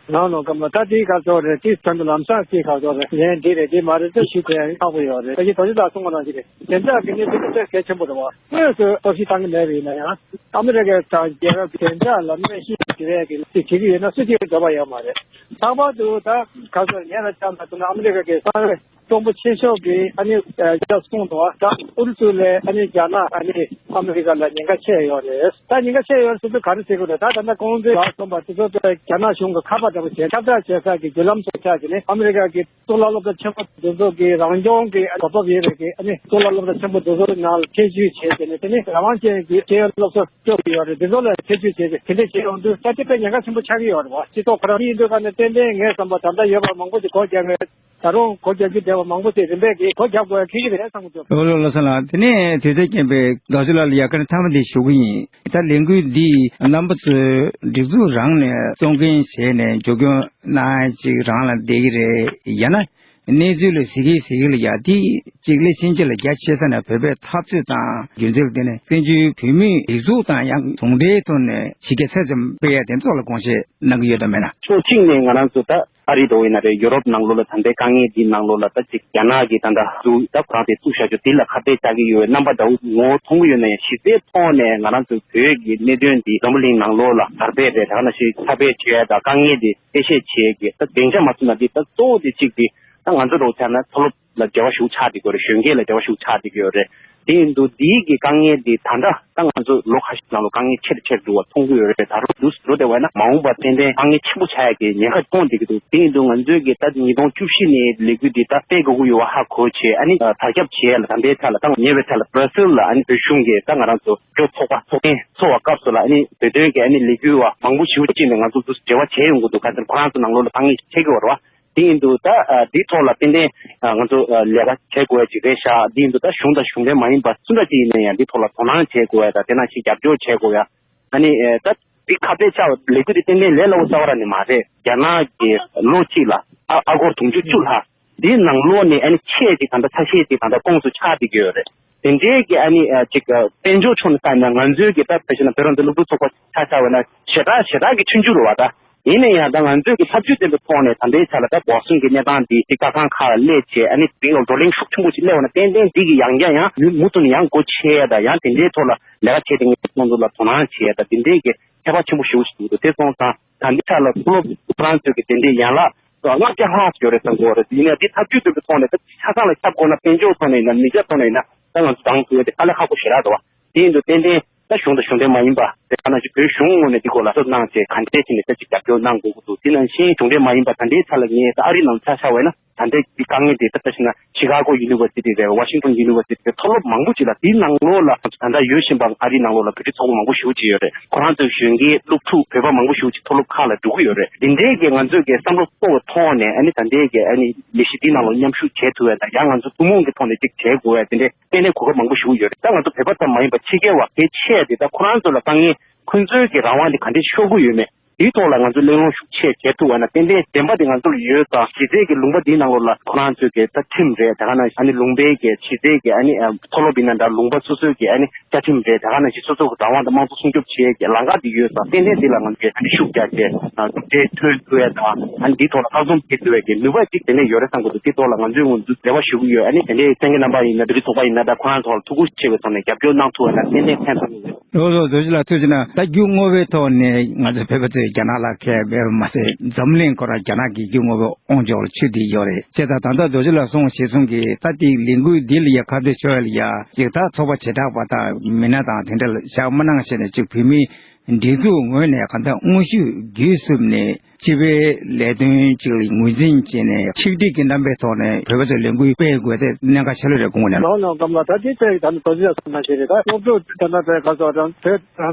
ལགས་ལགས། སྐམ་ལགས། ད་དེའི་ཁ་ཕྱོགས་རེད། དེའི་དོན་དུ་ལམ་སང་དེའི་ཁ་ཕྱོགས་རེད། ལན་འདི་རེད། དེ་མ་རེད་ཟེར་ཞུ་དགོས་ཡ་ཁག་པོ་ཡོད་རེད། ད་ཅི་དོ་ཅི་ལགས་གསུང་གི་ནང་བཞིན་རེད། བདེ་འཇགས་ཀྱི་གནས་ཚུལ་དེ་གལ་ཆེན་པོ་རེད་བ། དངོས་སུ་གཏོར་བཤིག་བཏང་གི་མེད་པ་ཡིན་ན་ཡང་། ཨ་མི་རི་ཀ་དང་རྒྱལ་ཁབ་བདེ་འཇགས་ལ་གནོད་སྐྱེལ་བྱེད་ཡས་ཀྱི་དེ་བྱེད་ཀྱི་ཡོད་ན་སུ་གཅིག་འགྱོད་པ་ཡོད་མ་རེད། ལྷག་པར་དུ་ད་ག་ཚོད་ངས་ལ་བཅར་ན་ཐུག་ན་ཨ་མི་རི་ཀ་གི་གསང་བའི་དྲུང་པོ་ཆེ་ཤོས་ཀྱིས་ཨ་ནི་ཨ་གསུངས་འདུག་བ། ད་ཨུ་རུ་སུ་ལས་ཨ་ནི་རྒྱ་ནག་ཨ་ནི་ཨ་མི་རི་ཀ་ལ་ཉེན་ཁ་ཆེ་ཡོད་རེད། ད་ཉེན་ཁ་ཆེ་ཡོད་ཟེར་དུས་ག་རེ་ཟེར་དགོས་རེད། ད་ད་ལྟ་ཁོང་ཚོས་ལ་གསུངས་པ་དེ་ཚོ་རྒྱ་ནག་གཞུང་གི་ཁ་པར་འདྲ་པོ་བྱས་ཁྱབ་བསྒྲགས་བྱེད་ས་གི་བརྒྱུད་ལམ་སོགས་ཆགས་ཀྱི་ནི་ཨ་མི་རི་ཀ་གི་གཙུག་ལག་སློབ་གྲྭ་ཆེན་པོ་དེ་ཚོ་གི་རང་སྐྱོང་གི་གོ་སྐབས་ཡོད་པའི་གི་ཨ་ནི་གཙུག་ལག་སློབ་གྲྭ་ཆེན་པོ་དེ་ཚོ་ནང་ལ་ཐེ་བྱུས་བྱས་ཏེ་ནི། དེ་ནི་རང་དབང་ཅན་གྱི་ཤེས་ཡོན་སློབ་གསོ་སྤྲོད་ཀྱི་ཡོད་རེད། དེ་ཚོ་ལ་ཐེ་བྱུས་བྱས་ཏེ་དེ་འདྲས་བྱས་ཡོང་དུས་ད་དེ་དཔེ་ཉེན་ཁ་ཆེན་པོ་ཆགས་ཀྱི་ཡོད་རེད་བ། སྤྱི་ཚོགས་ཁོ་རང་ཡིན་དུས་ཀ་ནི་ཏན་ཏན་ངས་བསམ་པ་ད་ལྟ་ཡོད་པ་མང་པོ་ཞིག་སྒོ་རྒྱག་མེད། ད་རུང་སྒོ་རྒྱག་རྒྱུ་བསྡད་པ་མང་པོ་ཞིག་རིམ་པས་ཀྱིས་སྒོ་རྒྱག་དགོས་ཡ་འཁེལ་གྱི་རེད་བསམ་གྱི་འདུག། ལགས་ལགས། བློ་བཟང་ལགས། དེ་ནས་དུས་ཚོད་རྐྱེན་པས་རྡོ་རྗེ་ལགས་ལ་ཡ་གི་མཐའ་མ་འདི་ཞུ་གི་ཡིན། ད་ལས་འགུལ་འདི་རྣམ་པ་ཚོས་སྒྲིག་འཛུགས་རང་ནས་གཙོ་འགན་བཞེས་ནས་མཇུག་སྐྱོང་གནང་ཡ་ཅིག་རང་ལ་བསྡད་ཀྱི་རེད། ཡང་ན། གནས་ཚུལ་ལ་གཟིགས་ཀྱི་གཟིགས་ཀྱི་ལ་ཡ་དེ་གཅིག་ལས་ཕྱིན་ཆད་ལ་རྒྱ་ཆེ་ས་ནས་བོད་པའི་འཐབ་རྩོད་དང་རྒྱུ་མཚན་དེ་ནས་བཙན་བྱོལ་བོད་མིའི་སྒྲིག་འཛུགས་དང་ཡང་ཟུང་འབྲེལ་ཐོག་ནས་གཞི་རྒྱ་ཚད་ཙམ་སྤེལ་ཡ་དེ་ཚོ་ལ་དགོངས་བཞེས་གནང་གི་ཡོད་དམ་མེད་ན། ཕྱོགས་གཅིག་ནས་ང་རང་ཚོ་ད་ཨ་རི་འདྲ་བོ་ཡིན་ན་རེད། ཡུ་རོབ་ནང་ལོགས་ལ་ད་ལྟའི་དཀའ་ངལ་འདིའི་ནང་ལོགས་ལ་ད་ཅིག་རྒྱ་ནག་གིས་ད་ལྟ་འདུག་ད་ཁོ་རང་དེ་བཙུགས་བཞག་ཆོག་དེ་ལ་ཁ་གཏད་བཅག་གི་ཡོད་པའི་རྣམ་པ་འདྲ་བོ་ངོ་བོ་མཐོང་གི་ཡོད་ན་ཡང་། གཞི་རྩའི་ཐོག་ནས་ང་རང་ཚོ་བོད་ཀྱི་གནད་དོན་འདི་འཛམ་བུ་གླིང་ནང་ལོགས་ལ་དར་སྤེལ་རེད། ད་ག་ནང་བཞིན་ཁྱབ་སྤེལ་བྱེད་ཡ་དང་དཀའ་ངལ་འདི་གཏད་བཤད་བྱེད་ཀྱི་ད་བདེ་འཇགས་མ་བཟུང་ན། འདི་ད་གཙོ་བོ་དེ་གཅིག་དེ་ད་ང་ཚོ་འདྲ་བོ་ཆགས་ན་མཐོ་སློབ་ལ་འབྲེལ་བ་ཞུ་ཆགས་དེ་དགོས་རེད། གཞོན་སྐྱེས་ལ་འབྲེལ་བ་ཞུ་ཆགས་དེ་དགོས་རེད། དེ་ཡིན་དུས་འདིའི་གི་དཀའ་ངལ་འདི་ད་ལྟ་ད་ང་ཚོ་ལོ་ཁ་ཤས་ནང་ལོ་དཀའ་ངལ་ཆེ་རུ་ཆེ་རུ་འགྲོ་བ་མཐོང་གི་ཡོད་རེད། ད་རུང་འདུག་འགྲོ་བསྡད་པ་ཡིན་ན་མ་འོངས་པར་ཏན་ཏན་དཀའ་ངལ་ཆེན་པོ་ཆགས་ཡ་གི་ཉེན་ཁ་མཐོང་བསྡད་ཀྱི་འདུག། དེ་ཡིན་དུས་ང་ཚོས་ཀྱི་ད་ཉིས་སྟོང་བཅུ་བཞི་ནས་ལས་འགུལ་འདི་ད་སྤེལ་དགོས་ཀྱི་ཡོད་པ་ཧ་གོ་བྱས། ཨ་ནི་དར་ཁྱབ་བྱས་ལ་ད་ལྟའི་ཆ་ལ་ད་ཉེ་བའི་ཆར་ལ་སྦྲ་སིལ་ལ་ཨ་ནི་བོད་གཞུང་གི་ད་ང་རང་ཚོ་སྐྱོ་ཚོགས་པ་ཚོགས་ཐེངས་ཚོགས་པ་སྐབས་སུ་ལ་ཨ་ནི་བོད་དོན་གྱི་ཨ་ནི་ལས་འགུལ་བ་མང་པོ་ཞེ་པོ་ཅིག་ནས་ང་ཚོ་ཚོ་འབྲེལ་བ་བྱས་ཡོང་གི་འདུག། ག་ཚོད་ཁོ་རང་ཚོ་ནང་ལོགས་ལ་དཀའ་ངལ་འཕྲད་ཀྱི་ཡོད་རེད་བ། དེ་ཡིན་དུས་ད་འདིའི་ཐོག་ལ་ཏན་ཏན་ང་ཚོ་ལས་ཀ་བྱེད་དགོས་ཡ་ཅིག་རེད་ཤག་འདི་ཡིན་དུས་ད་གཞུང་དང་གཞུང་འབྲེལ་མ་ཡིན་པ་སུ་འདྲ་ཅིག་ཡིན་ན་ཡང་འདིའི་ཐོག་ལ་དོ་སྣང་བྱེད་དགོས་ཡ་དང་དེ་ནང་བཞིན་རྒྱབ་སྐྱོར་བྱེད་དགོས་ཡ། ཨ་ནི་ད་འདི་ཁ་གཏད་བཅག་ལས་འགུལ་འདི་ཏན་ཏན་ལས་སླ་པོ་རྩ་བ་རང་ནས་མ་རེད། རྒྱ་ནག་གི་ལོ་གཅིག་ལ་ཨ་ཨ་སྒོར་དུང་ཕྱུར་བཅུ་ལྷག་འདིའི་ནང་ལོགས་ནས་ཨ་ནི་ཆེད་ཅིག་ད་ལྟ་ཆ་ཤས་ཅིག་ད་ལྟ་ཁོངས་སུ་ཆགས་བསྡད་ཀྱི་ཡོད་རེད། དེ་འདྲའི་གི་ཨ་ནི་ཅིག་དཔལ་འབྱོར་ཕྱོགས་ནས་བལྟས་ན་ང་ཚོའི་གི་ད་ཕལ་ཆེར་ན་བོད་རང་བཙན་སློབ་ཕྲུག་ཚོགས་པ་ཆ་བཞག་པ་ན་ཞེ་དྲག་ཞེ་དྲག་གི་ཆུང་ཆུང་རེད་བ་ད། ཡིན་ན་ཡང་ད་ང་ཚོས་ཀྱི་ཐབས་ཇུས་ལྡན་པའི་ཐོག་ནས་ད་ལྟའི་ཆ་ལ་ད་འབོར་སོང་གི་གནས་སྟངས་འདི་ཅིག་ལྟ་སྟངས་ཁག་ལ་སླེབས་བྱས་ཨ་ནི་དེ་ལ་བགྲོ་གླེང་ཤུགས་ཆེན་པོ་ཅིག་སླེབས་པ་ན་ཏན་ཏན་འདི་གི་ཡང་བསྐྱར་ཡང་མུ་མུ་མཐུད་ནས་ཡང་སྒོ་ཕྱེ་ཡ་དང་ཡང་དེ་འདྲའི་ཐོག་ལ་ལས་ཀ་བྱེད་མཁན་ཚོ་ལ་དོ་སྣང་བྱེད་ཡ་དང་དེ་འདྲའི་གི་ཁྱད་པར་ཆེན་པོ་ཞེ་པོ་ཞིག་འདུག་དེ་སོང་ཙང་ད་འདི་ཆ་ལ་མཐོ་སློབ་ཁོ་རང་ཚོས་ཀྱི་དེ་འདྲའི་ཡན་ལག་ལྔ་བརྒྱ་ལྷག་ཡོད་རེད་བསམ་གྱི་ཡོད་རེད། ཡིན་ནའང་འདི་ཐབས་ཇུས་ལྡན་པའི་ཐོག་ནས་ད་ཆ་ཚང་ལ་ཁྱབ་དགོས་ན་དཔལ་འབྱོར་ཐོག་ནས་ཡིན་ན་མི་ཆ་ཐོག་ནས་ཡིན་ན་ད་ང་ཚོ་འདང་ཐུབ་ཡ་དེ་དཀའ་ལས་ཁག་པོ་ཞེ་དྲག་འདུག་བ། དེ་ཡིན་དུས་ཏན་ཏན་ད་གཞུང་དང་གཞུང་འབྲེལ་མ་ཡིན་པ་དེ་ག་ནང་བཞིན་བོད་གཞུང་ངོས་ནས་འདི་སྐོར་ལ་ཚོད་གནང་བྱས་ག་འདྲས་བྱས་ནས་ད་ཅིག་རྒྱབ་སྐྱོར་གནང་དགོས་ཀྱི་འདུག་དེ་ནང་བཞིན་གཞུང་འབྲེལ་མ་ཡིན་པ་ད་ལྟའི་ཆ་ལ་ངས་ད་ཨ་རི་ནང་ཆ་བཞག་པ་ཡིན་ན་ད་ལྟའི་འདི་དཀའ་ངལ་དེ་ད་ལྟ་བྱས་ན་ཤི་ཀ་གོ་ཡུ་ནི་ཝར་སི་ཊི་རེད། ཝ་ཤིང་ཊོན་ཡུ་ནི་ཝར་སི་ཊི་རེད། མཐོ་སློབ་མང་པོ་ཅིག་ལ་དེའི་ནང་ལོགས་ལ་ད་ལྟ་ཡོད་བཞིན་པ་ཨ་རིའི་ནང་ལོགས་ལ་བོད་རིགས་ཚོགས་པ་མང་པོ་ཞེ་པོ་ཅིག་ཡོད་རེད། ཁོ་རང་ཚོའི་གཞོན་སྐྱེས་སློབ་ཕྲུག་བོད་པ་མང་པོ་ཞེ་པོ་ཅིག་མཐོ་སློབ་ཁག་ལ་འགྲོ་གི་ཡོད་རེད། འདི་འདྲའི་གི་ང་ཚོས་གི་བསམ་བློ་གཏོང་བའི་ཐོག་ནས་ཨ་ནི་ད་ལྟའི་གི་ཨ་ནི་ལས་གཞི་འདིའི་ནང་ལ་མཉམ་ཞུགས་བྱེད་ཐུབ་ཡ་དང་ཡང་ང་ཚོ་ཐུན་མོང་གི་ཐོག་ནས་ཅིག་བྱེད་དགོས་ཡ་དེ་འདྲའི་ཏན་ཏན་གོ་སྐབས་མང་པོ་ཞིག་ཡོད་རེད། ད་ང་ཚོ་བོད་པ་ཙམ་མ་ཡིན་པར་ཕྱི་རྒྱལ་བ་གལ་ཆེ་དེ་ད་ཁོ་རང་ཚོ་ལ་དཀའ་ངལ་ཁོ་ཚོའི་གི་རང་དབང་དེ་ག་འདྲས་ཤོར་གི་ཡོད་མེད་དེའི་ཐོག་ལ་ང་ཚོ་གླེང་སློང་ཤུགས་ཆེ་བྱེད་ཐུབ་པ་ན་ཏན་ཏན་བདེན་པ་དེ་ང་ཚོ་ལ་ཡོད་ཙང་གཞི་རྩའི་གི་ལུང་པ་འདིའི་ནང་ལོགས་ལ་ཁོ་རང་ཚོའི་གི་ད་ཁྲིམས་རེད། དེ་ག་ནང་བཞིན་ཨ་ནི་ལུང་པའི་གི་གཞི་རྩའི་གི་ཨ་ནི་མཐོ་སློབ་ཡིན་ན་འདྲ་ལུང་པ་སོ་སོའི་གི་ཨ་ནི་བཅའ་ཁྲིམས་རེད། དེ་ག་ནང་བཞིན་སོ་སོ་གི་རང་དབང་དང་དམངས་གཙོ་སྲུང་སྐྱོབ་བྱེད་ཡས་ཀྱི་ལམ་ཁ་དེ་ཡོད་ཙང་ཏན་ཏན་དེ་ལ་ང་ཚོས་ཨ་ནི་ཤུགས་རྒྱག་བྱས་གྲུབ་འབྲས་ཐོན་ཐུབ་ཡས་དང་ཨ་ནི་འདིའི་ཐོག་ལ་ལྷག་བསམ་བྱེད་ཐུབ་ཡས་ཀྱི་ནུས་པ་གཅིག་དེ་ནས་ཡོད་རེད་བསམ་གྱི་འདུག་དེའི་ཐོག་ལ་ང་ཚོས་ངོས་འཛིན་རེ་བ་ཞུ་གི་ཡོད། ཨ་ནི་དེ་འདྲའི་གསན་མཁན་རྣམ་པ་ཡིན་ན་འབྲུག་རྒྱུད་ཚོགས་པ་ཡིན་ན་ད་ཁོ་རང་ཚོ་ལ་ཐུགས་ཁུར་ཆེ་བའི་ཐོག་ནས་རྒྱབ་སྐྱོར་གནང་ཐུབ་ཡས་ན་ཏན་ཏན་ཕན་ཐོགས་ཡོད། ལགས་སོ། རྡོ་རྗེ་ལགས་ཐུགས་རྗེ་གནང་། ད་རྒྱུ་དངོས་པོའི་ཐོག་ནས་ང་ཚོ་བོད་པ་ཚོས་རྒྱ་ནག་ལ་མཁས་པས་མ་ཟད་འཛམ་གླིང་ཁོ་རང་རྒྱ་ནག་གི་རྒྱུ་དངོས་པོ་དབང་ཆོག་ལ་ཆུད་དེ་ཡོད་རེད། བྱས་ཙང་ད་ལྟ་རྡོ་རྗེ་ལགས་གསུངས་བྱས་གསུངས་ཀྱི་ད་དེ་ལས་འགུལ་འདི་ལ་ཡ་ཁ་གཏད་གཅོག་ཡ་ལ་ཡ་ཅིག་ད་ཚོགས་པ་བྱེ་བྲག་པ་དང་མི་སྣ་དང་དེ་འདྲ་ལ་བཞག་མ་གནང་བྱས་ནས་ཅིག་བོད་མིའི་སྒྲིག་འཛུགས་ངོས་ནས་གང་ལྟར་དངོས་ཤུགས་བརྒྱུད་གསུམ་ནས་སྤྱི་པའི་ལས་དོན་ཅིག་ལ་ངོས་འཛིན་བྱས་ནས་ཆིག་སྒྲིལ་གྱི་རྣམ་པའི་ཐོག་ནས་བོད་པ་ཚོས་ལས་འགུལ་སྤེལ་དགོས་དེ་གནད་འགག་ཆེ་ལོས་རེད་དགོངས་ནས། ལགས་ལགས་ཀམ་ལགས། ད་ཅི་སྤེལ་ད་ནི་རྡོ་རྗེ་ལགས་གསུངས་ནང་བཞིན་རེད། ད་སློབ་ཕྲུག་ད་ལྟ་བོད་ག་ཚོ་རང་བོད་རང་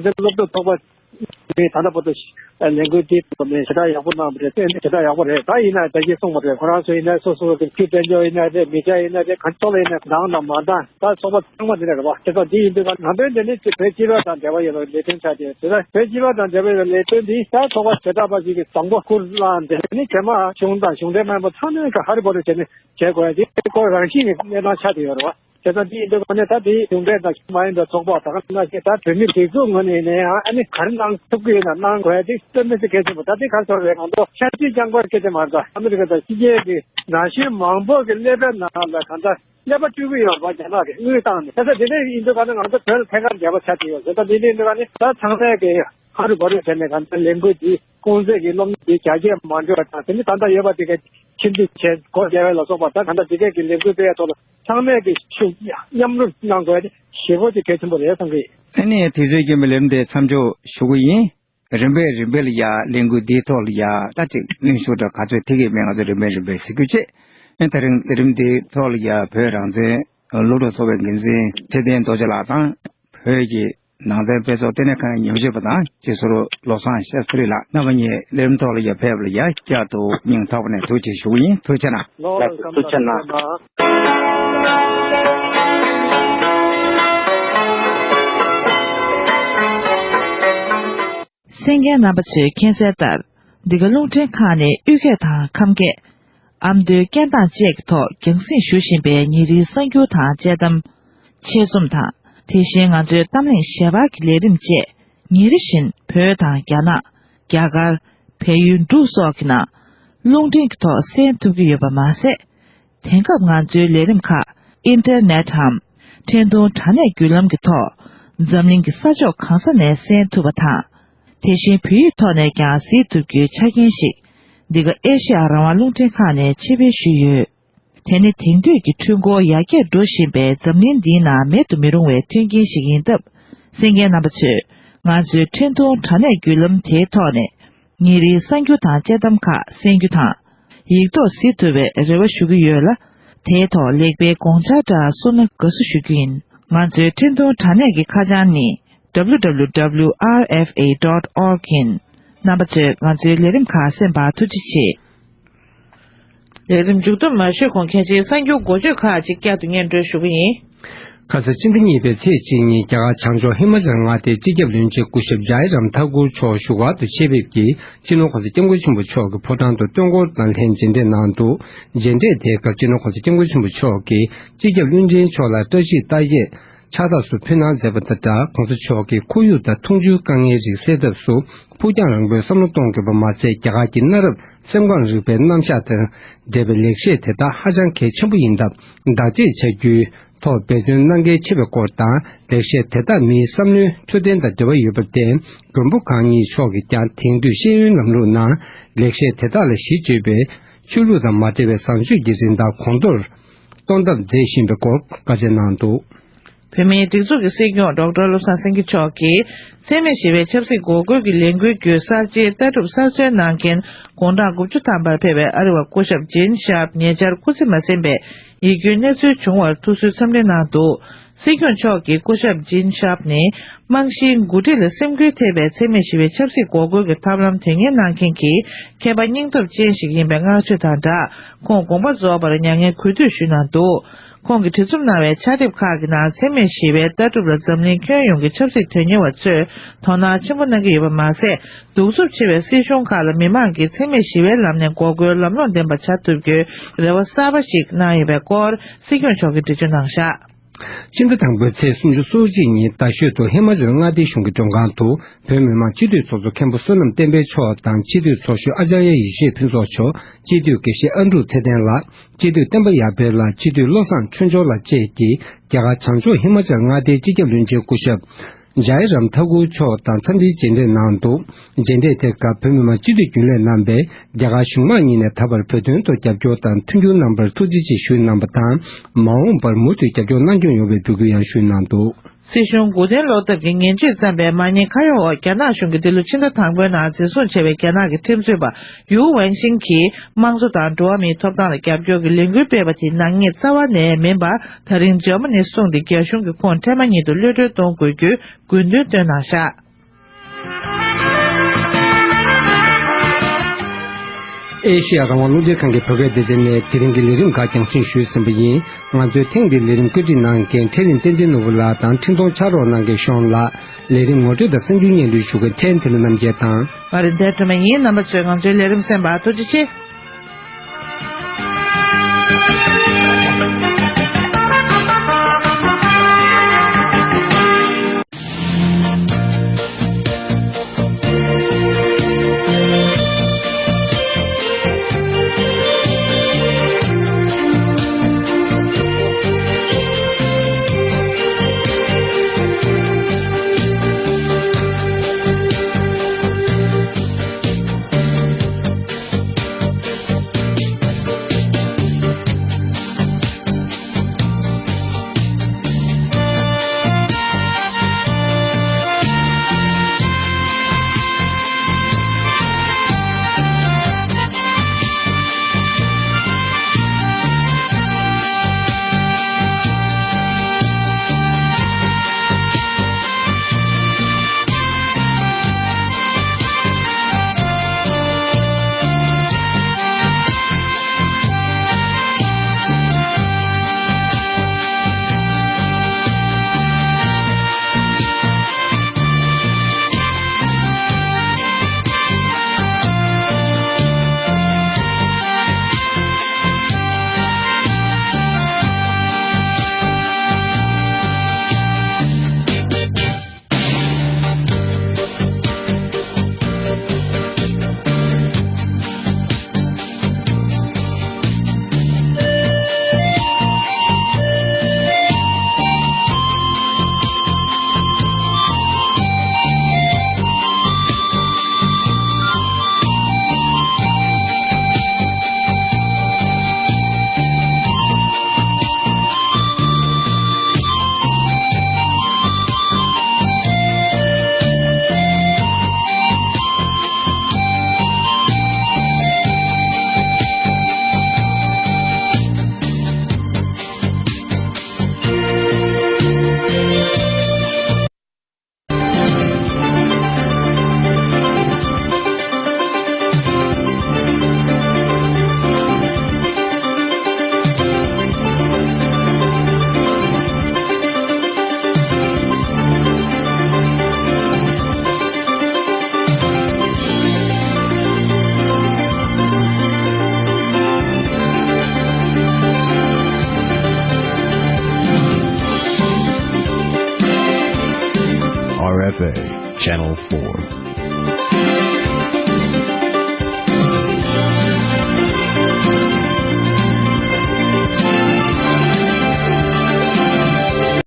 བཙན་སློབ་ཕྲུག་ཚོགས་པ་ནས་ད་ལྟ་བར་དུ་ལས་འགུལ་འདི་ཐོག་ནས་ཞེ་དྲག་ཡག་པོ་གནང་བ་རེད། ཞེ་དྲག་ཡག་པོ་རེད། ད་ཡིན་ན་ད་གིན་གསུངས་པ་རེད། ཁོ་རང་ཚོ་ཡིན་ན་སོ་སོ་གི་རྒྱུ་དཔལ་འབྱོར་ཡིན་ན་རེད། མི་ཆ་ཡིན་ན་རེད། གང་ཚོགས་ལ་ཡིན་ན་འདང་དང་མ་འདང་ད་ཚོགས་པ་ཚང་མ་འདི་འདྲ་རེད་བ། དེ་ཚོ་འདི་ཡིན་དུས་ང་ནང་དོན་དེ་ནི་བོད་སྤྱི་པ་དང་འབྲེལ་བ་ཡོད་པའི་ལས་དོན་ཆགས་ཏེ་དེ་ལ་བོད་སྤྱི་པ་དང་འབྲེལ་བ་ཡོད་པའི་ལས་དོན་འདི་ད་ཚོགས་པ་བྱེ་བྲག་པ་ཞིག་གིས་དང་པོ་ཁུར་བླངས་ཏེ་ནི་རྗེས་མ་གཞུང་དང་གཞུང་འབྲེལ་མ་ཡིན་པ་ཚང་མས་ཀྱི་ཧ་རི་བོ་རི་བྱས་ནས་བྱེད་དགོས་ཡ་དེ་ཁོ་རང་བཞིན་གྱི་གནས་སྟངས་ཆགས་ཏེ་ཡོད་རེད་བ། དེ་ལྟར་འདི་ཡིན་དུས་ང་ནི་ད་དེ་གཞུང་འབྲེལ་དང་མ་ཡིན་པའི་ཚོགས་པ་དང་ང་ཞེས་ད་བོད་མི་སྒྲིག་འཛུགས་ངོས་ནས་ཡིན་ན་ཡང་ཨ་ནི་ག་རེ་གནང་ཐུབ་ཀྱི་ཡོད་ན་གནང་དགོས་ཡ་དེ་དཔེ་མི་སྲིད་གལ་ཆེན་པོ། ད་དེ་ག་རེ་ཟེར་བའི་ང་ཚོ་ཆབ་སྲིད་རྐྱང་པ་སྐད་ཆ་མ་རེད། ཨ་མི་རི་ཀ་དང་ཕྱི་རྒྱལ་གྱི་ན་གཞོན་མང་པོ་གི་ཀླད་པའི་ནང་ལ་གང་ལྟར་ཀླད་པ་བཅུག་གི་ཡོད་པ་རྒྱ་ནག་གིས་དངུལ་བཏང་ནས། ད་ལྟ་དེ་འདྲ་ཡིན་དུས་ག་ནི་ང་ཚོ་བོད་ལ་ཐད་ཀར་འབྲེལ་བ་ཆགས་ཀྱི་ཡོད་ཟེར། ད་དེ་འདྲ་ཡིན་དུས་ག་ནི་ད་ཚང་མས་ཀྱི་ཧ་རུ་བ་རུ་བྱས་ནས་གང་ལྟར་ལས་འགུལ་འདི་ཀུང་ཟད་ཀྱི་སློབ་གཉེར་འདི་རྒྱ་སྐྱེད་མ་འགྲོ་བ་དང་དེ་ནི་ད་ལྟ་ཡོད་པ་དེ་ག་ཕྱིར་འཐེན་བྱས་སྒོ་བརྒྱབ་པ་ལ་སོགས་པ་ད་གང་ལྟར་དེ་གས་ཀྱི་ལས་འགུལ་སྤེལ་ཡ་ཐོག་ལ་ཚང་མས་ཀྱི་ཤུགས་མཉམ་རུབ་གནང་དགོས་ཞེ་པོ་ཅིག་གལ་ཆེན་པོ་རེད་བསམ་གི། ཨ་ནི་དུས་ཚོད་རྐྱེན་པས་ལས་རིམ་དེ་མཚམས་འཇོག་ཞུ་གི་ཡིན། རིམ་པས་རིམ་པས་ལ་ཡ་ལས་འགུལ་འདིའི་ཐོག་ལ་ཡ་ད་ཅིག་གནོན་ཤུགས་འདྲ་ག་ཚོད་ཐེབས་ཀྱི་མེད་ང་ཚོ་རིམ་པས་རིམ་པས་གཟིགས་རྒྱུ་བྱེད། ཨ་ནི་ད་རིང་ལས་རིམ་འདིའི་ཐོག་ལ་ཡ་བོད་རང་བཙན་སློབ་ཕྲུག་ཚོགས་པའི་འགན་འཛིན་ཚེ་བརྟན་རྡོ་རྗེ་ལགས་དང་བོད་ཀྱི་ནང་བསྟན་དཔེ་ཚོགས་ལྟེ་གནས་ཁང་ཉམས་ཞིབ་པ་དང་སྤྱི་ཟུར་བློ་བཟང་ཤཱསྟྲི་ལགས་རྣམ་པ་གཉིས་ལས་རིམ་ཐོག་ལ་ཡ་ཕེབས་ལ་ཡ་བསྐྱར་དུ་སྙིང་ཐག་པ་ནས་ཐུགས་རྗེ་ཆེ་ཞུ་གི་ཡིན། ཐུགས་རྗེ་གནང་། ལགས་སོ། ཐུགས་རྗེ་གནང་། གསན་མཁན་རྣམ་པ་ཚོས་མཁྱེན་གསལ་ལྟར། འདི་ག་རླུང་འཕྲིན་ཁང་ནས་དབུས་སྐད་དང་ཁམས་སྐད། ཨ་མདོའི་སྐད་གདངས་བཅས་ཀྱི་ཐོག་རྒྱང་སྲིང་ཞུ་བཞིན་པའི་ཉིན་རེའི་གསར་འགྱུར་དང་དཔྱད་གཏམ། ཆེད་རྩོམ་དང་། དེ་བཞིན་ང་ཚོའི་གཏམ་གླེང་ཞལ་པར་གྱི་ལས་རིམ་བཅས་ཉིན་རེ་བཞིན་བོད་དང་རྒྱ་ནག་རྒྱ་གར། བལ་ཡུལ་འབྲུག་སོགས་ཀྱི་ནང་རླུང་འཕྲིན་གྱི་ཐོག་གསན་ཐུབ་ཀྱི་ཡོད་པ་མ་ཟད། དེང་སྐབས་ང་ཚོའི་ལས་རིམ་ཁག་ཨིན་ཊར་ནེཊ་འམ་འཕྲིན་ཐུང་དྲ་གནས་བརྒྱུད་ལམ་གྱི་ཐོག་འཛམ་གླིང་གི་ས་ཕྱོགས་གང་ས་ནས་གསན་ཐུབ་པ་དང་། དེ་བཞིན་བོད་ཡིག་ཐོག་ནས་ཀྱང་གཟིགས་ཐུབ་རྒྱུའི་ཆ་རྐྱེན་ཞིག་འདི་ག་ཨེ་ཤེ་ཡ་རང་དབང་རླུང་འཕྲིན་ཁང་ནས་ཕྱིར་སྤེལ་ཞུས་ཡོད། དེ་ནི་དེང་དུས་ཀྱི་འཕྲུལ་འཁོར་ཡར་རྒྱས་འགྲོ་བཞིན་པའི་འཛམ་གླིང་འདིའི་ནང་མེད་དུ་མི་རུང་བའི་མཐུན་རྐྱེན་ཞིག་ཡིན་སྟབས། གསན་མཁན་རྣམ་པ་ཚོས་ང་ཚོའི་འཕྲིན་ཐུང་དྲ་གནས་བརྒྱུད་ལམ་དེའི་ཐོག་ནས་ཉིན་རེའི་གསར་འགྱུར་དང་དཔྱད་གཏམ་ཁག་གསན་རྒྱུ་དང་། ཡིག་ཐོག་གཟིགས་ཐུབ་པའི་རེ་བ་ཞུ་གི་ཡོད་ལ། དེའི་ཐོག་ལེགས་སྤེལ་དགོངས་འཆར་འདྲ་གསུང་ན་དགའ་བསུ་ཞུ་རྒྱུ་ཡིན། ང་ཚོའི་འཕྲིན་ཐུང་དྲ་གནས་ཀྱི་ཁ་བྱང་ནི་W W W R F A dot org ཡིན། རྣམ་པ་ཚོས་ང་ཚོའི་ལས་རིམ་ཁག་གསན་པར་ཐུགས་རྗེ་ཆེ། ལས་རིམ་མཇུག་བསྡོམས་མ་ཞུས་གོང་། ཁྱད་ཆེའི་གསར་འགྱུར་འགོ་བརྗོད་ཁག་ཅིག་བསྐྱར་དུ་སྙན་སྒྲོན་ཞུ་གི་ཡིན། ཁ་ས་སྤྱི་ཟླ་གཉིས་པའི་ཚེས་གཅིག་ཉིན་རྒྱ་གར་བྱང་ཕྱོགས་ཧི་མ་ཅལ་མངའ་སྡེའི་སྤྱི་ཁྱབ་བློན་ཆེན་སྐུ་ཞབས་ཇའི་རམ་ཐ་ཀུར་མཆོག་བཞུགས་སྒར་དུ་ཆེད་ཕེབས་ཀྱིས་སྤྱི་ནོར་གོང་ས་སྐྱབས་མགོན་ཆེན་པོ་མཆོག་གི་ཕོ་བྲང་དུ་སྟོན་འཁོར་དང་ལྷན་མཇལ་འཕྲད་གནང་འདུག་མཇལ་འཕྲད་དེའི་སྐབས་སྤྱི་ནོར་གོང་ས་སྐྱབས་མགོན་ཆེན་པོ་མཆོག་གིས་སྤྱི་ཁྱབ་བློན་ཆེན་མཆོག་ལ་བཀྲ་ཤིས་རྟགས་བརྒྱད་ཕྱག་རྟགས་སུ་ཕུལ་གནང་མཛད་པ་དང་སྦྲགས། གོང་ས་མཆོག་གིས་ཁོར་ཡུག་དང་འཐུང་ཆུའི་དཀའ་ངལ་རིགས་སེལ་ཐབས་སུ་ཕུགས་རྒྱང་རིང་པོའི་བསམ་བློ་གཏོང་དགོས་པ་མ་ཟད། རྒྱ་གར་གྱི་གནའ་རབས་སེམས་ཁམས་རིག་པའི་རྣམ་གཞག་དང་འབྲེལ་བའི་ལེགས་བཤད་དེ་དག་ཧ་ཅང་གལ་ཆེན་པོ་ཡིན་སྟབས། བདག་གཅེས་བྱ་རྒྱུའི་ཐོག་འབད་བརྩོན་གནང་གལ་ཆེ་བའི་སྐོར་དང་། ལེགས་བཤད་དེ་དག་མིའི་བསམ་བློའི་འཕྲོད་བསྟེན་དང་འབྲེལ་བ་ཡོད་པར་བརྟེན། མགོན་པོ་གང་ཉིད་མཆོག་གིས་ཀྱང་དེང་དུས་ཤེས་ཡོན་ལམ་ལུགས་ནང་ལེགས་བཤད་དེ་དག་ལ་གཞི་བཅོལ་བའི་ཆོས་ལུགས་དང་མ་འབྲེལ་བའི་བཟང་སྤྱོད་ཀྱི་རིན་ཐང་གོང་མཐོར་གཏོང་ཐབས་མཛད་བཞིན་པའི་སྐོར་བཀའ་སྩལ་གནང་འདུག་བོད་མིའི་སྒྲིག་འཛུགས་ཀྱི་སྲིད་སྐྱོང་ཌོག་ཊར་བློ་བཟང་སེང་གེ་མཆོག་གིས་འཚེ་མེད་ཞི་བའི་ཆབ་སྲིད་འགོག་རྒོལ་གྱི་ལས་འགུལ་བརྒྱུད་གསར་བརྗེའི་ལྟ་གྲུབ་གསར་འཛུལ་གནང་མཁན་དགུང་གྲངས་དགུ་བཅུ་ཐམ་པར་ཕེབས་པའི་ཨ་རི་བ་སྐུ་ཞབས་ཇིན་ཤཱབ་ཉེ་ཆར་སྐུ་ཚེ་མ་ཟིན་པའི་ཡིད་སྐྱོའི་གནས་ཚུལ་བྱུང་བར་ཐུགས་གསོའི་འཚམས་འདྲི་གནང་འདུག་སྲིད་སྐྱོང་མཆོག་གིས་སྐུ་ཞབས་ཇིན་ཤཱབ་ནི་རྨང་གཞིའི་འགོ་ཁྲིད་ལ་སེམས་འགུལ་ཐེབས་པའི་འཚེ་མེད་ཞི་བའི་ཆབ་སྲིད་འགོག་རྒོལ་གྱི་ཐབས་ལམ་དོན་གཉེར་གནང་མཁན་གྱི་མཁས་པ་སྙིང་སྟོབས་ཅན་ཞིག་ཡིན་པའི་བསྔགས་བརྗོད་དང་སྦྲགས། ཁོང་དགོངས་པ་རྫོགས་པར་མྱ་ངན་གུས་འདུད་ཞུས་གནང་འདུག་ཁོང་གིས་བྲིས་རྩོམ་གནང་བའི་ཕྱག་དེབ་ཁག་གི་ནང་འཚེ་མེད་ཞི་བའི་ལྟ་གྲུབ་ལ་འཛམ་གླིང་ཁྱོན་ཡོངས་ཀྱི་ཆབ་སྲིད་དོན་གཉེར་བ་ཚོས་དོ་སྣང་ཆེན་པོ་གནང་གི་ཡོད་པ་མ་ཟད། གདུག་རྩུབ་ཆེ་བའི་སྲིད་གཞུང་ཁག་ལ་མི་མང་གིས་འཚེ་མེད་ཞི་བའི་ལམ་ནས་འགོག་རྒོལ་ལམ་ལྷོང་ལྡན་པ་བྱ་ཐུབ་རྒྱུའི་རེ་བ་གསར་པ་ཞིག་གནང་ཡོད་པའི་སྐོར་སྲིད་སྐྱོང་མཆོག་གིས་འགྲེལ་བརྗོད་གནང་བཞག་སྤྱི་ཟླ་དང་པོའི་ཚེས་སུམ་ཅུ་སོ་གཅིག་ཉིན་རྡ་ཤོད་དུ་ཧི་མ་ཅལ་མངའ་སྡེའི་གཞུང་གི་མགྲོན་ཁང་དུ་བོད་མི་མང་སྤྱི་འཐུས་ཚོགས་གཙོ་མཁན་པོ་བསོད་ནམས་བསྟན་འཕེལ་མཆོག་དང་། སྤྱི་འཐུས་ཚོགས་གཞོན་ཨ་ཅཱརྱ་ཡེ་ཤེས་ཕུན་ཚོགས་མཆོག་སྤྱི་འཐུས་དགེ་བཤེས་ཨ་འབྲུག་ཚེ་བརྟན་ལགས། སྤྱི་འཐུས་བསྟན་པ་ཡར་འཕེལ་ལགས། སྤྱི་འཐུས་བློ་བཟང་ཆོས་འབྱོར་ལགས་བཅས་ཀྱིས་རྒྱ་གར་བྱང་ཕྱོགས་ཧི་མ་ཅལ་མངའ་སྡེའི་སྤྱི་ཁྱབ་བློན་ཆེན་སྐུ་ཞབས་ཇའི་རམ་ཐ་ཀུར་མཆོག་དང་འཚམས་འདྲིའི་མཇལ་འཕྲད་གནང་འདུག་མཇལ་འཕྲད་དེ་སྐབས་བོད་མི་མང་སྤྱི་འཐུས་རྒྱུན་ལས་རྣམ་པས་རྒྱ་གར་གཞུང་མང་གཉིས་ནས་ད་བར་བོད་དོན་ཐོག་རྒྱབ་སྐྱོར་དང་མཐུན་འགྱུར་གནང་བར་ཐུགས་རྗེ་ཆེ་ཞུས་གནང་བ་དང་། མ་འོངས་པར་མུ་མཐུད་རྒྱབ་སྐྱོར་གནང་སྐྱོང་ཡོང་བའི་འབོད་སྐུལ་ཡང་ཞུས་གནང་འདུག་སྲིད་གཞུང་དགུ་ཐོན་སློག་ཐབས་ཀྱི་ངན་ཇུས་བརྩམས་པའི་མ་ཉེས་ཁ་གཡོག་འོག་རྒྱ་ནག་གཞུང་གིས་འདི་ལོ་ཕྱི་ཟླ་དང་པོའི་ནང་འཛིན་བཟུང་བྱས་པའི་རྒྱ་ནག་གི་ཁྲིམས་རྩོད་པ་ཡུའུ་ཝེན་ཤིང་གིས་དམངས་གཙོ་དང་འགྲོ་བ་མིའི་ཐོབ་ཐང་ལ་རྒྱབ་སྐྱོར་གྱི་ལས་འགུལ་སྤེལ་བ་དེ་ནག་ཉེས་རྩ་བ་ནས་མིན་པ་ད་རིང་འཇར་མ་ནི་སོང་སྟེ་རྒྱ་གཞུང་གིས་ཁོང་འཕྲལ་མ་ཉིད་དུ་གློད་གྲོལ་གཏོང་དགོས་རྒྱུའི་དགོས་འདུན་བཏོན་གནང་བཞག་ཨེ་ཤེ་ཡ་རང་དབང་རླུང་འཕྲིན་ཁང་གི་བོད་སྐད་སྡེ་ཚན་ནས་དེ་རིང་གི་ལས་རིམ་ཁག་རྒྱང་སྲིང་ཞུས་ཟིན་པ་ཡིན། ང་ཚོའི་ཐེངས་འདིའི་ལས་རིམ་བཀོད་སྒྲིག་གནང་མཁན་འཕྲིན་ལས་བསྟན་འཛིན་ནོར་བུ་ལགས་དང་འཕྲིན་གཏོང་ཕྱག་རོགས་གནང་མཁན་གཞུང་ལགས། ལས་རིམ་ངོ་སྤྲོད་དང་གསར་འགྱུར་སྙན་སྒྲོན་ཞུ་མཁན་ཕྲན་དེ་ལ་རྣམ་རྒྱལ་དང་། ང་རེད་འདིར་སྒྲོལ་མ་ཡིན། རྣམ་པ་ཚོས་ང་ཚོའི་ལས་རིམ་གསན་པར་ཐུགས་རྗེ་ཆེ། Channel four.